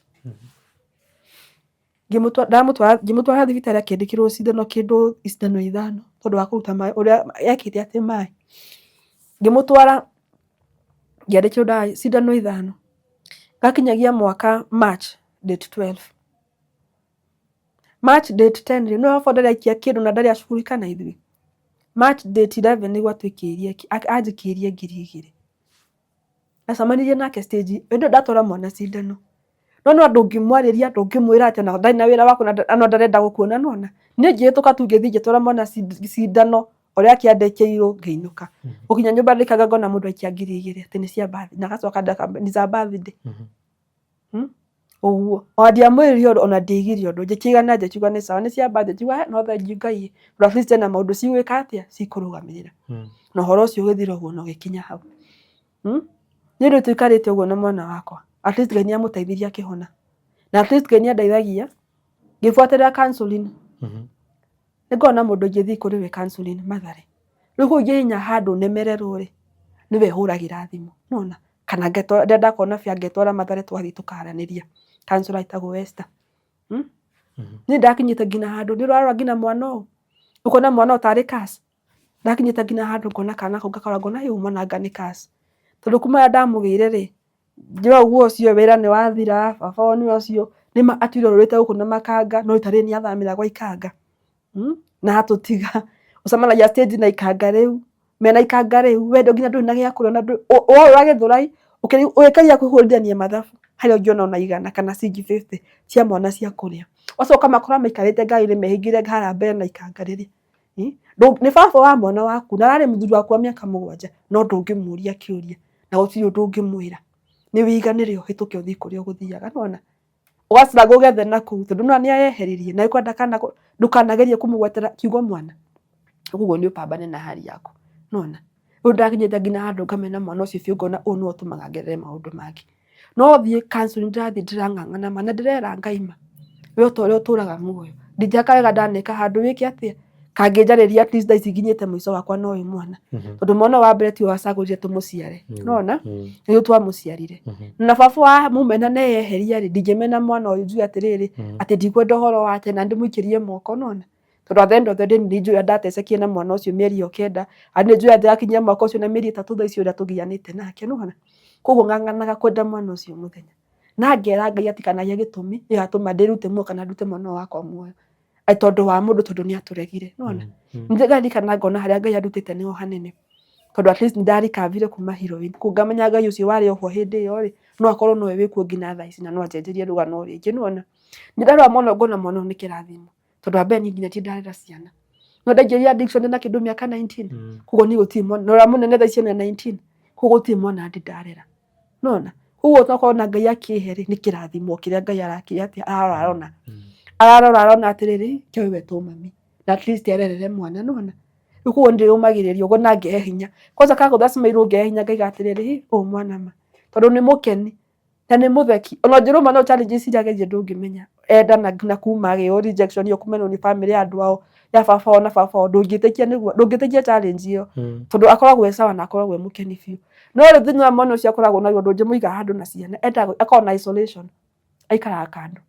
Ngĩmũtwara thibitarĩ akĩandĩkĩrwo cindano kĩndũ cindano ithano tondũ wa kũruta maĩ ũrĩa ekĩte atĩ maĩ. Ngĩmũtwara ngĩandĩkĩrwo ndawa cindano ithano. Gakinyagia mwaka March date 12. March date 10 rĩ, nĩwe baba ndarĩ aikia kĩndũ na ndarĩ acugurika na ithuĩ. March date 11 nĩguo atũikĩirie anjikĩirie 2000. Ndacemanirie nake stage hĩndĩ ĩyo ndatwara mwana cindano. No no ndũngĩmwarĩria ndũngĩmwĩra atĩa na ndarĩ na wĩra waku na no ndarenda gũkuona nĩwona. Niĩ ngĩhĩtũka tu ngĩthiĩ ngĩtwara mwana cindano ũrĩa akĩandĩkĩirwo ngĩinũka. Gũkinya nyũmba ndĩkaga ngona mũndũ aikia 2000 atĩ nĩ cia birthday na agacoka ni za birthday. Ũguo ona ndiamwĩrire ũndũ ona ndiaigire ũndũ ngĩkĩigana ngĩkiuga nĩ sawa nĩ cia birthday ngiuga no thengiũ Ngai tondũ at least hena maũndũ cigwĩka atĩa cikũrũgamĩrĩra. Na ũhoro ũcio ũgĩthira ũguo na ũgĩkinya hau. Niĩ rĩu tũikarĩte ũguo na mwana wakwa at least Ngai nĩ amũteithirie akĩhona. Na at least Ngai nĩ andeithagia ngĩbuatĩrĩra counselling. Nĩ ngoragwo na mũndũ ingĩthiĩ kũrĩ we counselling Mathare. Rĩu kũu ingĩhihinya handũ nemererwo rĩ, nĩwe hũragĩra thimũ nĩwona. Kana rĩrĩa ndakorwo na fear ngetwara Mathare tũgathiĩ tũkaranĩria. Counselor etagwo Esther. Niĩ ndakinyĩte nginya handũ nĩ ũrarora nginya mwana ũyũ, ũkona mwana ũyũ tarĩ curse. Ndakinyĩte nginya handũ ngona kana kau ngakorwo ngona ĩ ũyũ mwana anga nĩ curse. Tondũ kuma rĩrĩa ndamũgĩire rĩ, ũguo ũcio wĩra nĩ wathira, baba wao nĩwe ũcio, nĩma atuire orũrĩte gũkũ na makanga no rita rĩrĩ nĩ athamĩra gwa ikanga. Na atũtiga, ũcemanagia stage na ikanga rĩu, mena ikanga rĩu, we nginya ndũrĩ na gĩa kũrĩa na worũra gĩthũrai, ũgĩkaria kũhũrithania mathabu harĩa ũngĩona ona igana kana ciringi 50 cia mwana cia kũrĩa. Ũgacoka ũkamakora maikarĩte ngari-inĩ mehingĩre harĩa mbere na ikanga rĩrĩa. Nĩ baba wa mwana waku na ararĩ mũthuri waku wa mĩaka 7 no ndũngĩmũria kĩũria na gũtirĩ ũndũ ũngĩmwĩra. Nĩ wĩiganĩre ũhĩtũke ũthiĩ kũrĩa ũgũthiaga nĩwona. Ũgastruggle ũgethe nakũu tondũ nĩwona nĩ eyeheririe na ndũkanagerie kũmũgwetera kiugo mwana. Koguo nĩ ũpambane na hali yaku nĩwona. Rĩu ndakinyĩte nginya handũ ngamena mwana ũcio biũ ngona ũyũ nĩwe ũtũmaga ngerere maũndũ mangĩ. No thiĩ counselling ndĩrathiĩ ndĩrang'ang'ana ma na ndĩrera Ngai ma we ota ũrĩa ũtũraga muoyo ndingĩaka wega ndaneka handũ wĩke atĩa kangĩnjarĩria at least thaa ici nginyĩte mũico wakwa na ũyũ mwana. Tondũ mwana wa mbere tiwe wacagũrire tũmũciare nĩwona nĩguo twamũciarire. Na baba wa mũmena na eyeheria rĩ ndingĩmena mwana ũyũ njuge atĩrĩrĩ atĩ ndikwenda ũhoro wake na ndĩmũikĩrie moko nĩwona. Tondũ at the end of the day nĩ njũĩ ũrĩa ndatecekire na mwana ũcio mĩeri ĩyo 9, na nĩ njũĩ atĩ akinyia mwaka ũcio na mĩeri 3 thaa ici ũrĩa tũgianĩte nake nĩwona. Koguo ng'ang'anaga kwenda mwana ũcio mũthenya. Na ngera Ngai atikanagie gĩtũmi gĩgatũma ndĩrute muoyo kana ndute mwana ũyũ wakwa muoyo. Atĩ tondũ wa mũndũ tondũ nĩ atũregire. Nĩwona? Ningĩ ngaririkana ngona harĩa Ngai andutĩte nĩho hanene. Tondũ at least nĩ ndarikavire kuma heroin. Koguo ngamenya Ngai ũcio warĩ oho hĩndĩ ĩyo rĩ, no akorwo nowe wĩkuo nginya thaa ici na no anjenjerie rũgano rĩngĩ. Nĩwona? Nĩ ndarora mwana ũyũ ngona mwana ũyũ nĩ kĩrathimo. Tondũ wa mbere niĩ nginya ti ndarera ciana. No ndaingĩrire addiction ndĩna kĩndũ mĩaka 19. Koguo niĩ gũtirĩ mwana, na ũrĩa mũnene thaa ici ena 19. Koguo gũtirĩ mwana ndĩ ndarera. Nĩwona? Koguo tokorwo na Ngai akĩhe rĩ, nĩ kĩrathimo kĩrĩa Ngai arakĩ atĩa, ararora arona. Ararora arona atĩrĩrĩ, kĩo wetwo mami. Na at least ererere mwana, nĩwona? Rĩu koguo nĩ ndĩyũmagĩrĩria ũguo na ngehe hinya. Kwanza kagũtha smile ngehe hinya ngaiga atĩrĩrĩ, ũyũ mwana ma. Tondũ nĩ mũkeni na nĩ mũtheki. Ona ũngĩrũma no challenges iria agereire ndũngĩmenya. Enda na kuma agĩo rejection ĩyo kũmenwo nĩ bamĩrĩ ya andũ ao, ya baba wao na baba wao, ndũngĩtĩkia nĩguo, ndũngĩtĩkia challenge ĩyo. Tondũ akoragwo e sawa na akoragwo e mũkeni biũ. No rĩu thĩinĩ wa mwana ũcio akoragwo naguo ndũngĩmũiga handũ na ciana, endaga akoragwo na isolation, aikaraga kando.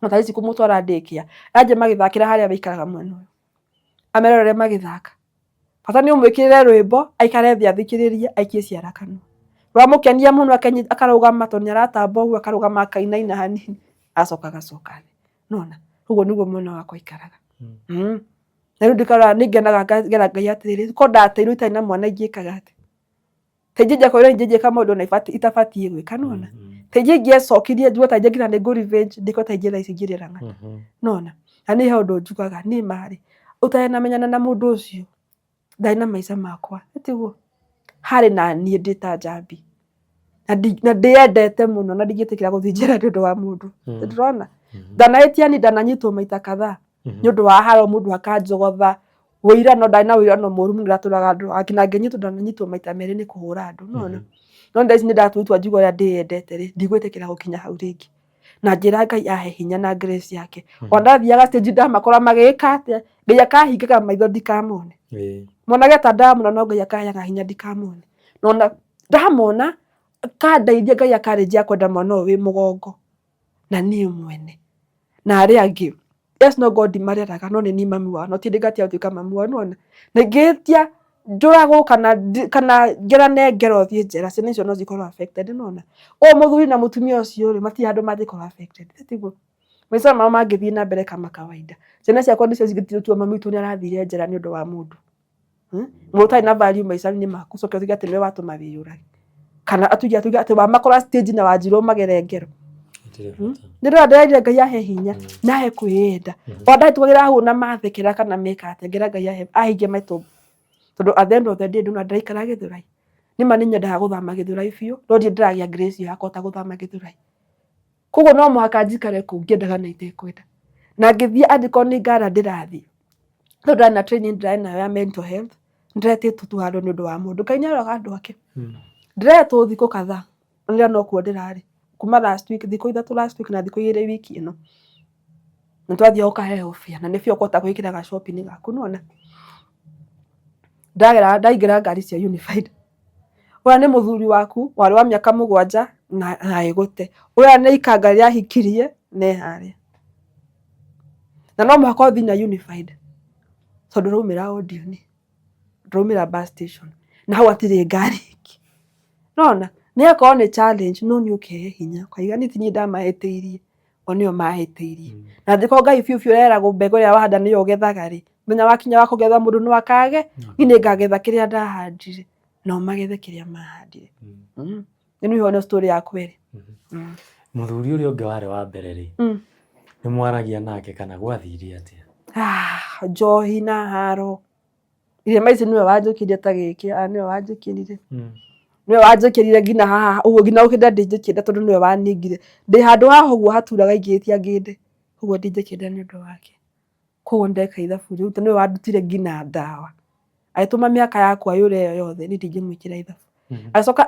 Na thaa ici kũmũtwara daycare, anjia magĩthakĩra harĩa maikaraga mwena ũyũ, amerorere magĩthaka. Bata nĩ ũmwĩkĩrĩre rwĩmbo aikare thĩ athikĩrĩrie aikie ciara kanua. Rwamũkenia mũno akarũgama tondũ nĩ aratamba ũguo akarũgama akainaina hanini agacoka agacoka thĩ. Nĩwona? Ũguo nĩguo mwana wakwa aikaraga. Na rĩu ndĩkarora nĩ ngenaga ngera Ngai atĩrĩrĩ, korwo ndateirwo itarĩ na mwana ingĩkaga atĩa? Ta ingĩnjia ingĩnjĩka maũndũ ona itabatiĩ gwĩka nĩwona? Ta ingĩecokirie njigue ta nginya nĩ ngũ revenge ndĩkore ta ingĩ thaa ici ngĩrĩra ng'ano. Nĩwona? Na niĩ he ũndũ njugaga niĩ ma rĩ, ũtanamenyana na mũndũ ũcio ndarĩ na maica makwa, tiguo? Harĩ na niĩ ndĩ ta njambi na ndĩyendete mũno na ndingĩtĩkĩra gũthiĩ njera nĩ ũndũ wa mũndũ. Nĩndĩrona? Ndanahĩtia niĩ ndananyitwo maita kadhaa nĩ ũndũ wa haro mũndũ akanjogotha wũira no ndarĩ na wũira no mũru mũno ndatũraga andũ angĩ na ngĩnyitwo ndananyitwo maita merĩ nĩ kũhũra andũ nĩwona? No thaa ici nĩ ndatua itua njigue ũrĩa ndĩyendete rĩ, ndigwĩtĩkĩra gũkinya hau rĩngĩ. Na njĩra Ngai ahe hinya na grace yake. Ona ndathiaga stage ndamakora magĩka atĩa, Ngai akahingaga maitho ndikamone. Monage ta ndamona no Ngai akaheaga hinya ndikamone. Na ona ndamona akandeithia Ngai akarĩnjia kwenda mwana ũyũ wĩ mũgongo na niĩ mwene na arĩa angĩ. Yes no ngorwo ndimareraga no nĩ niĩ mami wao no ti ndĩ ngatiga gũtuĩka mami wao nĩwona. Na ingĩhĩtia njũragwo kana ngerane ngero thiĩ njera ciana icio no cikorwo affected nĩwona. Ũyũ mũthuri na mũtumia ũcio rĩ matirĩ handũ mangĩkorwo affected tiguo? Maica mao mangĩthiĩ na mbere kama kawaida. Ciana ciakwa nĩcio cingĩtua mami witũ nĩ arathire njera nĩ ũndũ wa mũndũ. Mũndũ ũtarĩ na value maica-inĩ maku ũcoke ũtuĩke atĩ nĩwe watũma wĩyũrage. Kana atuĩke atĩ wamakora stage na wanjirwo magere ngero. Nĩ ndĩrona ndĩraire Ngai ahe hinya na ahe kwĩyenda. Ona ndahĩtũkagĩra hau na mathekera kana meka atĩa ngera Ngai ahe ahingie maitho. Tondũ at the end of the day ndĩrona ndĩraikara Gĩthũrai. Nĩ ma nĩ nyendaga gũthama Gĩthũrai biũ no ndirĩ ndĩragĩa grace ĩyo ya kũhota gũthama Gĩthũrai. Koguo no mũhaka njikare kũu ngĩendaga na itekwenda. Na ngĩthiĩ angĩkorwo nĩ Ngara ndĩrathiĩ, tondũ ndarĩ na training ndĩrarĩ nayo ya mental health, nĩndĩretĩtwo tu handũ nĩ ũndũ wa mũndũ. Ngai nĩ aroraga andũ ake. Ndĩretwo thikũ kadhaa, na nokuo ndĩrarĩ. Kuma last week, thikũ 3 last week na thikũ 2 wiki ĩno. Na twathiaga ũkaheo fare, na nĩ fare ũkũhota gwĩkĩra ga shopping gaku nĩwona. Ndagera ndaingĩra ngari cia unified, ũrĩa nĩ mũthuri waku warĩ wa mĩaka 7 na agĩgũte. Ũrĩa nĩ ikanga rĩrĩa ahikirie na e harĩa. Na no mũhaka ũthiĩ na unified tondũ ũraumĩra Odeon, ndũraumĩra bus station na hau hatirĩ ngari ĩngĩ. Nĩwona? Nĩ ĩgakorwo nĩ challenge no nĩ ũkehe hinya ũkaiga niĩ ti niĩ ndamahĩtĩirie, o nĩo mahĩtĩirie. Na angĩkorwo Ngai biũ biũ eragwo mbegũ ĩrĩa wahanda nĩyo ũgethaga rĩ, mũthenya wakinya wa kũgetha mũndũ no akage, niĩ nĩngagetha kĩrĩa ndahandire nao magethe kĩrĩa mahandire. Ĩno nĩyo nĩ story yakwa ĩrĩ. Mũthuri ũrĩa ũngĩ warĩ wa mbere rĩ, nĩ mwaragia nake kana gwathire atĩa? Njohi na haro. Irema ici nĩwe wanjũkĩria ta gĩkĩ, nĩwe wanjĩkĩrire. Nĩwe wanjĩkĩrire nginya haha ũguo nginya gũkĩnda ndingĩkĩnda tondũ nĩwe waningire. Ndĩ handũ haha ũguo haturaga ingĩhĩtia ngĩnde, ũguo ndingĩkĩnda nĩ ũndũ wake. Koguo ndeka ithabu rĩu tondũ nĩwe wandutire nginya ndawa. Agĩtũma mĩaka yakwa yũre ĩyo yothe niĩ ndingĩmwĩkĩra ithabu. Agĩcoka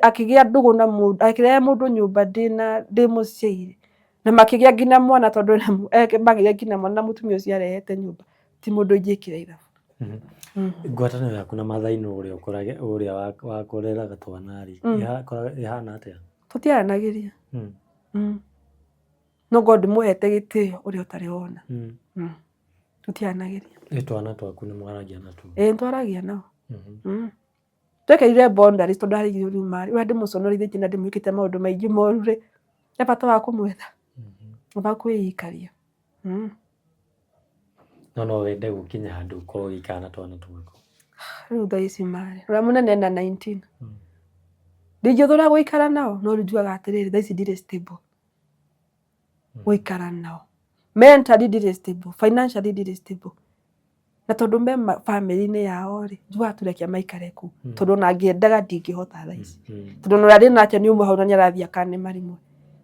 akĩgĩa ndũgũ na mũndũ, akĩrehe mũndũ nyũmba ndĩna ndĩ mũciaire. Na makĩgĩa nginya mwana tondũ magĩire nginya mwana na mũtumia ũcio arehete nyũmba. Ti mũndũ ingĩkĩra ithabu. Ngwatanĩro yaku na Mathai ũrĩa ũrĩa wakũreraga twana rĩ, ĩhana atĩa? Tũtiaranagĩria. No ngorwo ndĩmũhete gĩtĩo ũrĩa ũtarĩ wona. Tũtiaranagĩria. Ĩ twana twaku nĩ mwaragia natuo? Ĩĩ nĩtwaragia nao. Twekĩrire boundaries tondũ arĩire rĩu marĩ ũrĩa ndĩmũconorithĩtie na ndĩmwĩkĩte maũndũ maingĩ moru rĩ, he bata wa kũmwetha? Aba kwĩikaria. No no wende gũkinya handũ ũkorwo ũgĩikara na twana twaku? Rĩu thaa ici marĩ ũrĩa mũnene ena 19. Ndingĩthũra gũikara nao, no rĩu njugaga atĩrĩrĩ, thaa ici ndirĩ stable gũikara nao. Mentally ndirĩ stable, financially ndirĩ stable. Na tondũ me bamĩrĩ-inĩ yao rĩ, njugaga tu reke maikare kũu. Tondũ ona ngĩendaga ndingĩhota thaa ici. Tondũ ona ũrĩa ndĩ nake nĩ ũmwe hau na nĩ arathiĩ akanema rĩmwe.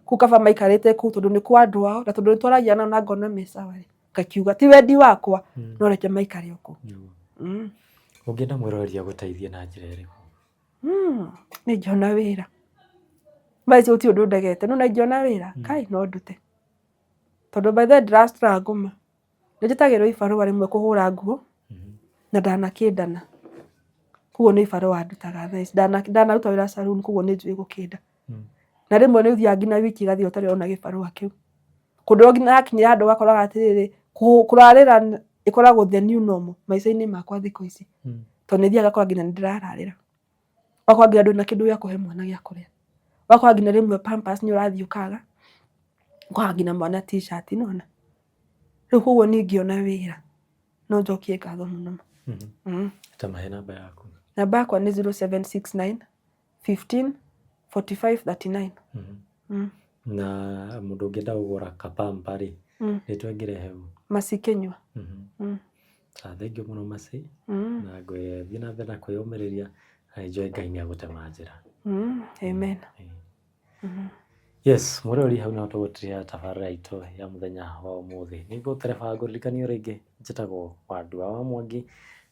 Kũu kaba maikarĩte kũu tondũ nĩ kwa andũ ao na tondũ nĩ twaragia nao na ngona me sawa rĩ, ngakiuga ti wendi wakwa no reke maikare o kũu. Ũngĩenda mwĩroreri agũteithie na njĩra ĩrĩkũ? Nĩ ingĩona wĩra. Thaa ici gũtirĩ ũndũ ndegete, no na ingĩona wĩra, kai no ndute. Tondũ by the way ndĩra struggle ma. Nĩ njĩtagĩrwo ibarũa rĩmwe kũhũra nguo na ndanakĩndana. Koguo nĩ ibarũa ndutaga thaa ici. Ndanaruta wĩra saloon koguo nĩ njũĩ gũkĩnda. Na rĩmwe nĩ ũthiaga nginya wiki ĩgathira ũtarĩ ũrona gĩbarũa kĩu. Kũndũ nginya hakinyire handũ ũgakoraga atĩrĩrĩ, kũrarĩra ĩkoragwo the new normal maica-inĩ makwa thikũ ici. Tondũ nĩ thiaga ngakora nginya nĩ ndĩrararĩra. Ũgakora nginya ndũrĩ na kĩndũ gĩa kũhe mwana gĩa kũrĩa. Ũgakora nginya rĩmwe pampers nĩ ũrathiĩ ũkaga, ũkaga nginya mwana t-shirt nĩwona. Rĩu koguo niĩ ingĩona wĩra no njokie ngatho mũno. Ta mahe namba yaku. Namba yakwa nĩ 0769 15 45 39. Na mũndũ ũngĩenda kũgũra kapampa rĩ, rĩtwa ĩngĩrehe ũ? Mercy Kĩnyua. Thengiũ mũno Mercy, na ngwĩthiĩ na mbere na kwĩyũmĩrĩria na nĩ njũĩ Ngai nĩ egũtema njĩra. Amen. Yes, mwĩroreri, hau niho tũgũtiria tabarĩra itũ ya mũthenya wa ũmũthĩ. Nĩ ngũtereba ngũririkanie rĩngĩ, njĩtagwo Wandua wa Mwangi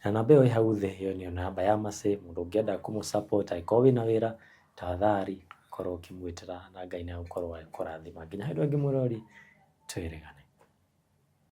na namba ĩyo ĩ hau thĩ, ĩyo nĩyo namba ya Mercy. Mũndũ ũngĩenda kũmũ support, angĩkorwo wĩna wĩra, tafadhali korwo ũkĩmwĩtĩra na Ngai nĩ egũkorwo agĩkũrathima. Nginya hĩndĩ ĩyo ĩngĩ mwĩroreri, twĩrĩgane.